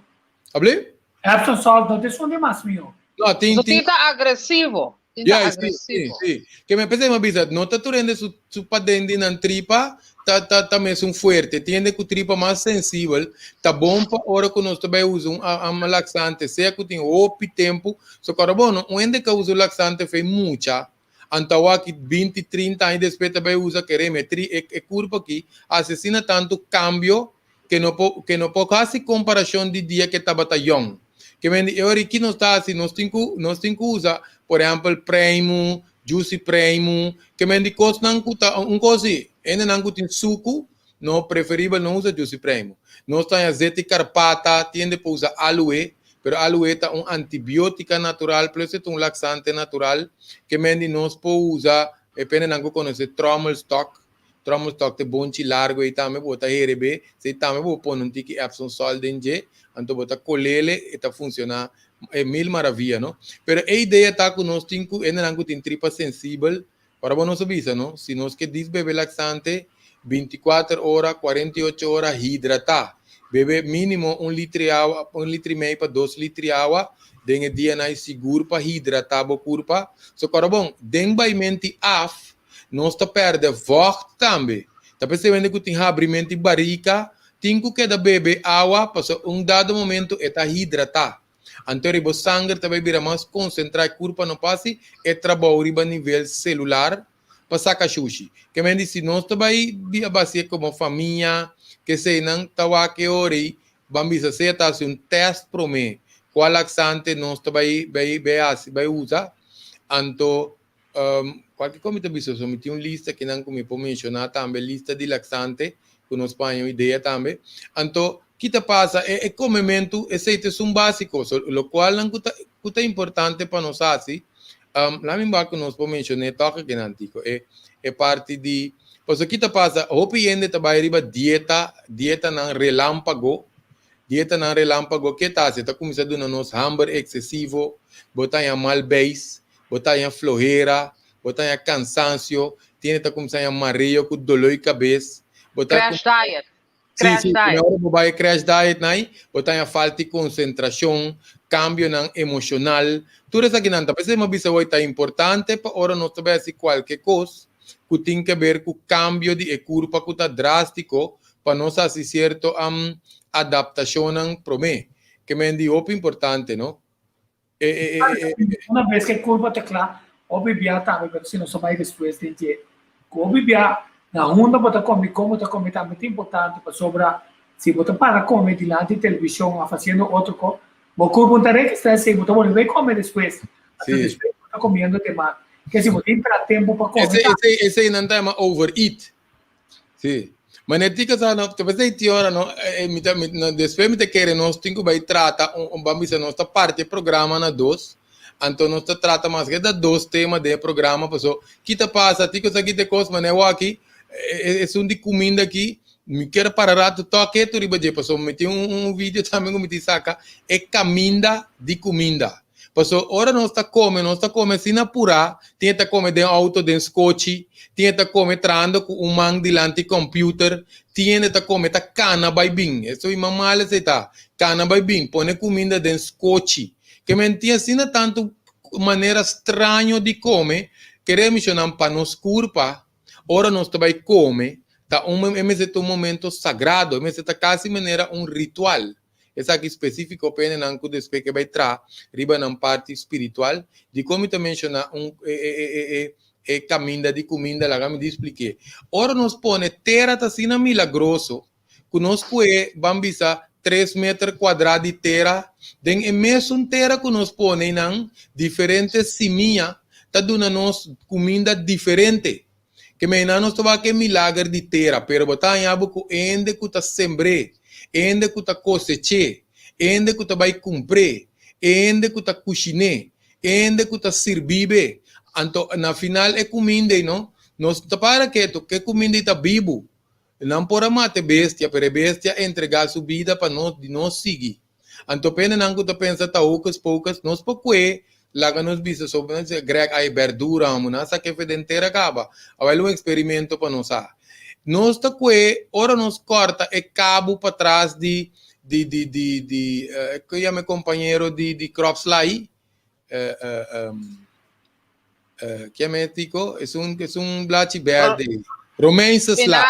Abli? Epsom salt no ta esun di mas mihó. No, tin Su tin tin ta agresivo. Tin ta Ja, sí, sí, agresivo. sí. Ke men p'esei mi a bisa, no ta tur hende su, su paden di nan tripa ta, ta, ta mesun fuerte. Tin hende ku tripa mas sensibel. Ta bon pa ora ku nos ta bai usa un, a- un laxante, sea ku tin hopi tempu. So kòrda bon, no? Un hende ka usa un laxante fei mucha, anto awor aki 20, 30 aña despues ta bai usa kereme. E tri, e, e kurpa aki hasi asina tantu kambio ke no por, ke no por hasi komparashon di dia ke tabata yòn. Ke men di e ora ki nos ta hasi, nos tin ku, nos tin ku usa, por ehèmpel, preimu, juice preimu, ke men di kosnan ku ta un kos si, hendenan ku tin suku, no preferibel no usa juice preimu. Nos ta haña zeti karpata, tin hende por usa aloe, pero aloe ta un antibiotika natural plus e ta un laksante natural, ke men di nos por usa, e pendenan ku konosé tromelstok, Trommelstock te bonchi largo ei tambe bo ta herebe, esei tambe bo pone un tiki Epsom salt den dje, anto bo ta kolele e ta funciona e mil maravilla no. Pero e idea ta ku nos tin ku hendenan ku tin tripa sensibel, ora bo nos a bisa no, si nos ke dis bebe laxante 24 ora, 48 ora hidrata, bebe minimo un litri awa, un litri mei pa dos litri awa den e dianan ei sigur pa hidrata bo kurpa. So kòrda bon, den baimenti af Nos ta pèrdè vògt tambe. Ta p'esei wende ku tin habrimento di barika, tin ku keda bebe awa pasobra un dado momento e ta hidratá. Anto riba bo sanger ta bai bira mas konsentrá e kurpa no por hasi e trabou riba nivel selular pa saka shushi. Ke men di si nos ta bai bia basié komo famia, keseinan ta wak e ora ei ban bisa sea ta hasi un tèst promé kua laksante nos ta bai bai bai hasi bai usa. Anto Um, kualke kon mi ta bisa so, mi tin un lista kinan ku mi por menshoná tambe, lista di laksante, ku nos por haña un idea tambe. Anto, ki ta pasa? E, e komementu, esei ta esun básiko, so, lokualnan ku ta, ku ta importante pa nos hasi, um, laat mi wak ku nos por menshoné tòg akinan, Tico, e, e parti di, pasobra ki ta pasa? Hopi hende ta bai riba dieta, dietanan relámpago, dietanan relámpago, ke ta hasi? E ta kuminsá duna nos hamber eksesivo, bo ta haña mal beis, bo ta haña flohera, bo ta haña kansansio, tin hende ta kuminsá haña mareo ku doló di kabes, bo ta Crash diet. Sí, Crash sí, diet. ora bo bai e crash diet nai, bo ta haña falta di konsentrashon, kambionan emoshonal, tur esakinan ta. P'esei mi a bisa hoy ta importante pa ora nos ta bai hasi kualke kos ku tin ke ber ku kambio di e kurpa ku ta drástiko pa nos hasi sierto adaptashonnan promé. Ke men di hopi importante, no? E, e, e, e, Una vez que curva ta kla, hopi bia tambe, pero si nos a bai despues den dje. Ku hopi bia na unda bo ta kome, kon bo ta kome tambe ta importante pasobra si bo ta para kome dilanti televishon òf hasiendo otro kos, bo kurpa no ta registrá esei, bo ta bolbe bai kome despues. Anto Sí. despues bo ta komiendo te mas. Ke si bo tin tra tempu pa kome Esei, tambe. esei, esei nan ta yama overeat. Sí. Ma net tika sa no, te pensei ti ora no, eh, mi ta, mi, no, despues mi ta kere nos tin ku bai trata un, un ban bisa nos ta parti e programa na dos, anto nos ta trata mas ke da dos tema den e programa paso ki ta pasa tiko sa ki te kos ma ne waki eh, esun di kuminda aki mi kier para rato tok ketu riba dje paso mi tin un, un video tambe ku mi tin saka e kaminda di kuminda. Paso ora nos ta come, nos ta come asina purá, tin e ta come den auto, den skochi, tin e ta come trahando ku un man dilanti computer, tin hende ta come ta kana bai bin, eso i man mal esei ta, kana bai bin, pone kuminda den skochi. Ke men tin asina tantu manera straño di come, kere mishonan pa nos kurpa, ora nos ta bai come, ta un, e mester ta un momento sagrado, e mester ta kasi manera un ritual. Esaki spesífiko pa hendenan ku despues ke bai traha riba nan parti spiritual. Dikon mi ta menshoná un e e e e e kaminda di kuminda? Laga mi di splik'é. Ora nos pone tera ta asina milagroso ku nos kue ban bisa tres meter kuadrá di tera, den e mesun tera ku nos pone einan diferente simia ta duna nos kuminda diferente. Ke meinan nos ta wak e milager di tera, pero bo ta haña bo ku hende ku ta sembr'é, hende ku ta kosech'é, hende ku ta bai kumpr'é, hende ku ta kushin'é, hende ku ta sirbib'é. Anto na final e kuminda ei no, nos no ta para ketu, ke kuminda ei ta bibu. Nan por a mata e bestia, pero e bestia a entregá su bida pa nos di nos sigui. Anto p'e nan ku ta pensa ta hocus pocus, nos por kue laga nos bisa so, nan bisa Greg ai berdura amo, nan a saka e fe den tera kaba, awel un eksperimento pa nos ha. Nos ta kue ora nos kòrta e kabu patras di di di di di ku yama e kompañero di di kropslai? Kiametico es un es un blachi berde. Romeinse sla.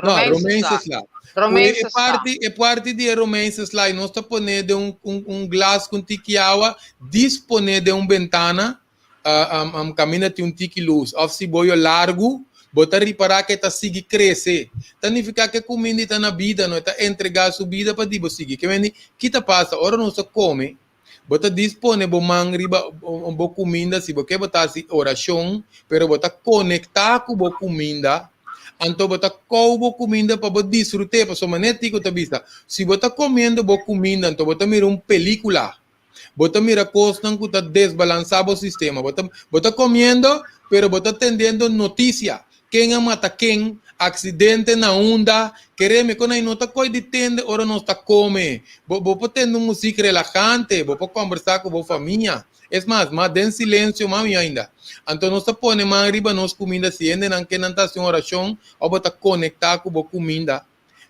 No, Romeinse sla. Romeinse e parti, e parti di e Romeinse sla y nos ta pone den un, un, un glas con tiki awa, dispone den un bentana, uh, um, um, caminda tin un tiki luz. Of si boyo largo, bo ta ripara que ta sigui crece. Ta nifica que cuminda ta na bida, no ta entrega su bida pa di bo sigui. Ke meni, kita pasa, ora nos ta come, Bo ta dispone bo man riba bo kuminda si bo ke bo ta hasi orashon, pero bo ta konektá ku bo kuminda, anto bo ta kou bo kuminda pa bo disfrut'é. Pasobra manera Tico ta bisa, si bo ta komiendo bo kuminda anto bo ta mira un pelíkula, bo ta mira kosnan ku ta desbalansá bo sistema. Bo ta bo ta komiendo pero bo ta tendiendo notisia. Ken a mata ken, aksidente na unda, kereme kon ai no ta koi di tende ora nos ta kome. Bo bo por tende un musik relahante, bo por kombersá ku bo famia. Es mas, mas den silensio mas mihó ainda. Anto nos ta pone man riba nos kuminda si hendenan ke nan ta hasi un orashon òf bo ta konektá ku bo kuminda.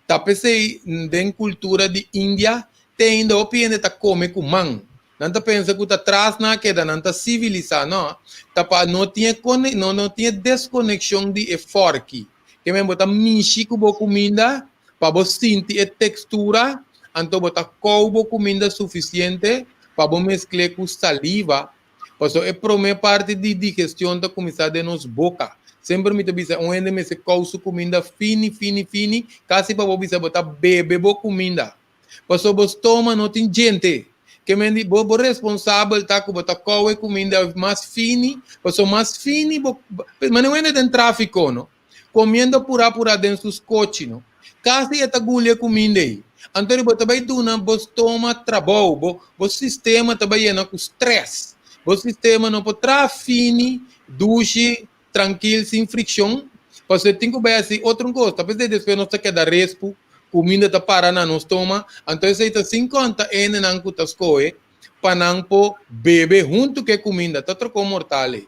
Ta p'esei den kultura di India te ainda hopi hende ta kome ku man. Nan ta pensa ku ta tras nan a keda, nan ta sivilisá. No, ta pa no tin e kone, no no tin e deskonekshon di e fòrki. Ke men bo ta mishi ku bo kuminda pa bo sinti e tekstura, anto bo ta kou bo kuminda sufisiente pa bo meskl'é ku saliva. Pasobra e promé parti di digestion ta kuminsá den nos boka. Semper mi ta bisa un hende mester kou su kuminda fini, fini, fini, kasi pa bo bisa bo ta bebe bo kuminda. Pasobra bo stoma no tin djente. Ke men di bo bo responsabel ta ku bo ta kou e kuminda mas fini, pasobra mas fini bo, manera un hende den trafiko no, komiendo purá purá den su skochi no, kasi e ta guli e kuminda ei. Anto di bo ta bai duna bo stoma trabou, bo bo sistema ta bai yena ku stress. Bo sistema no por traha fini, dushi, trankil, sin frikshon, pasobra e tin ku bai hasi otro kos. Ta p'esei despues nos ta keda respu, kuminda ta para na nos stoma, anto esei ta sin konta hendenan ku ta skohe pa nan por bebe huntu ku e kuminda, ta trokó mortal ei.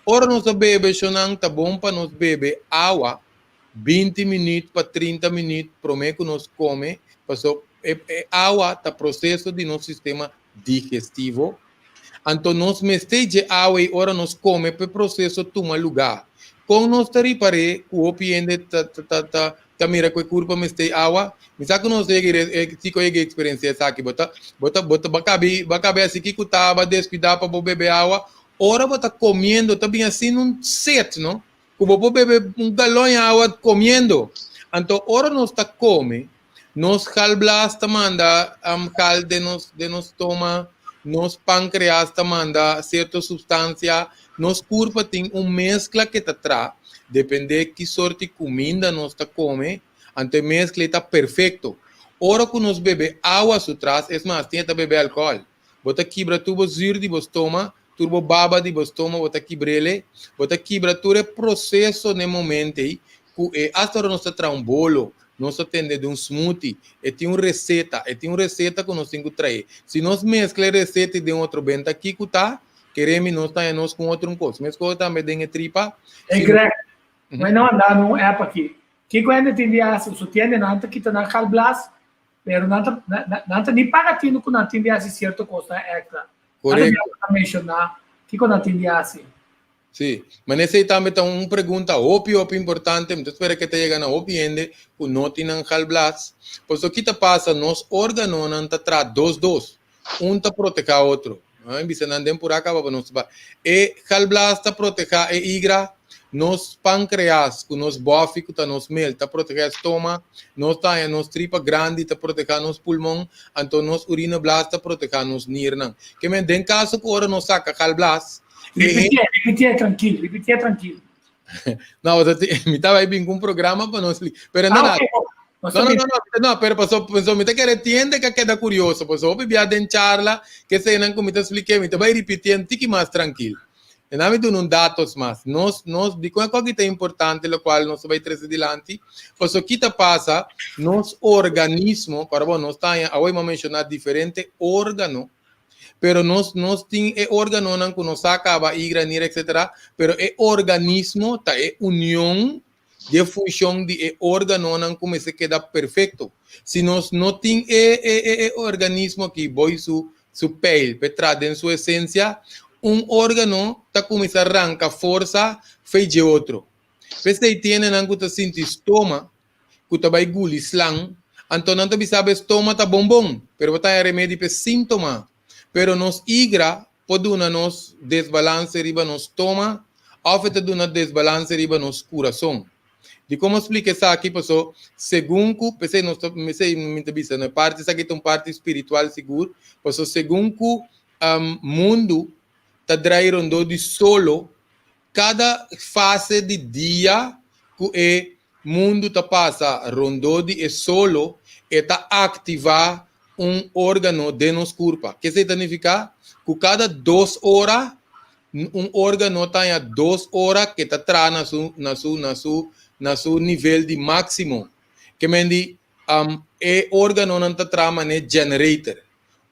Ora nos ta bebe shonnan ta bon pa nos bebe awa 20 minüt pa 30 minüt promé ku nos kome, pasobra e e awa ta proseso di nos sistema digestivo. Anto nos mester dje awa ei ora nos kome pa e proseso tuma lugá. Kon nos ta ripar'é ku hopi hende ta ta ta ta mira ku e kurpa mester awa? Mi sa ku nos yega e si ku a yega eksperensia esaki. Bo ta bo ta bo ta bo a kabi bo a kabi hasi kiko ta bo a deskuidá pa bo bebe awa. Ora bo ta komiendo ta bin asina un set no ku bo por bebe un galon di awa komiendo. Anto ora nos ta kome nos galblas ta manda gal den nos den nos stoma, nos pankreas ta manda sierto supstansia, nos kurpa tin un meskla ke ta tra, depende ki sorti kuminda nos ta kome, anto e meskla ei ta perfekto. Ora ku nos bebe awa su tras, es mas tin e ta bebe alkohòl, bo ta kibra tur bo zür di bo stoma, tur bo baba di bo stoma bo ta kibr'el, bo ta kibra tur e proseso n'e momento ei ku e asta ora nos ta traha un bolo, nos ta tende di un smoothie, e tin un reseta, e tin un reseta ku nos tin ku trae. Si nos meskla e reseta i den otro benta kiko ta, keremi nos ta haña nos ku un otro un kos. Meskos tambe den e tripa. Hey Greg, mi no a dami un app aki. Kiko hende tin di hasi? Su tiende nan ta kita nan galblas, pero nan ta nan ta ni paga tinu ku nan tin di hasi sierto kosnan extra. Korekto. Nan ta menshoná kiko nan tin di hasi. Sí, ma esei tambe ta un pregunta hopi hopi importante, mi ta spera ke ta yega na hopi hende ku no tin nan galblas. Pasobra ki ta pasa, nos órganonan ta traha dos dos, un ta protehá otro. Mi bisa nan den purá kaba pa nos ba. E galblas ta protehá e igra, nos pankreas ku nos bòfi ku ta nos mel ta protehá e stoma, nos ta haña nos tripa grandi ta protehá nos pulmon, anto nos urineblas ta protehá nos nirnan. Ke men den kaso ku ora nos saka galblas, Ripitié, ripitié trankil, ripitié trankil. No, mi taba bin ku un programa pa nos, pero no, ah, okay. No, no, no, no, no, pero paso, paso mi ta kere tiende ka keda curioso, paso hopi bia den charla, ke se nan ku mi ta explique, mi ta bai ripitié un tiki mas trankil. En mi duna un datos mas. Nos, nos, di kon e ta importante, lo cual nos bai trece dilanti, paso kita pasa, nos organismo, para bo, nos ta, awor mi menciona diferente órgano, Pero nos nos tin e organonan ku nos sa kaba, igra, nira, etcetera, pero e organismo ta e union di e funshon di e organonan ku mester keda perfekto. Si nos no tin e e e e organismo aki boi su su peil p'e tra den su esensia, Un órgano ta kuminsá ranka forsa fei dje otro. P'esei tin hendenan ku ta sinti stoma ku ta bai guli slan, anto nan ta bisa bo e stoma ta bon bon, pero bo ta haña remedi p'e síntoma. Pero nos igra por duna nos desbalanse riba nos stoma òf e ta duna desbalanse riba nos kurason. Dikon mi a splika esaki? Paso segun ku, p'esei nos ta, p'esei mi ta bisa no e parti esaki ta un parti spiritual sigur, paso segun ku mundu ta drai rondó di solo, kada fase di dia ku e mundu ta pasa rondó di e solo, e ta aktivá un órgano den nos kurpa. Ke esei ta nifiká? Ku kada dos ora, un órgano ta haña dos ora ke ta traha na su na su na su na su nivel di máksimo. Ke men di e órganonan ta traha manera generator.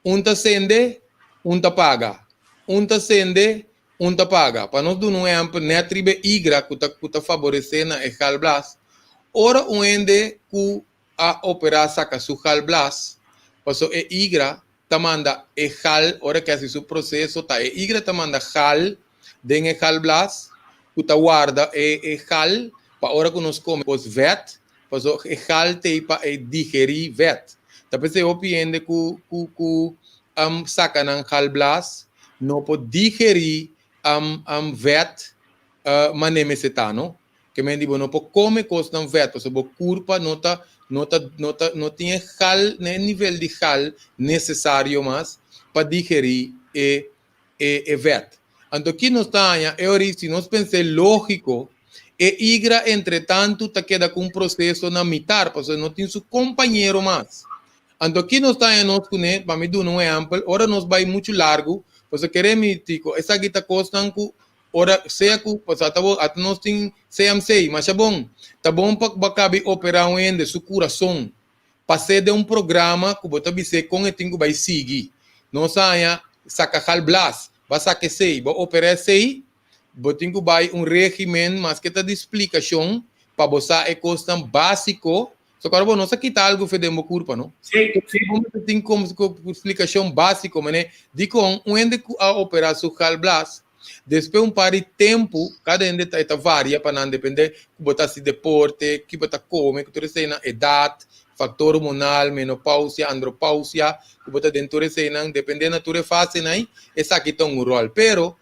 Un ta sende, un ta paga. Un ta sende, un ta paga. Pa nos duna un ehèmpel nèt riba e igra ku ta ku ta faboresé na e galblas, ora un hende ku a operá saka su galblas, paso e igra ta manda e gal, ora ke hasi su proseso ta e igra ta manda gal den e galblas ku ta warda e e gal pa ora ku nos kome kos vèt, paso e gal t'ei pa e digerí vèt. Ta p'esei hopi hende ku ku ku saka nan galblas no por digerí vèt manera mester ta no. Ke men di bo no por kome kosnan vèt pasobra bo kurpa no ta no ta no ta no tin e gal e nivel di gal nesesario mas pa digerí e e e vèt. Anto ki nos ta haña e ora si nos pens'é lógiko e igra entretantu ta keda ku un proseso na mitar pasobra no tin su kompañero mas. Anto ki nos ta haña nos kuné? Pa mi duna un ehèmpel, ora nos bai muchu largu pasobra kere mi tiko esaki ta kosnan ku Ora sea ku pasobra ata bo ata nos tin CMC, masha bon. Ta bon pa bo kabi operá un hende su kurason. Pas'é den un programa ku bo ta bis'é kon e tin ku bai sigui. Nos a haña saka galblas, bo a saka esei, bo a operá esei, bo tin ku bai un régimen maske ta di splikashon pa bo sa e kosnan básiko. So kòrda bo no sa kita algu fe den bo kurpa no. Sí, sí. Bo mester tin kom splikashon básiko manera dikon un hende ku a operá su galblas despues un par di tempu kada hende ta e ta varia pa nan depende ku bo ta hasi deporte, ki bo ta kome ku tur eseinan, edat, faktor hormonal, menopausia, andropausia ku bo ta den tur eseinan depende na tur e fasenan ei esaki ta un ròl. Pero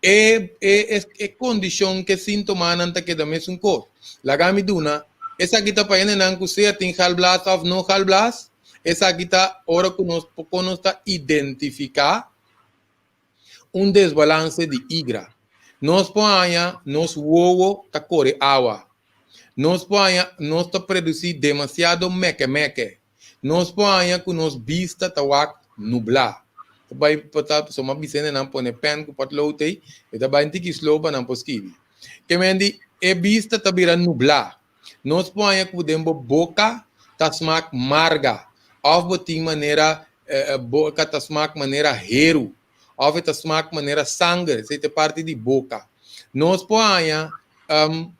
E e e kondishon ku e sintomanan ta keda mesun kos. Laga mi duna, esaki ta pa hendenan ku sea tin galblas òf no galblas, esaki ta ora ku nos por kon nos ta identifiká un desbalanse di igra. Nos por haña nos wowo ta kore awa. Nos por haña nos ta produsí demasiado mèkèmèkè. Nos por haña ku nos bista ta wak nublá. Ta bai pa ta pasobra mi a bisa hendenan pone pèn ku potlood ei, e ta bai un tiki slow pa nan por skibi. Ke men di e bista ta bira nublá. Nos por haña ku den bo boka ta smak marga òf bo tin manera boka ta smak manera heru òf e ta smak manera sanger, esei ta e parti di boka. Nos por haña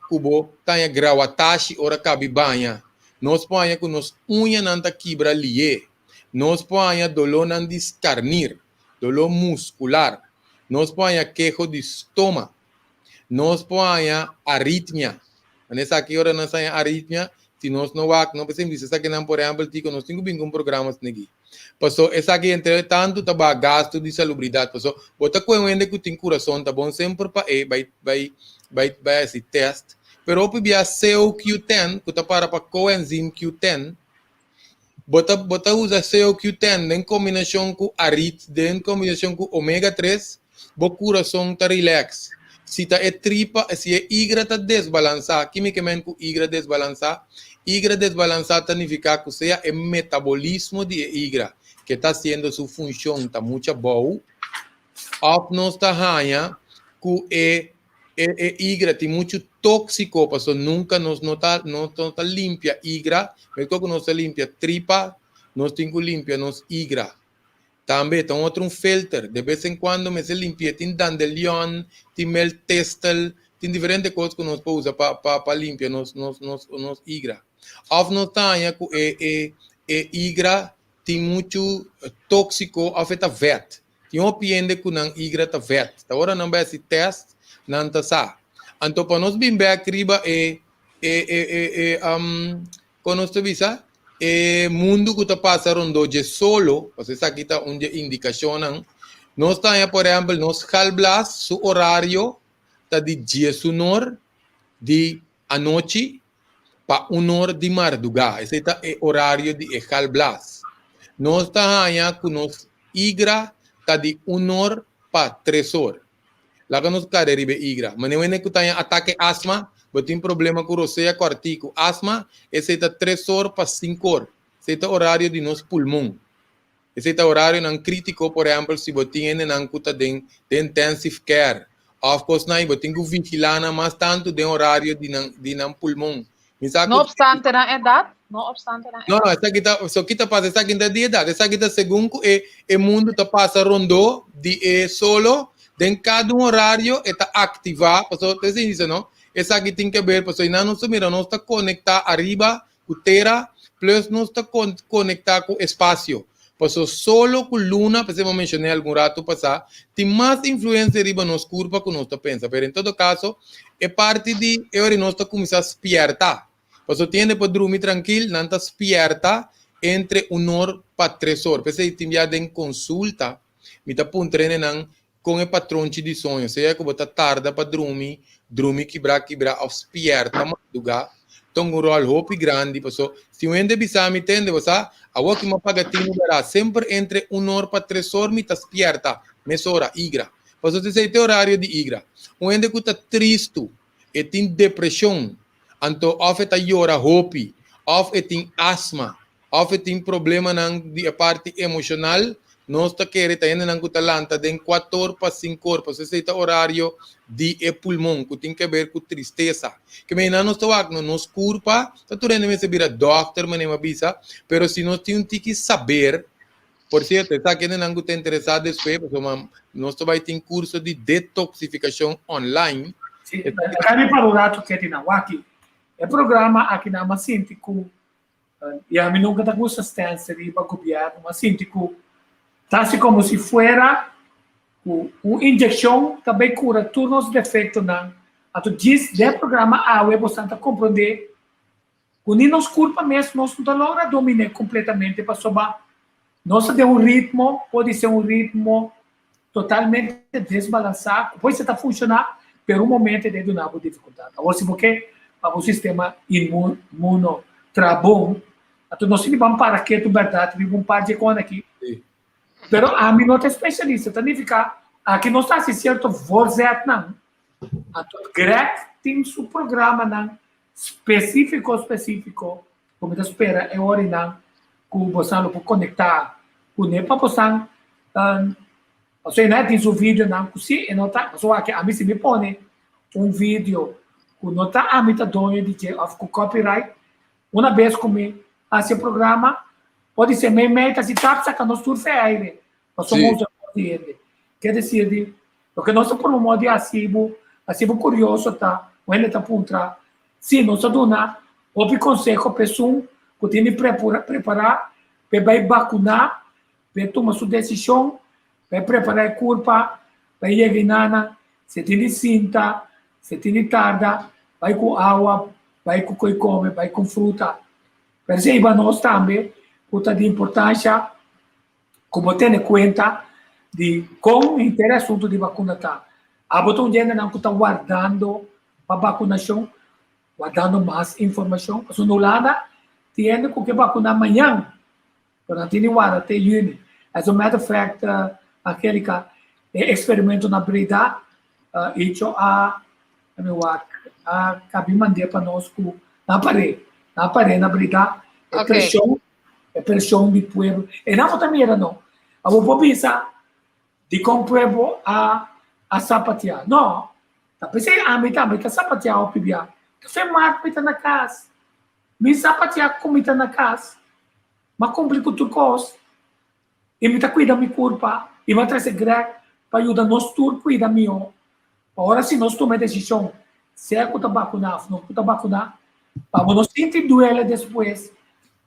ku bo ta haña grawatashi ora kabi baña. Nos por haña ku nos uñanan ta kibra lié. Nos por haña dolónan di skarnir, doló muskular. Nos por haña keho di stoma. Nos por haña aritmia. Manera esaki ora nos haña aritmia, si nos no wak, no por bisa esakinan por ehèmpel tiko nos tin ku bin ku un programa asina aki. Paso esaki entre tantu ta baha gastu di salubridat. Paso bo ta kohe un hende ku tin kurason ta bon semper pa e bai bai bai bai hasi tèst. Pero hopi bia CoQ10 ku ta para pa coenzym Q10, bo ta bo ta usa CoQ10 den kombinashon ku arit, den kombinashon ku omega tres, bo kurason ta relax. Si ta e tripa, si e igra ta desbalansá, kimikament ku igra desbalansá? Igra desbalansá ta nifiká ku sea e metabolismo di e igra ke ta hasiendo su funshon ta mucha bou, òf nos ta haña ku e e e igra tin muchu tóksiko pasobra nunka nos no ta nos no ta limpia igra, meskos ku nos ta limpia tripa, nos tin ku limpia nos igra. Tambe ta un otro un filter, de bes en cuando mester limpi'é, tin dandelion, tin meltestel, tin diferente cos cu nos por usa pa pa pa limpia nos nos nos nos igra. Of nos ta haña cu e e e igra tin muchu toxico of e ta vet. Tin hopi hende ku nan igra ta vèt. Ta ora nan bai hasi tèst, nan ta sa. Anto pa nos bin bèk riba e e e e e kon nos ta bisa? E mundu ku ta pasa rondó dje solo, pasobra esaki ta un dje indikashonnan, nos ta haña por ehèmpel nos galblas su orario ta di diesunor di anochi pa unor di mardugá. Esei ta e orario di e galblas. Nos ta haña ku nos igra ta di unor pa tresor. Laga nos kare riba e igra. Manera wende ku ta haña atake asma, bo tin problema ku rosea kòrtiku. Asma, esei ta tresor pa sinkor. Esei ta orario di nos pulmon. Esei ta orarionan krítiko, por ehèmpel si bo tin hendenan ku ta den den intensive care òf kosnan i bo tin ku vigilá nan mas tantu den orario di nan di nan pulmon. Mi sa No ku opstante nan edat? No opstante nan No, no, edat? esaki ta, so ki ta pasa, esaki no ta di edat, esaki ta segun ku e e mundu ta pasa rondó di e solo, den kada un orario e ta aktivá, pasobra ta esei bisa no, esaki tin ke ber, pasobra nan nos ta mira nos ta konektá ariba ku tera plus nos ta konektá ku espasio. Paso solo ku luna, p'esei bo menshoné algun ratu pasá, tin mas influensia riba nos kurpa ku nos ta pensa. Pero en todo kaso, e parti di e ora nos ta kuminsá spièrta. Paso tin hende por drumi trankil, nan ta spièrta entre un or pa tres or. P'esei tin bia den konsulta mi ta puntra hendenan kon e patronchi di soño, sea ku bo ta tarda pa drumi, drumi kibrá kibrá òf spièrta madrugá, ta un ròl hopi grandi. Paso si un hende bisa mi, Tende, bo sa, awor ki mi a paga tinu bèrá, semper entre un or pa tres or mi ta spièrta, mesora, igra. Paso esei ta e orario di igra. Un hende ku ta tristu, e tin depreshon, anto òf e ta yora hopi, òf e tin asma, òf e tin problemanan di e parti emoshonal, nos ta kere ta hendenan ku ta lanta den kuator pa sinkor, pasobra esei ta orario di e pulmon ku tin keber ku tristesa. Ke mei nan nos ta wak no nos kurpa, ta tur hende mester bira dòkter manera mi a bisa, pero si nos tin un tiki saber, por sierto esaki hendenan ku ta interesá despues pasobra nos ta bai tin kurso di detoksifikashon online. Sí, laga mi para un ratu keti nan. Wak e programa aki nan a sinti ku I ami nunca ta gusta stens riba gobierno, ma sinti cu ta haci como si fuera cu un inyeccion ta bay cura tur nos defectonan. Anto djis den programa awe bosan ta comprende cu ni nos culpa mes nos no ta logra domine completamente pasobra nos ta den un ritmo, podi ser un ritmo totalmente desbalansa cu por ta funciona pero un momento e ta duna bo dificultad. Awor si bo ke pa bo sistema inmuno traha bon, anto nos tin di ban para ketu berdad riba un par dje con aki. Pero ami no ta especialista, ta nifica aki nos ta haci cierto voorzetnan, anto Greg tin su programanan specifico specifico cu mi ta spera e orinan cu bosan lo por conecta cune pa bosan pasobra e na tin su videonan cu si e no ta pasobra aki ami si mi pone un video cu no ta ami ta doño di dje of cu copyright una bes cu mi haci e programa podi ser mei mei ta si tap saca nos tur fe aire pasobra usa cos di hende kier decir di loke nos ta promovo di haci bo haci bo curioso ta un hende ta puntra Sí, nos a duna hopi konseho pa esun ku tin di prepará pa e bai bakuná, pa e tuma su desishon, pa e prepará e kurpa, pa e yega inana, si e tin di sinta, si e tin di tarda, bai ku awa, bai ku koi kome, bai ku fruta. Pero esei pa nos tambe ku ta di importansha ku bo tene kuenta di kon henter e asuntu di bakuna ta. Abo ta un djendenan ku ta wardando pa bakunashon, wardando mas informashon. Pasobra na Hulanda tin hende ku ke bakuná mañan, pero nan tin di warda te yüni. As a matter of fact, Angelica, e eksperimento na Breda icho a mi wak a kabi mand'é pa nos ku nan par'é, nan par'é na Breda e preshon, e preshon di pueblo. E nan bo ta mira no. Abo por bisa Dikon pueblo a a sapatia? No, ta p'esei ami tambe ta sapatia hopi bia. Ta fe mak mi ta na kas. Mi sapatia ku mi ta na kas. M'a kumpli ku tur kos i mi ta kuida mi kurpa i m'a trese Greg pa yuda nos tur kuida mihó. Pa ora si nos tuma e desishon sea ku ta bakuná òf no ku ta bakuná, pa bo no sinti duele despues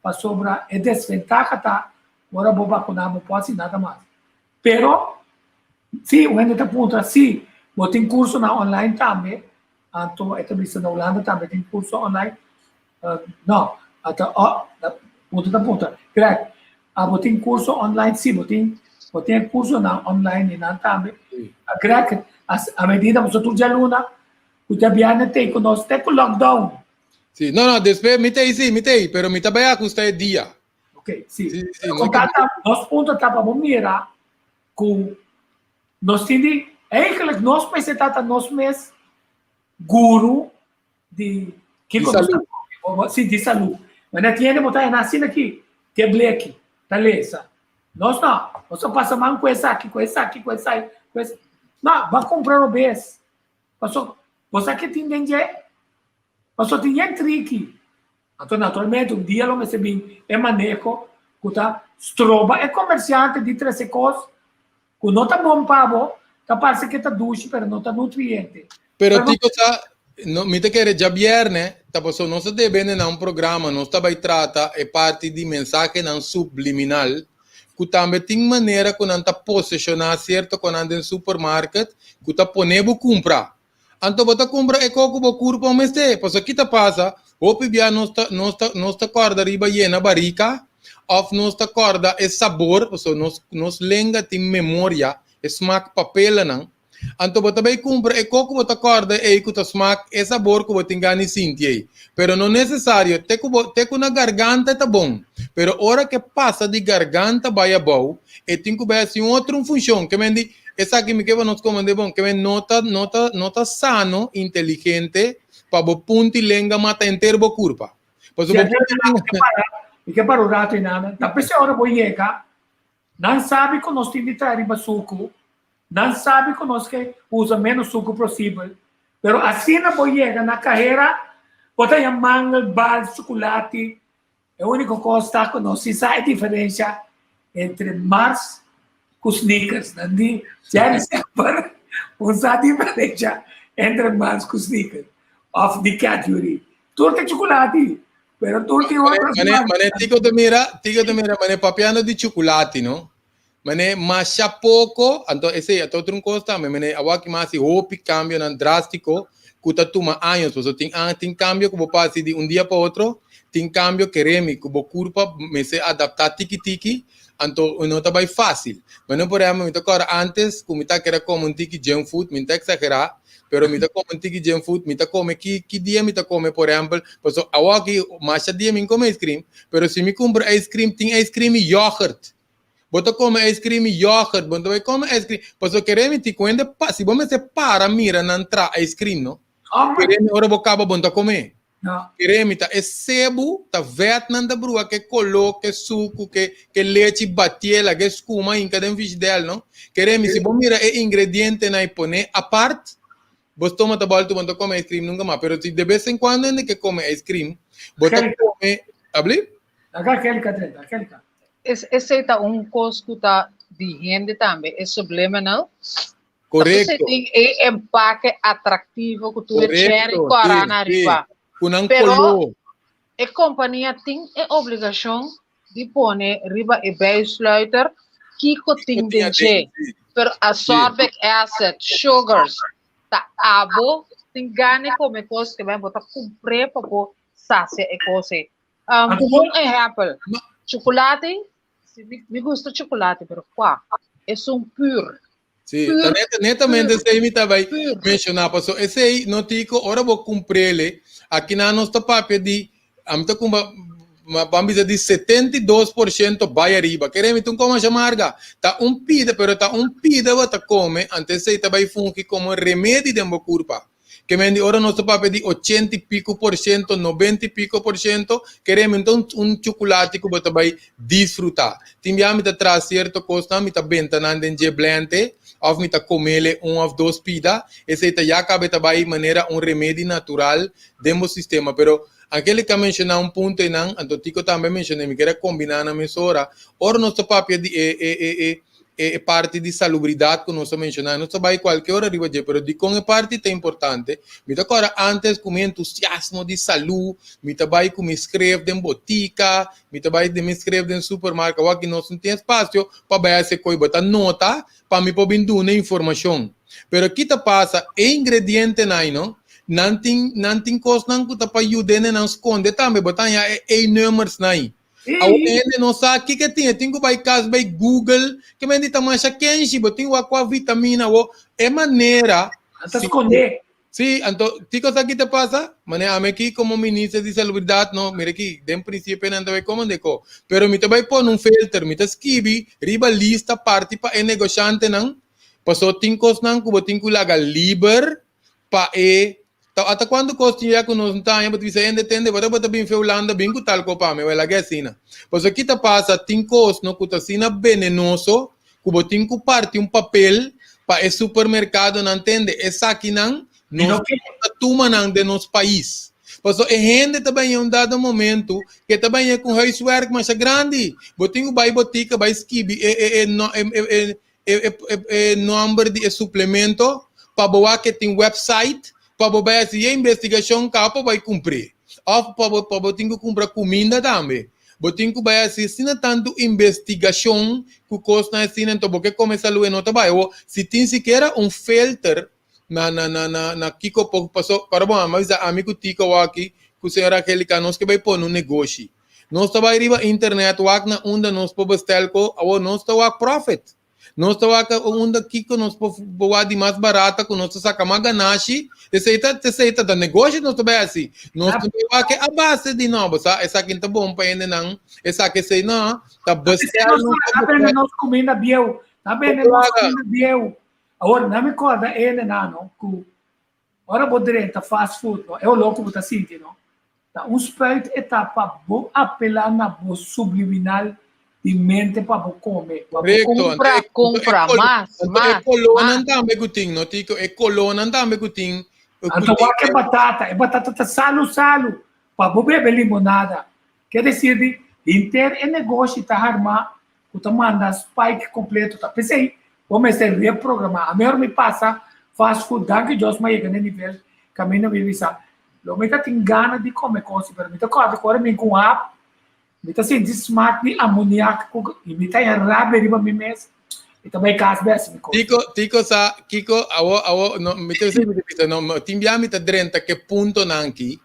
pasobra e desventaha ta ora bo bakuná bo por hasi nada mas. Pero. Sí, un hende ta puntra, sí, bo tin cursonan online tambe, anto e ta bisa na Hulanda tambe tin curso online. No, ata oh, puntra ta puntra. Greg, abo tin curso online? Sí, bo tin, bo tin e cursonan online y nan tambe. Greg, a medida boso tur djaluna, cu djabierne tei cu nos te cu lockdown. Sí, no, no, despues mi tei, sí, mi tei, pero mi ta bai ajusta e dia. Ok, sí. Sí, sí, no que... Nos punto ta pa bo mira ku nos tin di, eigenlijk nos mester ta ta nos mes guru di kiko nos ta kome, si di salú. Manera tin hende bo ta hena asina aki, ke bleki, ta lesa. Nos no, nos ta pasa man ku esaki, ku esaki, ku esai, ku esai. No, bo a kumpra robes. Paso, bo sa ke tin den dje? Paso tin yen triki. Anto naturalmente un dia lo mester bin e maneho ku ta stroba e komersiante di trese kos ku no ta bon pa bo, ta parse ke ta dushi pero no ta nutriente. Pero Tico sa, no, mi ta kere djabierne ta paso nos ta debe na un programa, nos ta bai trata e parti di mensahenan subliminal ku tambe tin manera ku nan ta poseshoná sierto konan den supermarket ku ta pone bo kumpra. Anto bo ta kumpra e kos ku bo kurpo mester. Pasobra ki ta pasa, hopi bia nos ta nos ta nos ta kòrda riba yena barika òf nos ta kòrda e sabor, pasobra nos nos lenga tin memoria, e smak papelanan. Anto bo ta bai kumpra e kos ku bo ta kòrda ei ku ta smak e sabor ku bo tin gana di sinti ei. Pero no nesesario, te ku bo te ku na garganta e ta bon, pero ora ku e pasa di garganta bai abou, e tin ku bai hasi un otro un funshon. Ke men di, Esaki mi ke pa nos komprende bon, ke men no ta no ta no ta sano, inteligente, pa bo punti lenga mata henter bo kurpa. Pasobra bo punti lenga. Mi ke para un rato einan. Ta p'esei ora bo yega, nan sabi ku nos tin di traha riba suku, nan sabi ku nos ke usa menos suku posibel, pero asina bo yega na kahera, bo ta haña mangel, bal, chukulati, E úniko kos ta ku nos si sa e diferensha entre Mars ku Snickers. Nan di Jerry semper un sa diferensha entre Mars ku Snickers òf di Cadbury. Tur ta chukulati, pero tur tin otro smak. Mane Tico ta mira, Tico ta mira, mane papiando di chukulati, no? Mane masha poko, anto esei a ta otro un kos tambe, mane awor ki mas hasi hopi kambionan drástiko ku ta tuma años, pasobra tin aña tin kambio ku bo por hasi di un dia pa otro, tin kambio keremi ku bo kurpa mester adaptá tiki tiki, anto no ta bai fásil. Mane por ehèmpel mi ta kòrda ántes ku mi ta kere kome un tiki junk food, mi no ta eksagerá, pero mi ta kome un tiki junk food, mi ta kome ki ki dia mi ta kome por ehèmpel, pasobra awor aki masha dia mi no kome ice cream, pero si mi kumpra ice cream tin ice cream i yògùrt. Bo ta kome ice cream i yoghurt, bo no ta bai kome ice cream. Pasobra kere mi ti ku hende pa, si bo mester para mira nan tra ice cream no. Kere mi ora bo kaba bo no ta kome. Kere mi ta e sebu, ta vet nan ta brua ke kolo, ke suku, ke ke lechi batié, laga e skuma hinka den fishidel no. Kere mi si bo mira e ingredientenan i pone apart, bo stoma ta bòltu bo no ta kome ice cream nunka mas. Pero si de bes en kuando hende ke kome ice cream, bo ta kome, abli? Laga Angelica drenta, Angelica. Es, esei ta un kos ku ta di hende tambe, e subliminal. Korekto. Tin e empake atraktivo ku tur e cherry kòrá na riba. Ku nan Pero koló. e kompania tin e obligashon di pone riba e bijsluiter kiko tin den dje. Pero ascorbic acid, sugars, ta abo tin gana di kome kos ke bo ta kumpr'é pa bo sasia e kos ei. Um, un ehempel, chocolate, si mi, mi gusta chocolate, pero kwa? Es un pur. Sí, ta net, netamente esei mi ta bai mencioná paso esei no tico ora bo cumprele aki nan nos ta papia di am ta kumba ma ban bisa di 72% bai ariba kere mi ta un koma shamarga ta un pida pero ta un pida bo ta come ante esei ta bai fungi como remedi den bo curpa Ke men di ora nos ta papia di ochenta i piko por shento, nobenta i piko por shento, keremi no ta un un chukulati ku bo ta bai disfrutá. Tin bia mi ta traha sierto kosnan, mi ta benta nan den dje blente òf mi ta komele un òf dos pida, esei ta ya kaba e ta bai manera un remedi natural den bo sistema. Pero Angelica a menshoná un punto einan, anto Tico tambe a menshoná, mi kier a kombiná nan mesora. Ora nos ta papia di e e e e. e parti di salubridat ku nos a menshoná. Nos ta bai kualke ora riba dje, pero dikon e parti ta importante? Mi ta kòrda ántes ku mi entusiasmo di salú, mi ta bai ku mi skref den botika, mi ta bai den mi skref den supermarkt, awor aki nos no tin espasio pa bai hasi e koi, bo ta nota pa mi por bin duna informashon. Pero ki ta pasa, e ingredientenan ei no, nan tin nan tin kosnan ku ta pa yuda hendenan skonde tambe, bo ta haña e E-nummersnan ei. Awor e hende no sa kiko e tin, e tin ku bai kas bai google, ke men di ta masha kenshi, bo tin wak kua vitamina awor, e manera. Nan ta skonde. Sí, anto kiko sa ki ta pasa? Manera ami aki komo minister di salubridat no, mira aki, den prinsipio nan ta bai komo deko, pero mi ta bai pone un filter, mi ta skibi riba lista parti pa e negoshantenan, paso tin kosnan ku bo tin ku laga liber pa e ta ata kuantu kos tin ya ku nos no ta haña bo ta bisa hende tende bo ta bo ta bin fe Hulanda bin ku tal ko pa mi wèl lag'é asina pasobra ki ta pasa tin kos no ku ta asina benenoso ku bo tin ku parti un papel pa e supermerkadonan tende esakinan nos ta tuma nan den nos pais pasobra e hende ta baña un dado momento ke ta baña ku huiswerk masha grandi bo tin ku bai botika bai skibi e e e e e nomber di e suplemento pa bo wak ke tin website pa bo bai hasi e investigashon kaba pa bai kumpr'é òf pa bo pa bo tin ku kumpra kuminda tambe bo tin ku bai hasi asina tantu investigashon ku kosnan asina enton bo ke kome salú e no ta bai awor si tin sikiera un filter na na na na na kiko por paso para bo a bisa ami ku Tico awaki ku señora Angelica nos ke bai pone un negoshi Nos ta bai riba internet wak na unda nos por bestel ko, awor nos ta wak profit. Nos ta wak unda kiko nos por wak di mas barata ku nos ta saka mas ganashi. Esei ta esei ta ta negoshi nos ta bai hasi. Nos ta bai wak a base di no, bo sa esaki ta bon pa hendenan, esaki esei no, ta bestel nos ta bestel. Ta bende nos kuminda bieu, ta bende nos kuminda bieu. Awor nan mi kòrda e hendenan no ku Ora bo drenta fast food no, e olor ku bo ta sinti no, ta un spuit e ta pa bo apelá na bo subliminal di mente pa bo kome. Pa bo Korekto, Kumpra, anto e, anto e kumpra, kolo, mas, anto e mas, kolonan mas. tambe ku tin, no Tico? E kolonan tambe ku tin, ku Anto tin wak e batata, e batata ta salu salu pa bo bebe limonada. Ke desir di henter e negoshi ta harmá ku ta manda spike kompleto ta p'esei bo mester reprogramá. Ami ora mi pasa fast food danki Dios mi a yega na e nivel kaminda mi bisa lo mi ta tin gana di kome kosi pero mi ta kòrda ku ora mi ku un hap mi ta sinti smak di amoniak ku i mi ta haña rabia riba mi mes mi ta bai kas bai hasi mi kos. Tiko Tiko sa kiko awo awo no mi ta bisa mi ta bisa no tin bia mi ta drenta ke puntonan aki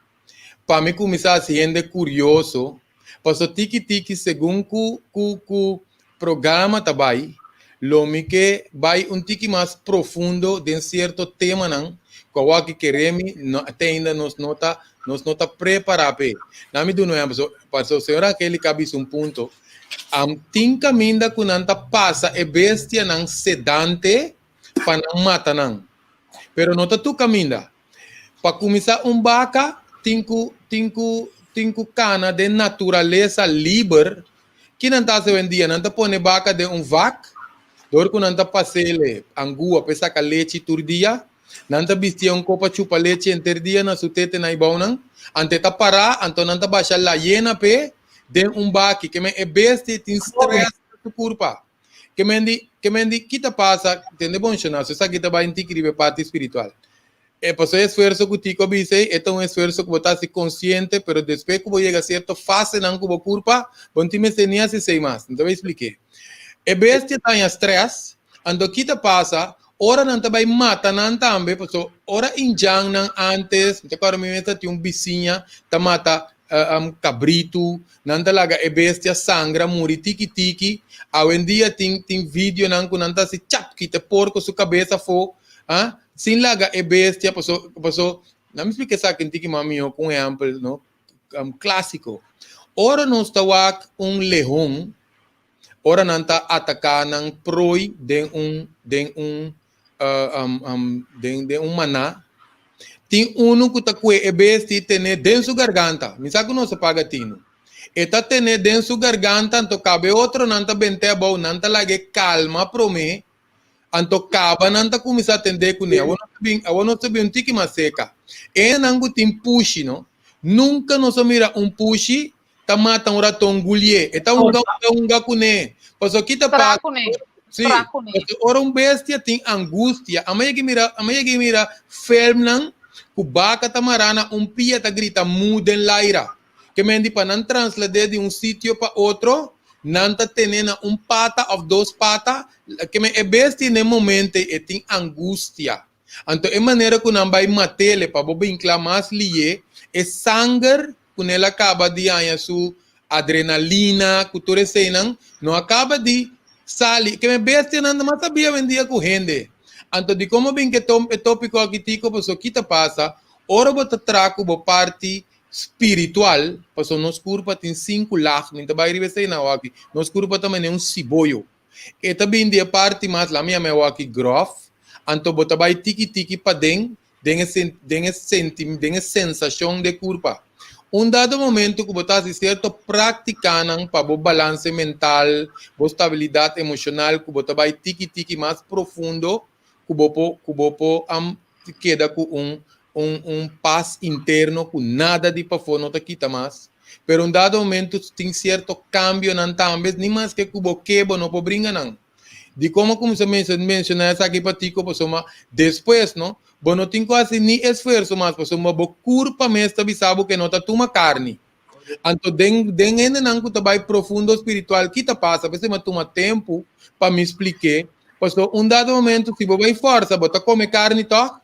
pa mi kuminsá hasi hende kurioso, paso tiki tiki segun ku ku ku programa ta bai, lo mi ke bai un tiki mas profundo den sierto temanan ku awor aki kere mi no te ainda nos no ta nos no ta prepará p'e. Na mi duna un ehèmpel, so paso señora Angelica a bisa un punto, tin kaminda ku nan ta pasa e bestianan sedante pa nan mata nan, pero no ta tur kaminda. Pa kuminsá un baka tin ku tin ku tin ku kana den naturalesa liber. Ki nan ta hasi oyendia? Nan ta pone baka den un vak, dor ku nan ta pas'ele angua pa e saka lechi tur dia. Nan ta bisti'é un kopa chupa lechi henter dia na su tete na e bounan. Anto e ta pará, anto nan ta basha layena p'e den un baki. Ke men e bestia tin strès na su kurpa. Ke men di, ke men di, ki ta pasa? Tende bon shona, so esaki ta bai ntiki riba e parti spiritual. E paso e esfuerso ku Tico a bisa ei, e ta un esfuerso ku bo ta hasi konsiente, pero despues ku bo yega sierto fasenan ku bo kurpa, bo no tin mester ni hasi esei mas. Mi ta bai splik'é. E bestia ta haña strès, anto ki ta pasa? Ora nan ta bai mata nan tambe, paso ora indjannan antes, mi ta kòrda mi mes ta tin un bisiña ta mata kabritu, nan ta laga e bestia sangra muri tiki tiki, awendia tin tin videonan ku nan ta hasi chap kita e porko su kabes afó, ah, sin laga e bestia paso paso nan mi splika esaki un tiki mas mihó ku un ehèmpel no klásiko. Ora nos ta wak un lehon, ora nan ta ataká nan prooi den un den un den den un maná, tin unu ku ta kue e bestia i ten'é den su garganta. Mi sa ku nos a paga tinu. E ta ten'é den su garganta, anto kaba e otronan ta bent'é abou, nan ta lag'é kalma promé, anto kaba nan ta kuminsá tend'é kuné. Awor nos ta bin, awor nos ta bin un tiki mas seka. E hendenan ku tin pushi, no? Nunka nos a mira un pushi ta mata un raton gulié. E ta hunga hunga hunga kuné. Pasobra ki ta Tra pasa? kuné. Sí, ora un bestia tin angustia, a yega mira, a yega mira filmnan ku baka ta mará na un pia ta grita mu den laira. Ke men di pa nan traslad'é di un sitio pa otro, nan ta tene na un pata òf dos pata, ke men e bestia na e momento ei e tin angustia. Anto e manera ku nan bai mat'ele pa bo bin kla mas lié, e sanger ku nel a kaba di haña su adrenalina ku tur eseinan no a kaba di sali. Ke men bestianan ta mas sabia awendia ku hende. Anto dikon bo bin ku e topiko aki Tico? Pasobra ki ta pasa ora bo ta traha ku bo parti spiritual, pasobra nos kurpa tin sinku lag, mi ta bai riba eseinan awaki, nos kurpa ta manera un siboyo. E ta bin di e parti mas, laat mi yama e awaki grof, anto bo ta bai tiki tiki paden den e den e senti den e sensashon di e kurpa. Un dado momento ku bo ta hasi sierto práktikanan pa bo balanse mental, bo stabilidat emoshonal ku bo ta bai tiki tiki mas profundo ku bo por ku bo por keda ku un un un pas interno ku nada di pafó no ta kita mas. Pero un dado momento tin sierto kambionan tambe, ni maske ku bo ke bo no por bringa nan. Dikon a kuminsá menshoná esaki pa Tico? Pasobra despues no, bo no tin ku hasi ni esfuerso mas pasobra bo kurpa mes ta bisa bo ke no ta tuma karni. Anto den den hendenan ku ta bai profundo spiritual ki ta pasa? P'esei mi a tuma tempu pa mi splik'é, pasobra un dado momento si bo bai fòrsa bo ta kome karni tòg.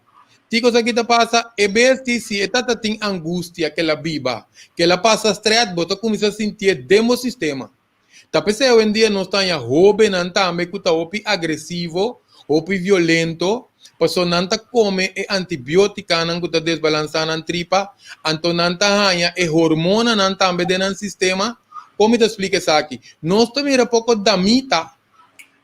Kiko sa ki ta pasa? E besti si e tata tin angustia ke el a biba, ke el a pasa strès, bo ta kuminsá sintié den bo sistema. Ta p'esei awendia nos ta haña hóbennan tambe ku ta hopi agresivo, hopi violento, pasobra nan ta kome e antibiótikanan ku ta desbalansá nan tripa, anto nan ta haña e hormonanan tambe den nan sistema. Kon mi ta splika esaki? Nos ta mira poko damita,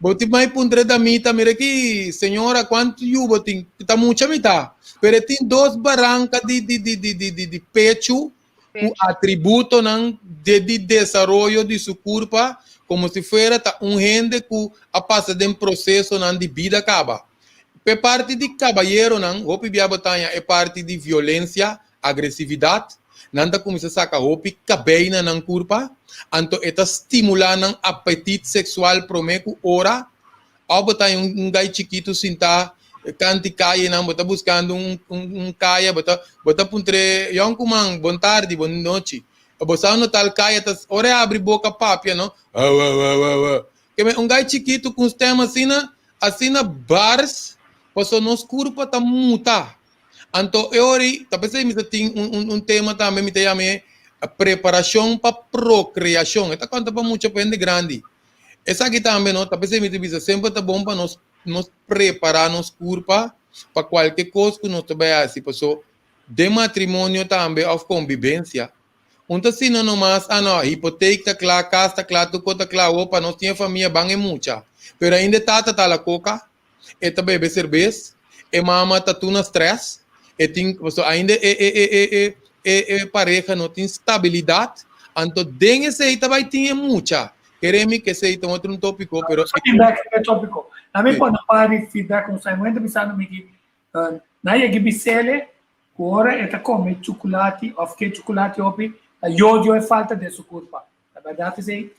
bo tin mai puntra e damita, mira aki señora kuantu yu bo tin? Ta mucha mi ta, pero e tin dos baranka di di di di di pechu ku atributonan de di desaroyo di su kurpa komo si fuera ta un hende ku a pasa den prosesonan di bida kaba. P'e parti di kabayeronan, hopi bia bo ta haña e parti di violensia, agresividat, nan ta kuminsá saka hopi kabei na nan kurpa, anto e ta stimulá nan apetit seksual promé ku ora. Òf bo ta haña un gai chikitu sintá kanti kayenan, bo ta buskando un un kaya, bo ta bo ta puntr'é, Yònkuman, bon tardi, bon nochi. Bo sa unda tal kaya ta? Ora e abri boka papia, no, Hauhauhauhau. Ke men un gai chikitu ku un stèm asina, asina bars, pasobra nos kurpa ta muta. Anto e ora ei, ta p'esei mi ta tin un un un tema tambe, mi ta yam'é preparashon pa prokreashon. E ta konta pa mucha, pa hende grandi. Esaki tambe no, ta p'esei mi ta bisa semper ta bon pa nos nos prepará nos kurpa pa kualke kos ku nos ta bai hasi, paso den matrimonio tambe òf kombibensia un ta sina nomas, ah no, hipotek ta kla, kas ta kla, tur kos ta kla, awor pa nos tin e famia ban e mucha, pero ainda e tata ta la koka, e ta bebe serbes, e mama ta tur na strès, e tin, paso ainda e e e e e e e pareha no tin stabilidat, anto den esei ta bai tin e mucha. Kere mi ke esei ta un otro un tópiko, pero Nos tin bek riba e tópiko. Na mi pone un par di feedback ku nos a muhé ta bisando mi ki nan yega bis'ele ku ora e ta kome chukulati òf ke chukulati hopi ta yodio e falta den su kurpa. Ta bèrdat esei?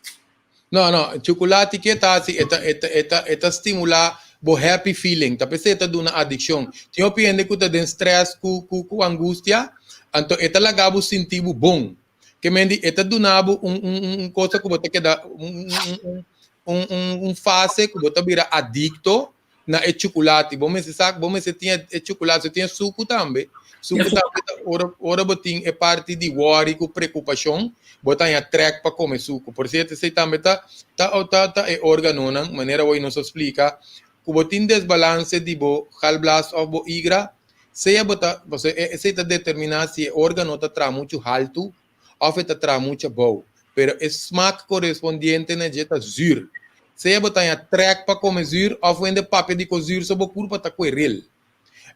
No, no, chukulati ke ta hasi e ta e ta e ta e ta stimulá bo happy feeling, ta p'esei e ta duna adikshon. Tin hopi hende ku ta den strès ku ku ku angustia, anto e ta laga bo sinti bo bon. Ke men di e ta duna bo un un un un cosa ku bo ta keda un un un un un un fase ku bo ta bira adikto na e chukulati. Bo mester sa, bo mester tin e chukulati, so tin e suku tambe. Suku tambe ta ora ora bo tin e parti di wòri ku preokupashon, bo ta haña trèk pa kome suku. Por sierto esei tambe ta ta ta ta e órganonan, manera awor nos a splika, ku bo tin desbalanse di bo galblas òf bo igra, sea bo ta, pasobra esei ta determiná si e órgano ta traha muchu haltu òf e ta traha muchu abou, pero e smak korespondiente na dje ta zür. Sea bo ta haña trèk pa kome zür òf wende papia di ko zür so bo kurpa ta kuerel.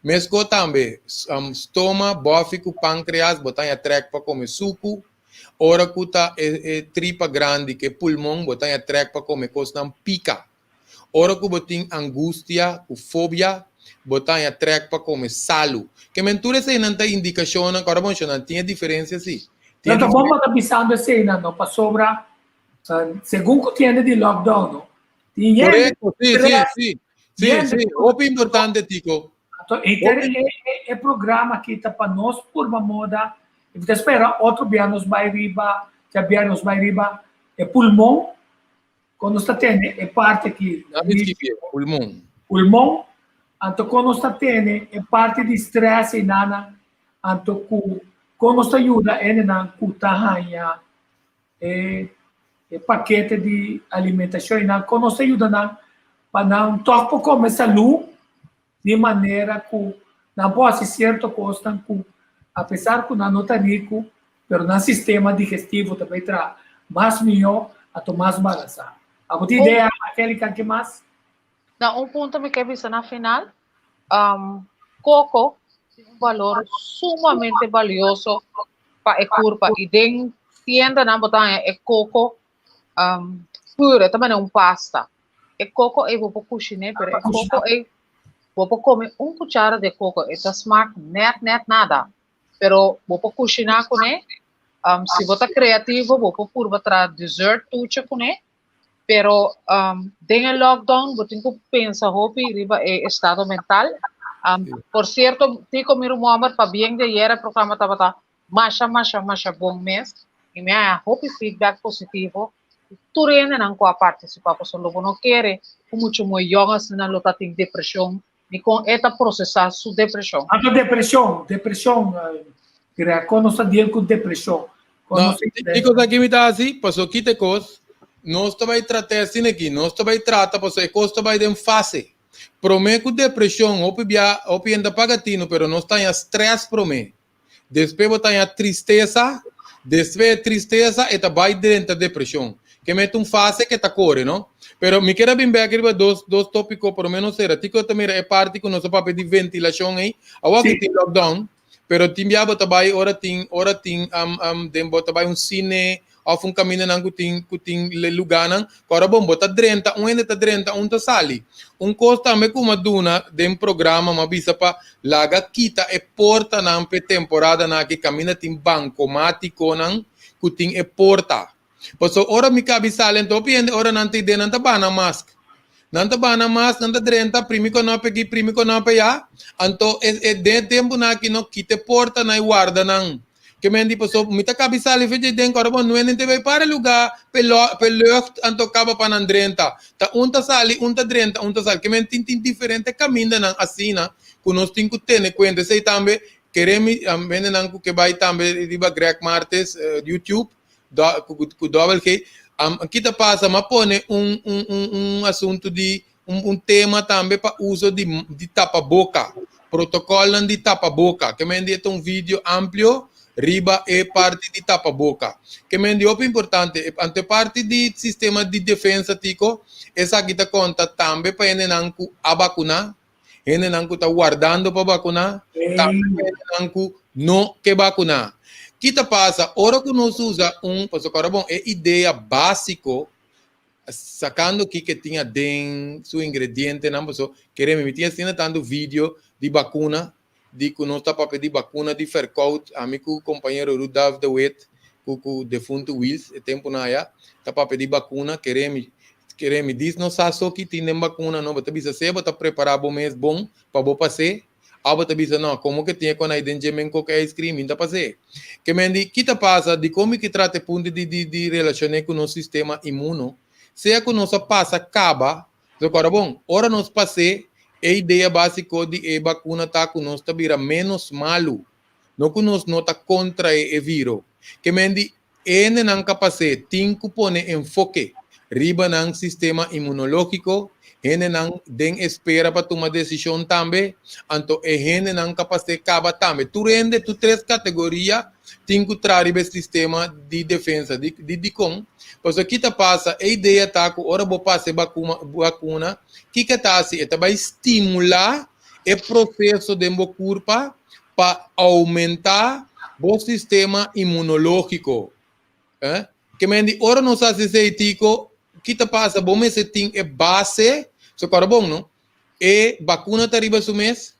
Meskos tambe, stoma, bòfi ku pankreas bo ta haña trèk pa kome suku. Ora ku ta e tripa grandi ku e pulmon bo ta haña trèk pa kome kosnan pika. Ora ku bo tin angustia ku fobia, bo ta haña trèk pa kome salu. Ke men tur eseinan ta indikashonnan ku ora bo menshoná tin e diferensia si. Tin e No ta bon bo ta bisando eseinan no, pasobra segun ku tiende di lockdown no. Tin hende Korekto, sí, sí, stress, sí. Sí, hende sí, hopi importante, Tico. Anto, e e, e, e programa aki ta pa nos purba moda. I mi ta spera otro bia nos bai riba, dja bia nos bai riba e pulmon, kon nos ta tene e parti aki. Dame skipie, pulmon. Pulmon, anto kon nos ta tene e parti di stress i nana, anto ku kon nos ta yuda hendenan ku ta haña e e pakete di alimentashon i nan, kon nos ta yuda nan pa nan tòg por kome salú di manera ku nan por hasi sierto kosnan ku apesar ku nan no ta riku pero nan sistema digestivo ta bai traha mas mihó anto mas balansá. Abo tin idea Angelica ke mas? Na un punto mi ke bisa na final, koko tin un balor sumamente balioso pa e kurpa i den tiendanan bo ta haña e koko puro, e ta manera un pasta. E koko ei bo por kushiné, pero e koko ei bo por kome un kuchara di e koko, e ta smak nèt nèt nada. Pero bo por kushiná kuné, si bo ta kreativo bo por purba traha dessert tucha kuné, pero den e lockdown bo tin ku pensa hopi riba e estado mental. Por sierto, Tico mi rumomer pabien di ayer e programa tabata masha masha masha bon mes y mi a haña hopi feedback positivo di tur hendenan ku a participa pasobra lo bo no kere ku mucho moe yong asina lo ta tin depresion ni kon e ta procesa su depresion. Anto depresion, depresion, Greg, kon nos ta deal ku depresion? Kon No, nos ta kiko sa ki mi ta hasi? Paso kita e kos, nos ta bai trata asina aki, nos ta bai trata paso e kos ta bai den fase. Prome ku depresion, hopi bia, hopi hende ta paga tinu, pero nos ta haña stress prome. Despues bo ta haña tristesa, despues e tristesa e ta bai drenta depresion. Ke mete un fase ke ta kore, no? Pero mi kier a bin bek riba dos dos topiko, por lo menos sera. Tiko ta mira e parti ku nos a papia di ventilashon ei. Awor ku tin lockdown, pero tin bia bo ta bai ora tin ora tin den bo ta bai un sine òf un kamindanan ku tin ku tin lugánan ku ora bon bo ta drenta un hende ta drenta un ta sali. Un kos tambe ku m'a duna den programa m'a bisa pa laga kita e portanan p'e temporadanan aki kaminda tin bankomatikonan ku tin e porta. Pasobra ora mi kabi sali anto hopi hende ora nan ta ide nan ta baha nan mask. Nan ta baha nan mask nan ta drenta primi konope aki primi konope aya anto e e den e tempunan aki no kita e portanan i warda nan. Ke men di paso mi ta kabi sali fe dje den kòrda bo nuenen te bai para lugá p'e lo p'e lucht anto kaba pa nan drenta. Ta un ta sali un ta drenta un ta sali. Ke men tin tin diferente kamindanan asina ku nos tin ku tene kuenta. Esei tambe kere mi hendenan ku ke bai tambe riba Greg Martes YouTube do ku ku dòbel G ki ta pasa m'a pone un un un un asuntu di un un tema tambe pa uso di di tapaboka, protocolnan di tapaboka. Ke men di e ta un video amplio riba e parti di tapaboka. Ke men di hopi importante, e anto e parti di sistema di defensa tiko, esaki ta konta tambe pa hendenan ku a bakuna, hendenan ku ta wardando pa bakuna, tambe pa hendenan ku no ke bakuna. Ki ta pasa ora ku nos usa un, pasobra kòrda bon, e idea básiko Sacando kiko tin aden su ingredientenan paso kere mi mi tin asina tanto video di bakuna di ku nos ta papia di bakuna di verkoud ami ku kompañero Rudolf de Wit ku ku defunto Wiels e temponan aya ta papia di bakuna kere mi kere mi dis no sa so ki tin den bakuna no bo ta bisa sea bo ta prepara bo mes bon pa bo pas'é Abo ta bisa, No, komo ke tin e konai den dje men koke ice cream, mi ta pas'é. Ke men di, Ki ta pasa? Dikon mi ke trata e punto di di di relashoné ku nos sistema imuno? Sea ku nos a pasa kaba, so kòrda bon, ora nos pas'é, e idea básiko di e bakuna ta ku nos ta bira ménos malu, no ku nos no ta kontraé e viro. Ke men di, E hendenan kapasé tin ku pone enfoke riba nan sistema imunológiko, hendenan den espera pa tuma desishon tambe, anto e hendenan kapasé kaba tambe. Tur hende, tur tres kategoria tin ku traha riba e sistema di defensa. Di di dikon? Pasobra ki ta pasa, e idea ta ku ora bo pasa e bakuma bakuna, kiko e ta hasi? E ta bai stimulá e proseso den bo kurpa pa oumentá bo sistema imunológiko. Eh? Ke men di ora nos hasi esei tiko, ki ta pasa? Bo mester tin e base, so kòrda bon no, e bakuna ta riba su mes,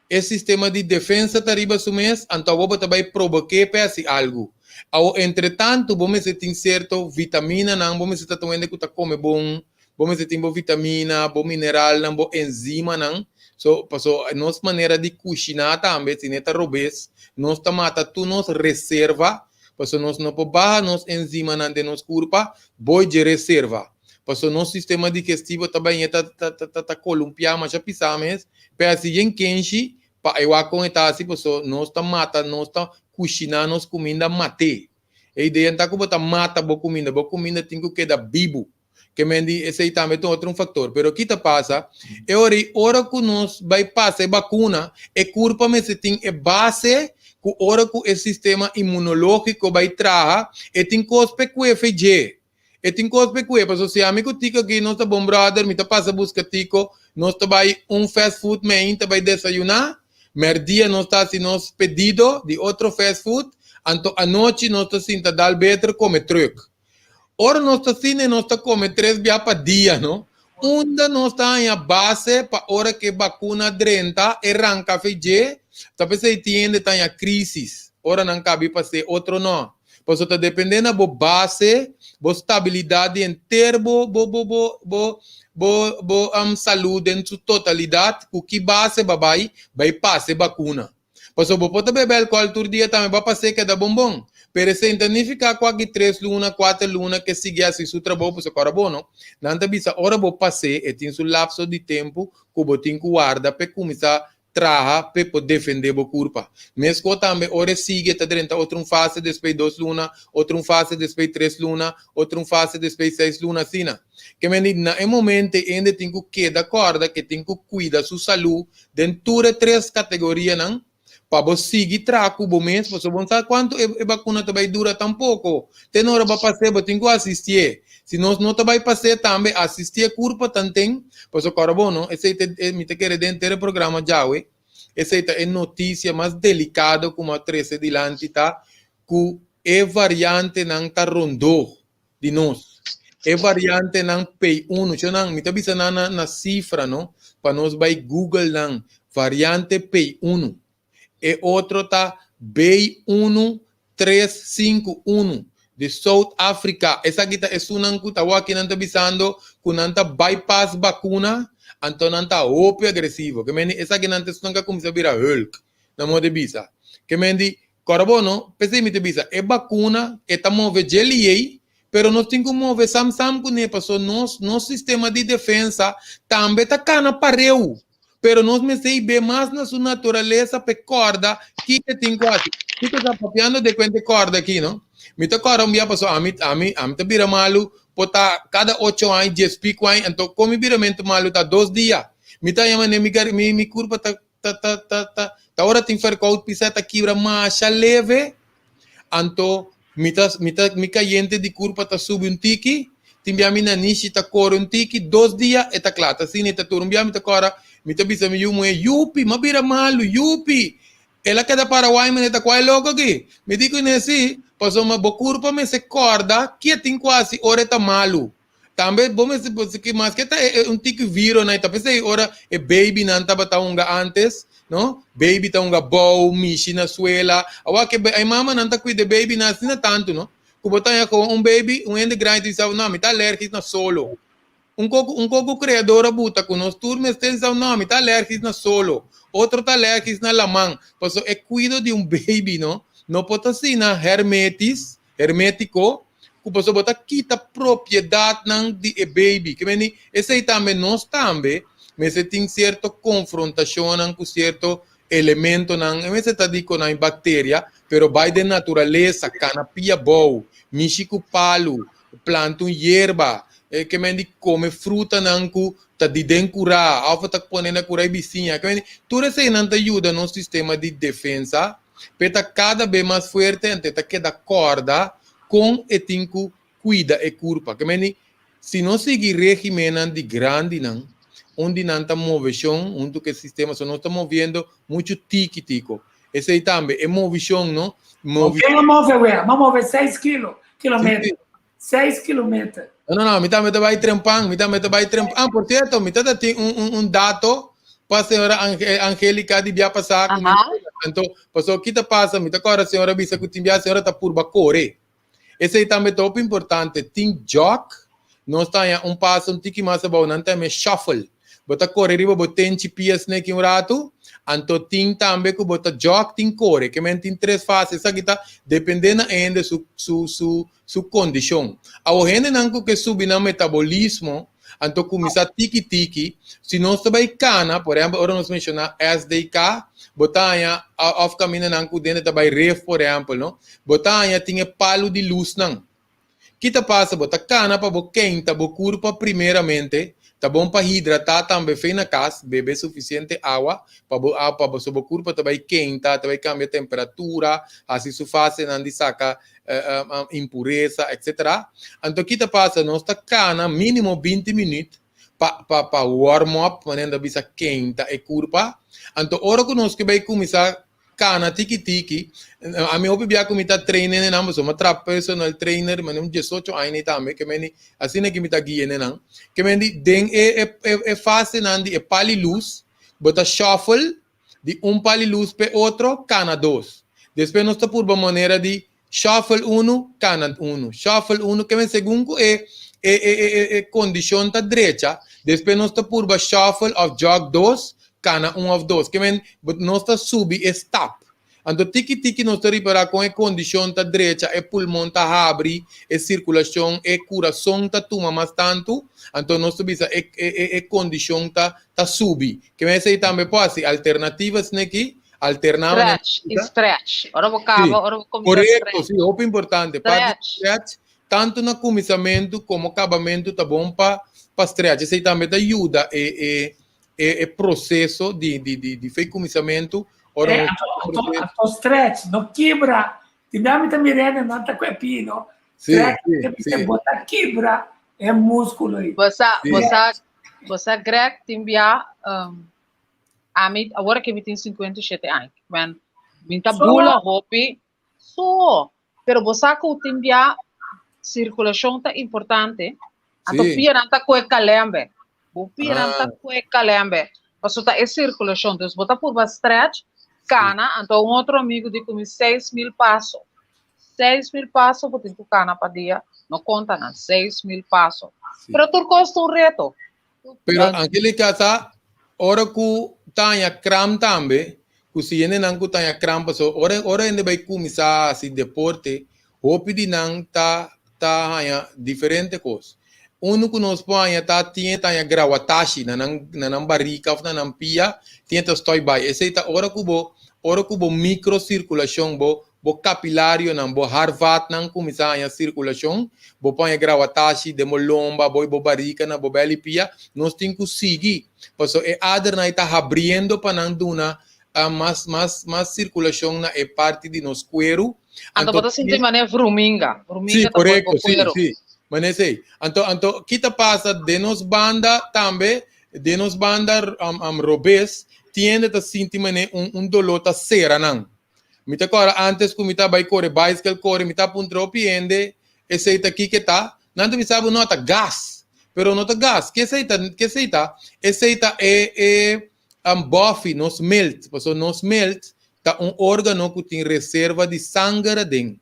e sistema di defensa ta riba su mes, anto awor bo ta bai probok'é pa e hasi algu. Awor, entretantu bo mester tin sierto vitaminanan, bo mester ta ta un hende ku ta kome bon. Bo mester tin bo vitamina, bo mineralnan, bo enzimanan. So, paso nos manera di kushiná tambe, si ne ta robes, nos ta mata tur nos reserva, paso nos no por baha nos enzimanan den nos kurpa, boi dje reserva. Paso nos sistema digestivo ta bañ'é ta ta ta ta kolumpiá masha pisá mes, p'e hasi yen kenshi pa e wak kon e ta hasi, paso nos ta mata, nos ta kushiná nos kuminda mat'é. E idea ta ku bo ta mata bo kuminda, bo kuminda tin ku keda bibu. Ke men di esei tambe ta otro un faktor. Pero ki ta pasa, e ora ei ora ku nos bai pasa e bakuna, e kurpa mester tin e base ku ora ku e sistema imunológiko bai traha, e tin kos p'e kue fe dje. E tin kos p'e kue, pasobra si ami ku Tiko aki nos ta bon brother, mi ta pasa buska Tiko, nos ta bai un fast food meinta bai desayuná, mèrdia nos ta hasi nos pedido di otro fast food, anto anochi nos ta sinta dal beter kome trùk. Ora nos ta asina nos ta kome tres bia pa dia, no? Unda nos ta haña base pa ora ku e bakuna drenta e ranka fe dje? Ta p'esei tin hende ta haña krísis ora nan kabi pas'é, otro no. Pasobra ta dependé na bo base, bo stabilidat di henter bo bo bo bo bo bo bo salú den su totalidat, ku ki base bo a bai bai pasa e bakuna. Pasobra bo por ta bebe alkohòl tur dia tambe bo a pas'é keda bon bon. Pero esei no ta nifiká ku aki tres luna, kuater luna ke sigui hasi su trabou pasobra kòrda bo no. Nan ta bisa ora bo pas'é e tin su lapso di tempu ku bo tin ku warda p'e kuminsá traha p'e por defendé bo kurpa. Meskos tambe ora e sigui e ta drenta otro un fase despues dos luna, otro un fase despues tres luna, otro un fase despues seis luna asina. Ke men di na e momento e hende tin ku keda kòrda ke tin ku kuida su salú den tur e tres kategorianan pa bo sigui traha ku bo mes pasobra bo no sa kuantu e bakuna ta bai dura tampoko. Te na ora bo a pas'é bo tin ku asistié. Si nos no ta bai pas'é tambe asistié kurpa tanten Pasobra kòrda bo no, esei ta e, mi ta kere den henter e programa djawe, esei ta e notisia mas delikado ku mi a trese dilanti ta ku e variantenan ta rondó di nos. E variantenan P1, shownan, mi ta bisa nan na na sifra no, pa nos bai google nan, variante P1. E otro ta B1 351 di South Africa. Esaki ta esunnan ku ta wak nan ta bisando ku nan ta bypass bakuna, anto nan ta hopi agresivo. Ke men di esaki nan ta esunnan ku a kuminsá bira hulk, nan modo di bisa. Ke men di, kòrda bo no, p'esei mi ta bisa, e bakuna e ta move dje liei, pero nos tin ku move sam sam kuné pasobra nos nos sistema di defensa tambe ta kana pareu. Pero nos mester i be mas na su naturalesa p'e kòrda kiko e tin ku hasi. Kiko ta papiando de kuenta e kòrda aki, no? Mi ta kòrda un bia paso ami, ami, ami ta bira malu por ta kada ocho aña, dies piku aña, anto kon mi biramentu malu ta dos dia. Mi ta haña manera mi gar, mi, mi kurpa ta, ta, ta, ta, ta, ta ora tin fèrkout pisá ta kibra masha leve, anto Mi ta, mi ta, mi kayente di kurpa ta subi un tiki, tin bia mi nanishi ta kore un tiki, dos dia e ta kla, ta asina e ta tur. Un bia mi ta kora, mi ta bisa mi yu muhé, Yupi, m'a bira malu, yupi! El a keda para wai manera ta kua e loko aki? Mi di kuné si, pasobra bo kurpa mester kòrda ke tin ku hasi ora e ta malu. Tambe bo mester ki maske ta e un tiki viro nan ta p'esei ora e babynan tabata hunga antes, no? Baby ta hunga bou, mishi na suela. Awor ke e mamanan ta kuida e babynan asina tantu, no? Ku bo ta haña komo un baby, un hende grandi ta bisa, no, mi ta alergis na solo. Un koko un koko kreador a buta ku nos tur mester bisa, no, mi ta alergis na solo. Otro ta alergis na laman. Pasobra e kuido di un baby, no, no por ta asina hermetis, hermétiko, ku pasobra bo ta kita propiedatnan di e baby. Ke meni esei tambe nos tambe mester tin sierto konfrontashonnan ku sierto elementonan, e mester ta di ku nan bakteria, pero bai den naturalesa, kana pia bou, mishi ku palu, planta un yerba, ke meni kome frutanan ku ta di den kurá òf ta pone na kurá e bisiña. Ke meni tur eseinan ta yuda nos sistema di defensa P'e ta kada be mas fuerte ante e ta keda kòrda kon e tin ku kuida e kurpa. Ke meni, si nos sigui regimennan di grandinan, un di nan ta moveshon huntu ku e sistema, so nos ta moviendo muchu tiki tiko. Esei tambe, e movishon, no? Movi. Ken a move wea? M'a move seis kilo, kilometer. Seis kilometer. No, no, no, mi tambe ta bai trempan, mi tambe ta bai trempan. Ah, por cierto, mi tata tin un, un, un dato pa señora Ange, Angelica di bia pasá ku mi. Anto, paso kita pasa, mi ta kòrda señora bisa ku tin bia señora ta purba kore. Esei tambe ta hopi importante. Tin jog. Nos ta haña un paso un tiki mas abou, nan ta yama e shuffle. Bo ta kore riba bo tenchi pia sneki un ratu, anto tin tambe ku bo ta jog tin kore. Ke men tin tres fase. Esaki ta depende na e hende su su su su kondishon. Awor hendenan ku ke subi nan metabolismo, anto kuminsá tiki tiki, si nos ta bai kana, por ehèmpel ora nos menshoná SDK, bo ta haña òf kamindanan ku dende ta bai ref por ehèmpel no, bo ta haña tin e palu di lusnan. Ki ta pasa? Bo ta kana pa bo keinta bo kurpa primeramente, ta bon pa hidratá tambe fe na kas, bebe sufisiente awa pa bo pa bo so bo kurpa ta bai keinta, ta bai kambia temperatura, hasi su fasenan di saka impuresa etcetera. Anto ki ta pasa? Nos ta kana minimo binti minüt pa pa pa warm up, manera nan ta bisa keinta e kurpa. Anto ora ku nos ke bai kuminsá Kana tiki tiki. Ami hopi bia ku mi ta train nenenan pasobra mi a traha personal trainer mane un diesocho aña ei tambe ke meni asina ki mi ta guia nenan. Ke meni den e e fasenan di e pali lus bo ta shuffle di un pali lus p'e otro kana dos. Despues nos ta purba manera di Shuffle unu, kana unu, shuffle unu, ke men segun ku e e e e e kondishon ta drecha, despues nos ta purba shuffle òf jog dos, kana un òf dos. Ke men nos ta subi e stap. Anto tiki tiki nos ta ripará kon e kondishon ta drecha, e pulmon ta habri, e sirkulashon, e kurason ta tuma mas tantu, anto nos ta bisa e e e kondishon ta ta subi. Ke men esei tambe por hasi alternativa sneki. Alterná manera Stretch y stretch. Ora bo caba, Sí, ora bo cuminsa correcto, stretch. sí, hopi importante. Parte di Stretch. stretch, tanto na cuminsamentu como cabamentu ta bon pa pa stretch. Esei tambe ta yuda e e e e proceso di di di di fe cuminsamentu ora Eh, nos anto, anto, anto stretch, no kibra. Ti mia mi ta mirende nan ta kue pino. Sí, Stretch, sí, te sí. te bota kibra e músculo ei. Bosa, Sí. bosa, bosa Greg tin bia um, Ami, awor ke mi tin 57 aña. Men, mi ta So, bula hopi. So, pero bo sa ku tin bia sirkulashon ta importante. Anto Sí. pianan ta kue kalembe. Bo pianan ta Ah, kue kalembe. Paso ta e sirkulashon. Dus bo ta purba stretch, sí. kana. Anto un otro amigo di ku mi 6.000 paso. 6.000 paso bo tin ku kana pa dia. No konta nan, 6.000 paso. Sí. Pero tur kos ta un reto. Pero Angelica sa ora ku taña kram tambe, ku si hendenan ku taña kram paso ora ora hende bai kuminsá hasi deporte, hopi di nan ta ta haña diferente kos. Unu ku nos por haña ta tin e taña grawatashi na nan na nan barika òf na nan pia, tin e ta stòi bai. Esei ta ora ku bo ora ku bo mikrosirkulashon bo Bo kapilarionan, bo harvatnan kuminsá haña sirkulashon, bo por haña grawatashi den bo lomba, bo bo barika na bo bèl i pia. Nos tin ku sigui, pasobra e adernan ei ta habriendo pa nan duna mas mas mas sirkulashon na e parti di nos kueru. Anto bo ta sinti manera vruminga, Sí, vruminga ta koi bo korekto, sí, kueru. sí. Manera esei. Anto, anto, ki ta pasa den nos banda tambe, den nos banda robes, tin hende ta sinti manera un un doló ta sera nan. Mi ta kòrda ántes ku mi ta bai kore baiskel kore, mi ta puntra hopi hende esei ta kiko e ta. Nan ta bisa bo no, ta gas. Pero no ta gas. Ke esei ta? Ke esei ta? Esei ta e e bòfi, nos milt. Pasobra nos milt ta un órgano ku tin reserva di sanger aden.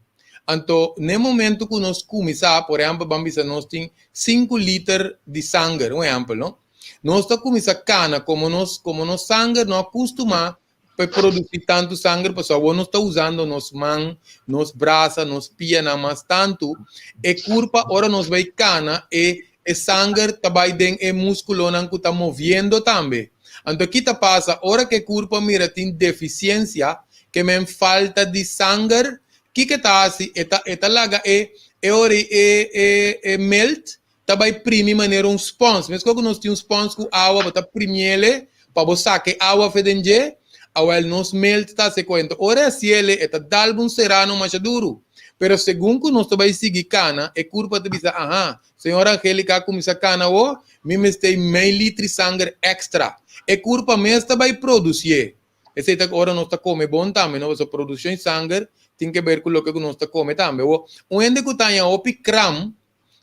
Anto n'e momento ku nos kuminsá, por ehèmpel ban bisa nos tin sinku liter di sanger, un ehèmpel no. Nos ta kuminsá kana komo nos komo nos sanger no a kustumá pa e produsí tantu sanger pasobra awor nos ta usando nos man, nos brasa, nos pianan mas tantu, e kurpa ora nos bai kana e e sanger ta bai den e muskulonan ku ta moviendo tambe. Anto ki ta pasa ora ku e kurpa mira tin defisiensia, ke men falta di sanger, kiko e ta hasi? E ta e ta laga e e ora e e e milt ta bai primi manera un spons. Meskos ku nos tin un spons ku awa, bo ta primiele pa bo saka e awa fe den dje, awel nos milt ta hasi kuenta. Ora e hasiele, e ta dal bo un serano masha duru. Pero segun ku nos ta bai sigui kana, e kurpa ta bisa, aha, señora Angelica a kuminsá kana awor, mi mester mei litri sanger èkstra. E kurpa mes ta bai produsié. Esei ta ora nos ta kome bon tambe, no? Pasobra produkshon di sanger tin ke ber ku loke ku nos ta kome tambe. Awor, un hende ku ta haña hopi kram,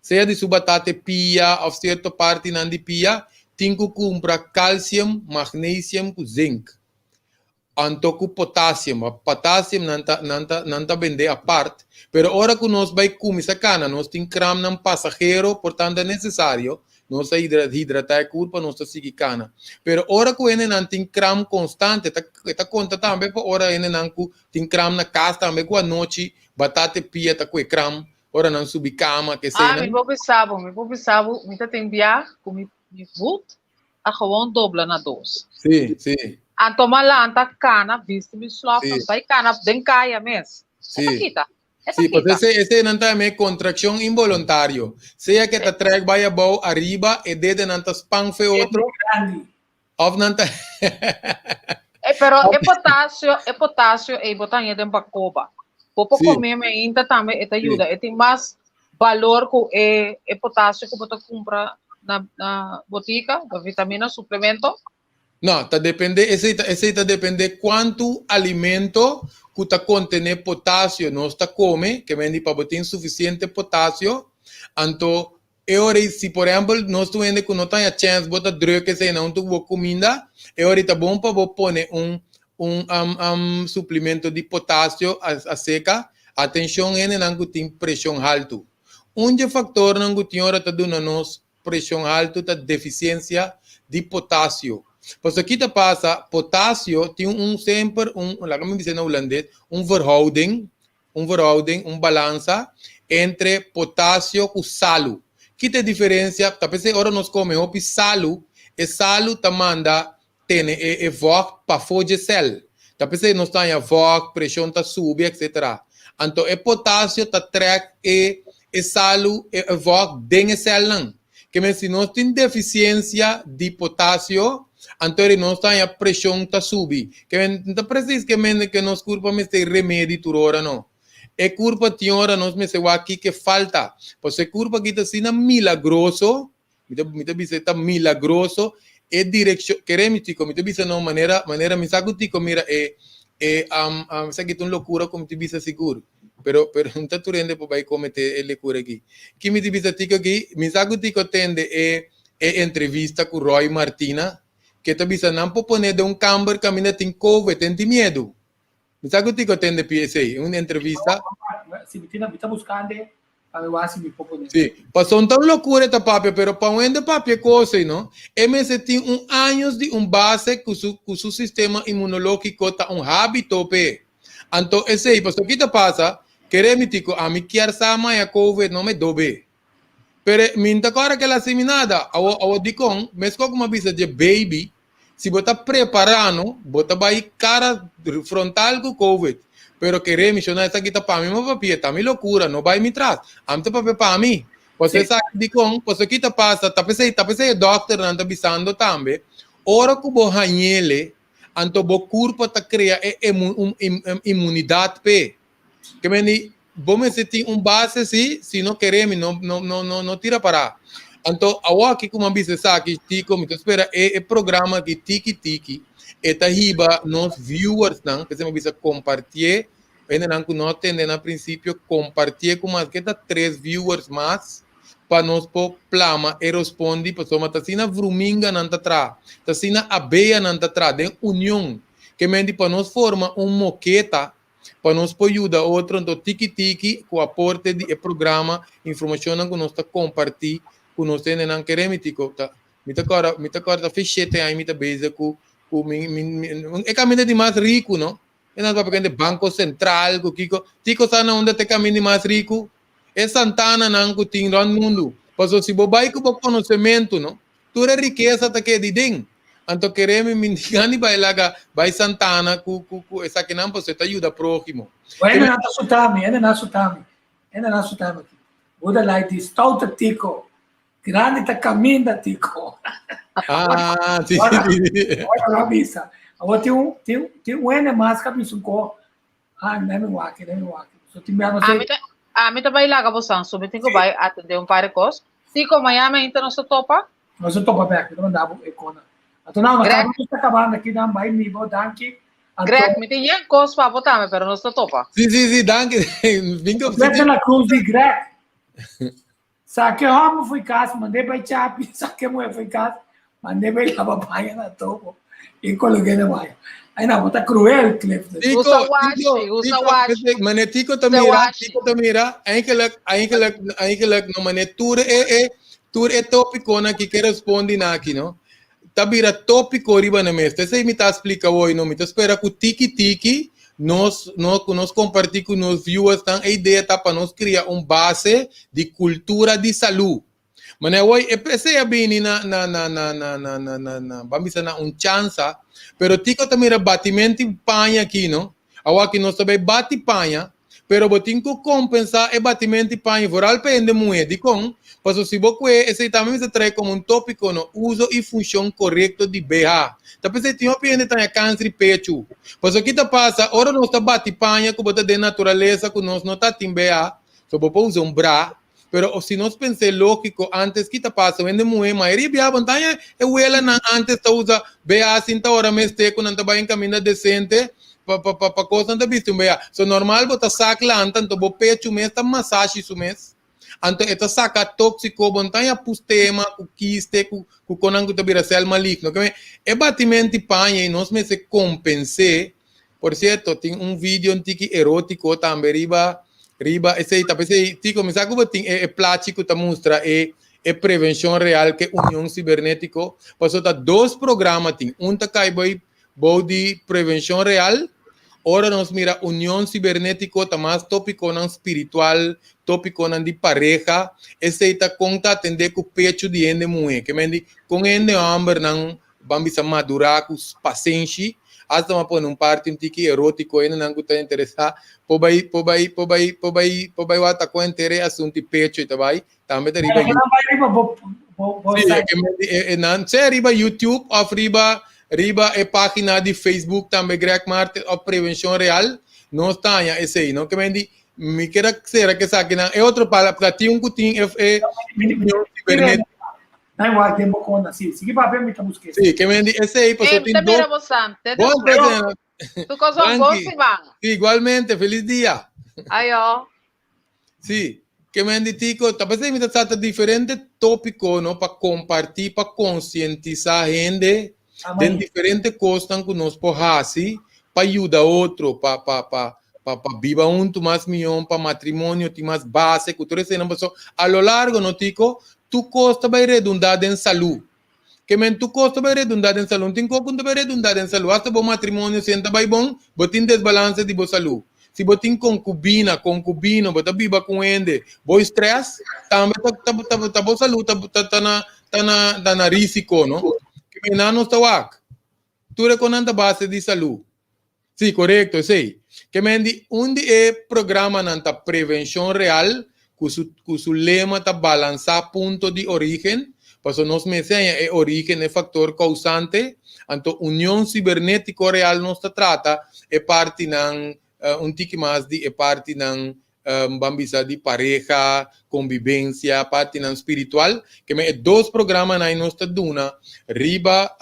sea di su batata e pia of cierto partinan di pia, tin cu cumpra calcium, magnesium cu zinc. Anto ku potassium, potassium nan ta nan ta nan ta bende apart, pero ora ku nos bai kuminsá kana nos tin kramnan pasahero, por tanto e nesesario, nos ta hidra hidratá e kurpa, nos ta sigui kana. Pero ora ku hendenan tin kram konstante, ta e ta konta tambe pa ora hendenan ku tin kram na kas tambe ku anochi batata e pia ta ku e kram, ora nan subi kama ke Ah, mi eseinan. por bisa bo, mi por bisa bo, mi ta tin bia ku mi mi voet a gewoon dobla na dos. Sí, sí. Anto m'a lanta kana, bisti mi slòf, Sí. bai kana den kaya mes. E ta Sí. kita. E ta Sí, pues kita. ese, ese nan ta me contracción involuntario. Sea que ta trek bai abou, ariba, e dedenan ta span fe otro, Grandi. of nan ta Eh, pero e potasio, e potasio ei bo ta haña den bakoba. Bo por Sí. come meinta tambe e ta Sí. yuda. E tin mas balor ku e e potasio ku bo ta kumpra na na botika, bo vitamina, suplemento. No, ta depende, esei ta, esei ta depende kuantu alimento ku ta kontené potasio nos ta kome, ke men di pa bo tin sufisiente potasio, anto e ora ei si por ehèmpel nos tur hende ku no ta haña chèns bo ta drùk esei na huntu ku bo kuminda, e ora ei ta bon pa bo pone un un suplemento di potasio aseka. Atenshon hendenan ku tin preshon haltu. Un dje faktornan ku tin ora ta duna nos preshon haltu ta defisiensia di potasio. Pasobra ki ta pasa, potasio tin un semper un, laga mi bisa na hulandes, un verhouding, un verhouding, un balansa entre potasio ku salu. Ki ta e diferensia? Ta p'esei ora nos kome hopi salu, e salu ta manda tene e e vocht pafó dje sèl. Ta p'esei nos ta haña vocht, preshon ta subi, etcetera. Anto e potasio ta trèk e e salu, e e vocht den e sèlnan. Ke men si nos tin defisiensia di potasio, anto eri nos ta haña preshon ta subi. Ke men no ta presis ke men ke nos kurpa mester remedi tur ora no. E kurpa tin ora nos mester wak kiko e falta. Pasobra e kurpa aki ta asina milagroso, Mi ta, mi ta bisa e ta milagroso e direkshon. Kere mi tiko, mi ta bisa no manera, manera mi sa ku tiko mira e, e um, um, esaki ta un lokura ku mi ta bisa sigur. Pero, pero no ta tur hende por bai komete e lekura aki. Ki mi ta bisa tiko aki, mi sa ku tiko tende e, e entrevista ku Roy Martina, ke ta bisa nan por pone den un kamber kaminda tin covid, den tin miedu. Mi sa ku tiko tende pi esei, un entrevista. Si mi tin, mi ta buskando Pa mi wak si mi por pone. Sí, pasobra un ta un locura e ta papia, pero pa un hende papia e cos ei, no? E mester tin un años di un base cu su, cu su sistema inmunologico ta un habito p'e. Anto esei, pasobra ki ta pasa, kere mi tico, ami kier sa maya covid, no me dobe. Pero mi no ta corda kel a hasi mi nada. Awo, awo dicon? Mescos cu mi a bisa dje baby, Si bo ta prepará no, bo ta bai cara frontal cu covid. Pero kere mi shona esaki ta pa mi ma papia, ta mi locura, no bai mi tras. Ami ta papia pa mi. Pasobra esaki dicon? Pasobra ki ta pasa, ta pesey, ta pesey e dokternan ta bisando tambe, ora cu bo hañele, anto bo curpa ta crea e un inmunidad p'e. Ke meni bo mester tin un base si, si no kere mi no no no no no tira para. Anto awor aki ku mi a bisa esaki Tico mi ta spera e e programa aki tiki tiki e ta hiba nos viewersnan, p'esei mi a bisa kompartié, hendenan ku no a tende na prinsipio kompartié ku maske ta tres viewers mas pa nos por plama e rospondi pasobra ta asina vruminganan ta traha, ta asina abeanan ta traha den union. Ke menti pa nos forma un moketa pa nos por yuda otro anto tiki tiki ku aporte di e programa informashonnan ku nos ta kompartí ku nos hendenan kere mi tiko ta mi ta kòrda mi ta kòrda ta shete aña mi ta bezig ku ku mi mi e kaminda di mas riku no e nan ta papia kende banko sentral ku kiko tiko sa na unda ta e kaminda di mas riku e santananan ku tin rònt mundu pasobra si bo bai ku bo konosementu no Tur e rikesa ta keda den. Anto kere mi mi gani bai laga bai Santana ku ku ku esakinan pasobra e ta yuda próhimo. Bueno, nan ta suta mi, ene nan suta mi, ene nan suta mi aki. Buda lai di stoute Tico, grandi ta caminda Tico. Ah, si, si, si. Ora lo bisa. Awor tin un, tin, tin un ene mas ka bisa un ko. Ah, ne mi wak, ne mi wak. So tin bia no Ami ta, ami ta bai laga bosan, so mi tin ku bai atende un par di kos. Tico, mañana ainda nos ta topa? Nos ta topa bek, mi ta manda bo e kona. Anto nou, Greg. nos ta kabando aki dan, bai mi bo, danki. Anto, Greg, mi tin yen kos pa bo tambe, pero nos ta topa. Si, si, si, danki. Bingo, Greg de la Cruz di Greg. Sake hòmber fo'i kas, mand'é bai chapi, sake muhé fo'i kas, mand'é bai laba paña na tobo. I kolog'é na maya. Ai na, bo ta cruel, Clifton. Tico, Usa washi, Tico, usa Tico, washi. este, meneer Tico ta Usa mira, washi. Tico ta mira, eigenlijk, eigenlijk, eigenlijk, no, meneer tur e, e, tur e tópiconan aki ke respondi na aki, no? Ta bira tópico riba na mes. Esei mi ta splika hoy, no? Mi ta spera ku tiki tiki nos, no, ku nos kompartí ku nos viewersnan e idea ta pa nos kria un base di kultura di salú. Mane awor e esei a bini na na na na na na na na na ban bisa na un chansa, pero Tico ta mira batimento di paña aki no. Awor aki nos ta bay bati paña, pero bo tin ku kompensa e batimento di paña vooral pa hende muhé. Dikon? Pasobra si bo kue esei tambe mester trae komo un topiko no, uso i funshon korekto di BH. Ta p'esei tin hopi hende ta haña kanser di pechu. Pasobra ki ta pasa ora nos ta bati paña ku bo ta den naturalesa ku nos no ta tin BH, so bo por usa un bra. Pero si nos pens'é lógiko, antes ki ta pasa? Hende muhé, mayoria bia bo nta e welanan antes ta usa BH sin ta ora mester ku nan ta bai en kaminda desente pa pa pa pa kos nan ta bisti un BH. So normal bo ta sak lanta anto bo pechu mes ta masashi su mes. Anto e ta saka tóksiko, bo nta pustema ku kiste ku ku konan ku ta bira sèl maligno. Ke men e batimenti paña i nos mester kompens'é. Por cierto, tin un video un tiki erótico tambe riba riba esey ta pesey Tico mi sa cu bo tin e e plachi cu ta mustra e e prevencion real ke Union Cibernetico paso ta dos programa tin un ta cay boy bou di prevencion real ora nos mira Union Cibernetico ta mas topiconan spiritual topiconan di pareha esey ta con ta atende cu pecho di hende muhe ke men di con hende hombernan Ban bisa madurá ku pasenshi. Asta bo a pone un parti un tiki erótiko hendenan ku ta interesá por bai por bai por bai por bai por bai wak ta kon henter e asuntu i pecho i ta bai tambe ta riba Nan bai riba bo bo bo Sí, site. e ke e e nan sea riba YouTube òf riba riba e página di Facebook tambe Greg Martes òf Prevenshon Real nos ta haña esei no ke men di mi kier a sera ke esakinan e otro pala tin un ku tin e e Mi cibernet Na igual den bo konta, si. Sigui papia mi ta busk'é. Sí, ke men di esei, paso Em, tin te mira dos. bosante. Bon, Despues. president. Tu cosa bon Danki. siman. Sí, igualmente, feliz dia. Ayo. Sí, ke men di Tico, ta pensei mi ta trata diferente tópiko, no, pa kompartí, pa konsientisá hende den Amai. diferente kosnan ku nos por hasi pa yuda otro, pa pa pa pa pa biba huntu mas mihó, pa matrimonio tin mas base, ku tur eseinan paso a lo largo, no, Tico, Tur kos ta bai redundá den salú. Ke men tur kos ta bai redundá den salú. No tin kos ku no ta bai redundá den salú. Asta bo matrimonio si ta bai bon, bo tin desbalanse di bo salú. Si bo tin konkubina, konkubino, bo ta biba ku hende, bo strès, tambe ta ta ta ta bo salú ta ta ta na ta na ta na risiko, no? Ke men nan nos ta wak. Tur e konan ta base di salú. Sí, korekto, esei. Ke men di un di e programanan ta Prevenshon Real, ku su ku su lema ta Balansá punto di orígen, pasobra nos mester haña e orígen, e faktor kousante. Anto Union Sibernétiko Real nos ta trata e partinan un tiki mas di e partinan ban bisa di pareha, konbibensia, partinan spiritual. Ke men e dos programanan ei nos ta duna riba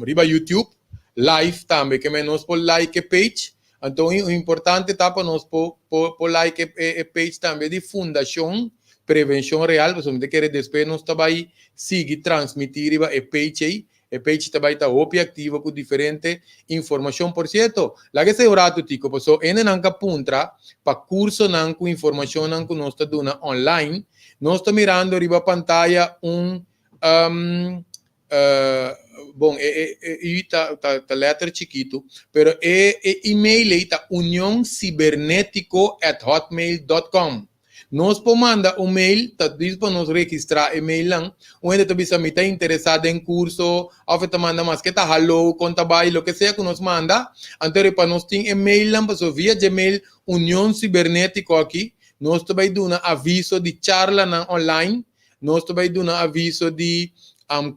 riba YouTube live tambe ke men nos por like e page anto un importante ta pa nos por por like e page tambe di Fundacion Prevencion Real pasobra mi ta kere despues nos ta bai sigui transmiti riba e page ei e page ta bai ta hopi activo cu diferente informacion por cierto laga esei un rato Tico pasobra hendenan ka puntra pa cursonan cu informacionnan cu nos ta duna online nos ta mirando riba pantaya un Um, uh, bon, e, e, e, e ta, ta, ta letter chikitu, pero e, e e-mail ei ta unioncibernetico@hotmail.com. Nos por manda un mail, ta dis pa nos registrá e mailnan. Un hende ta bisa mi ta interesá den curso, of e ta manda maske ta hallo, kon ta bai, loke sea ku nos manda. Anto pa nos tin e mailnan, paso via Gmail Union Cibernetico aki, nos ta bai duna aviso di charlanan online. Nos ta bai duna aviso di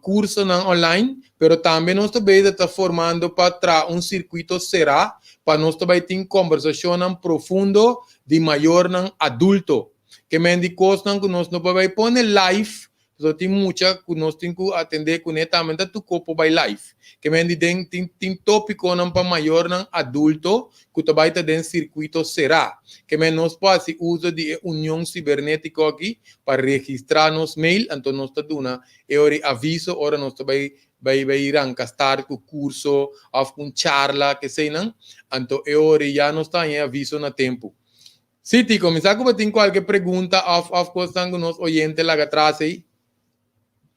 cursonan online, pero tambe nos ta bezig ta formando pa traha un circuito será pa nos ta bai tin combersacionnan profundo di mayornan adulto. Ke men di cosnan cu nos no por bai pone live, pasobra tin mucha cu nos tin cu atende cune tambe ta tuco por bai live. Ke men di den tin tin topiconan pa mayornan adulto cu ta bai ta den circuito será. Ke men nos por haci uso di e union cibernetico aki pa registrá nos mail, anto nos ta duna e ora e aviso ora nos ta bai bai bai ranka start ku kurso òf ku un charla keseinan, anto e ora ya nos ta haña e aviso na tempu. Sí, Tico, mi sa ku bo tin kualke pregunta òf òf kosnan ku nos oyente laga tras ei.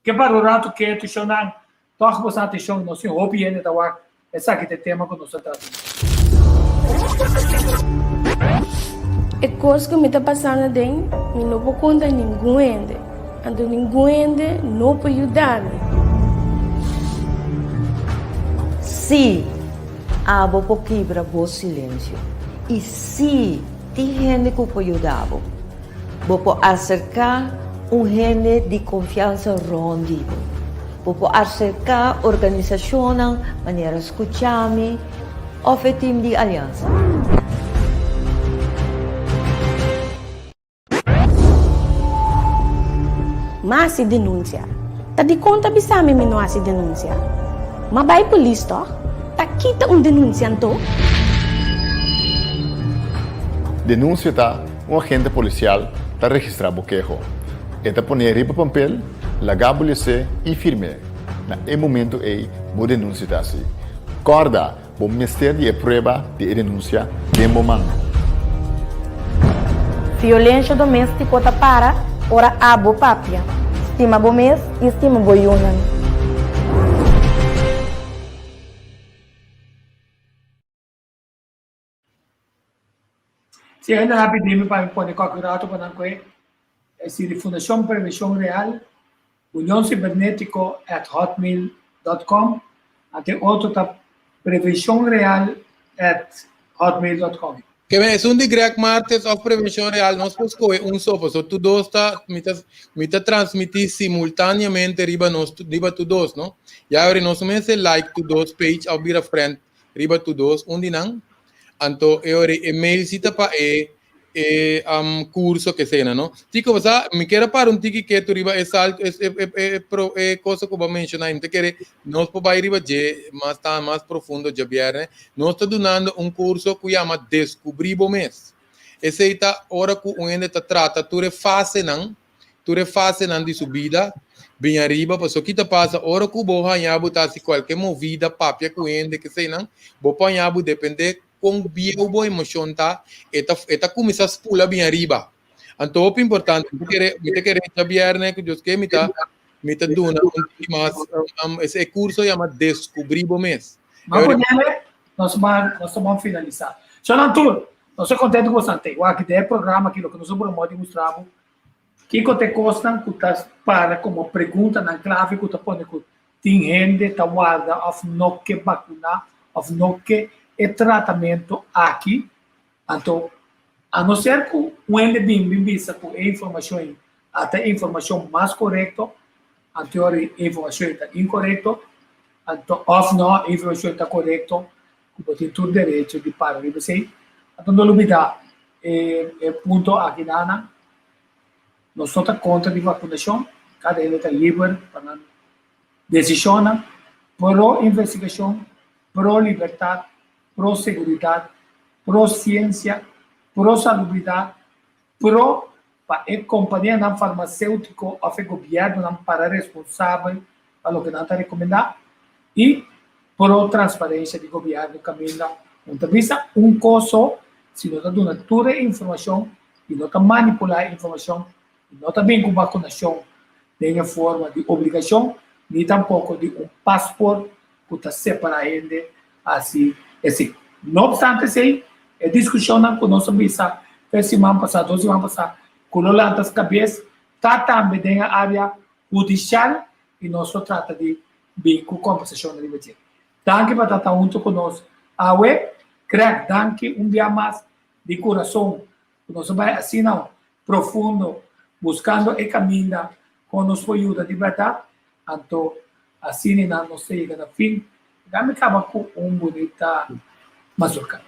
Ke para un ratu ketu shonnan, tòg boso atenshon, nos tin hopi hende ta wak esaki ta e tema ku nos ta trata. E kos ku mi ta pasando aden, mi no por konta ningun hende, anto ningun hende no por yuda mi. Sí, abo por kibra bo silensio. I sí, tin hende ku por yuda bo. Bo por aserká un hende di konfiansa rònt di bo. Bo por aserká organisashonnan manera Skuchami òf e tim di Aliansa. M'a hasi denunsia. Ta dikon ta bisa mi mi no hasi denunsia? M'a bai polis tòg? Ta kita un denunsia anto? Denunsia ta un agente polisial ta registrá bo keho. E ta pon'é riba pampel, laga bo les'é i firm'é. Na e momentu ei bo denunsia ta hasi. Kòrda! Bo mester di e prueba di e denunsia den bo man. Violensha doméstiko ta para ora abo papia. Stima bo mes i stima bo yunan. Si hende a pidi mi pa mi pone cualkier rato pa nan coe, e si di Fundacion Prevencion Real, Union Cibernetico at hotmail dot com, ante otro ta prevencionreal at hotmail dot com. Ke men esun di Greg Martes of Prevencion Real nos por scohe un so paso tur dos ta mi ta mi ta transmiti simultaneamente riba nos riba tur dos no ya ori nos mester like tur dos page of bira friend riba tur dos un di nan anto e ori e mail si ta pa e e um, curso que sena no Tico bo sa mi quier a para un tiki ketu riba e salto e e e e pro e cosa ku bo menciona mi ta kere nos por bai riba dje mas ta mas profundo djabierne nos ta dunando un curso ku yama descubri bo mes esei ta ora ku un hende ta trata tur e fasenan tur e fasenan di su bida bin ariba paso ki ta pasa ora ku bo haña bo ta hasi kualke movida papia ku hende keseinan bo por haña bo depende kon bieu bo emoshon ta e ta e ta kuminsá spula bin ariba anto hopi importante mi ta kere mi ta kere djabièrnè ku Dios ke mi ta mi ta duna un tiki mas e kurso yama deskubrí bo mes. Bo ponele nos ban nos ta ban finalisá. Shonnan tur nos ta kontento ku boso ante wak den e programa aki loke nos a bromó di mustra bo Kiko ta e kosnan ku ta para komo preguntanan klave ku ta pone ku tin hende ta warda òf no ke bakuná òf no ke e tratamentu aki? Anto, a no ser ku un hende bin bin bisa ku e informashon ei a ta e informashon mas korekto, anto ora e informashon ei ta inkorekto, anto òf no e informashon ei ta korekto, ku bo tin tur derecho di para riba esei. Anto no lubidá e punto aki nan. Nos no ta kontra di vakunashon, kada hende ta liber pa nan desishonnan, pro investigashon, pro libertat, pro seguridat, pro siensia, pro salubridat, pro pa e kompanianan farmaseutiko òf e gobièrnunan para responsabel pa loke nan ta rekomendá i pro transparensia di gobièrnu kaminda un ta bisa un kos so si no ta duna tur e informashon i no ta manipulá e informashon i no ta bin ku bakunashon den e forma di obligashon ni tampoko di un pasport ku ta separá hende hasi esei. No opstante esei, e diskushonnan ku nos a bisa tres siman pasá, dos siman pasá, ku lo lanta kabes ta tambe den e área hudisial i nos lo trata di bin ku kombersashon riba dje. Danki pa ta ta huntu ku nos awe. Greg, danki un bia mas di kurason ku nos a bai asina profundo buskando e kaminda kon nos por yuda di bèrdat. Anto asina nan nos ta yega na fin. Laga mi kaba ku un bunita mazurka.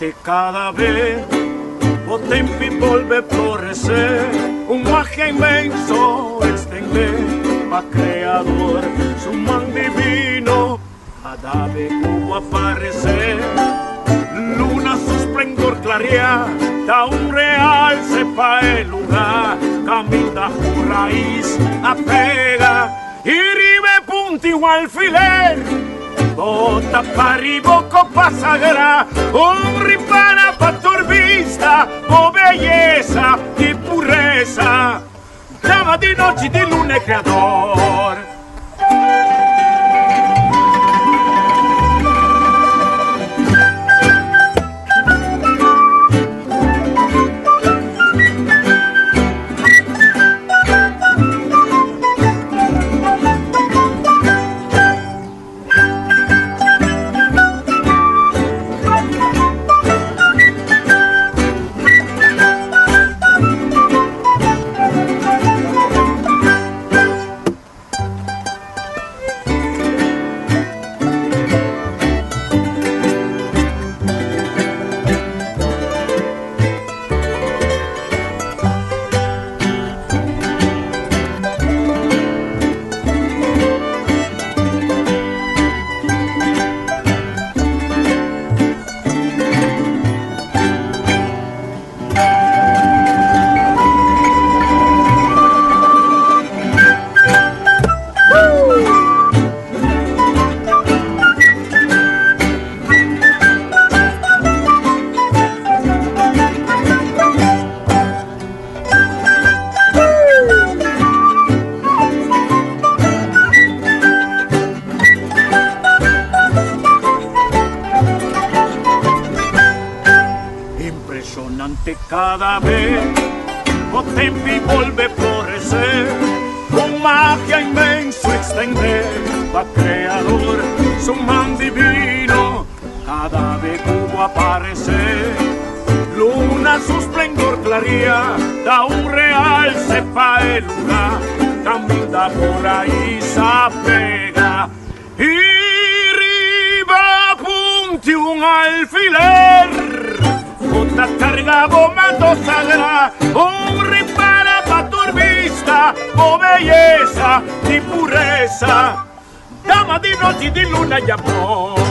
Impresionante cada vez o tempi volve florecer, un magia inmenso extender pa creador su man divino cada vez cubo aparecer. Luna su esplendor clarea, da un realce pa el lugar, camina su raíz apega y ribe punto igual alfiler. Bota paribo copa sagrada, un ripara pa tu vista, oh belleza y pureza, dama di noche di luna e creador. Impresionante cada vez o tempi volve a florecer, con magia inmenso extender, va creador su man divino, cada vez cubo aparecer. Luna su esplendor claría, da un realce pa el lugar, camina por ahí se pega y riba punti un alfiler. Otra carga bomando sagrada, un ripara pa tu vista, oh belleza y pureza, dama di noche di luna y amor.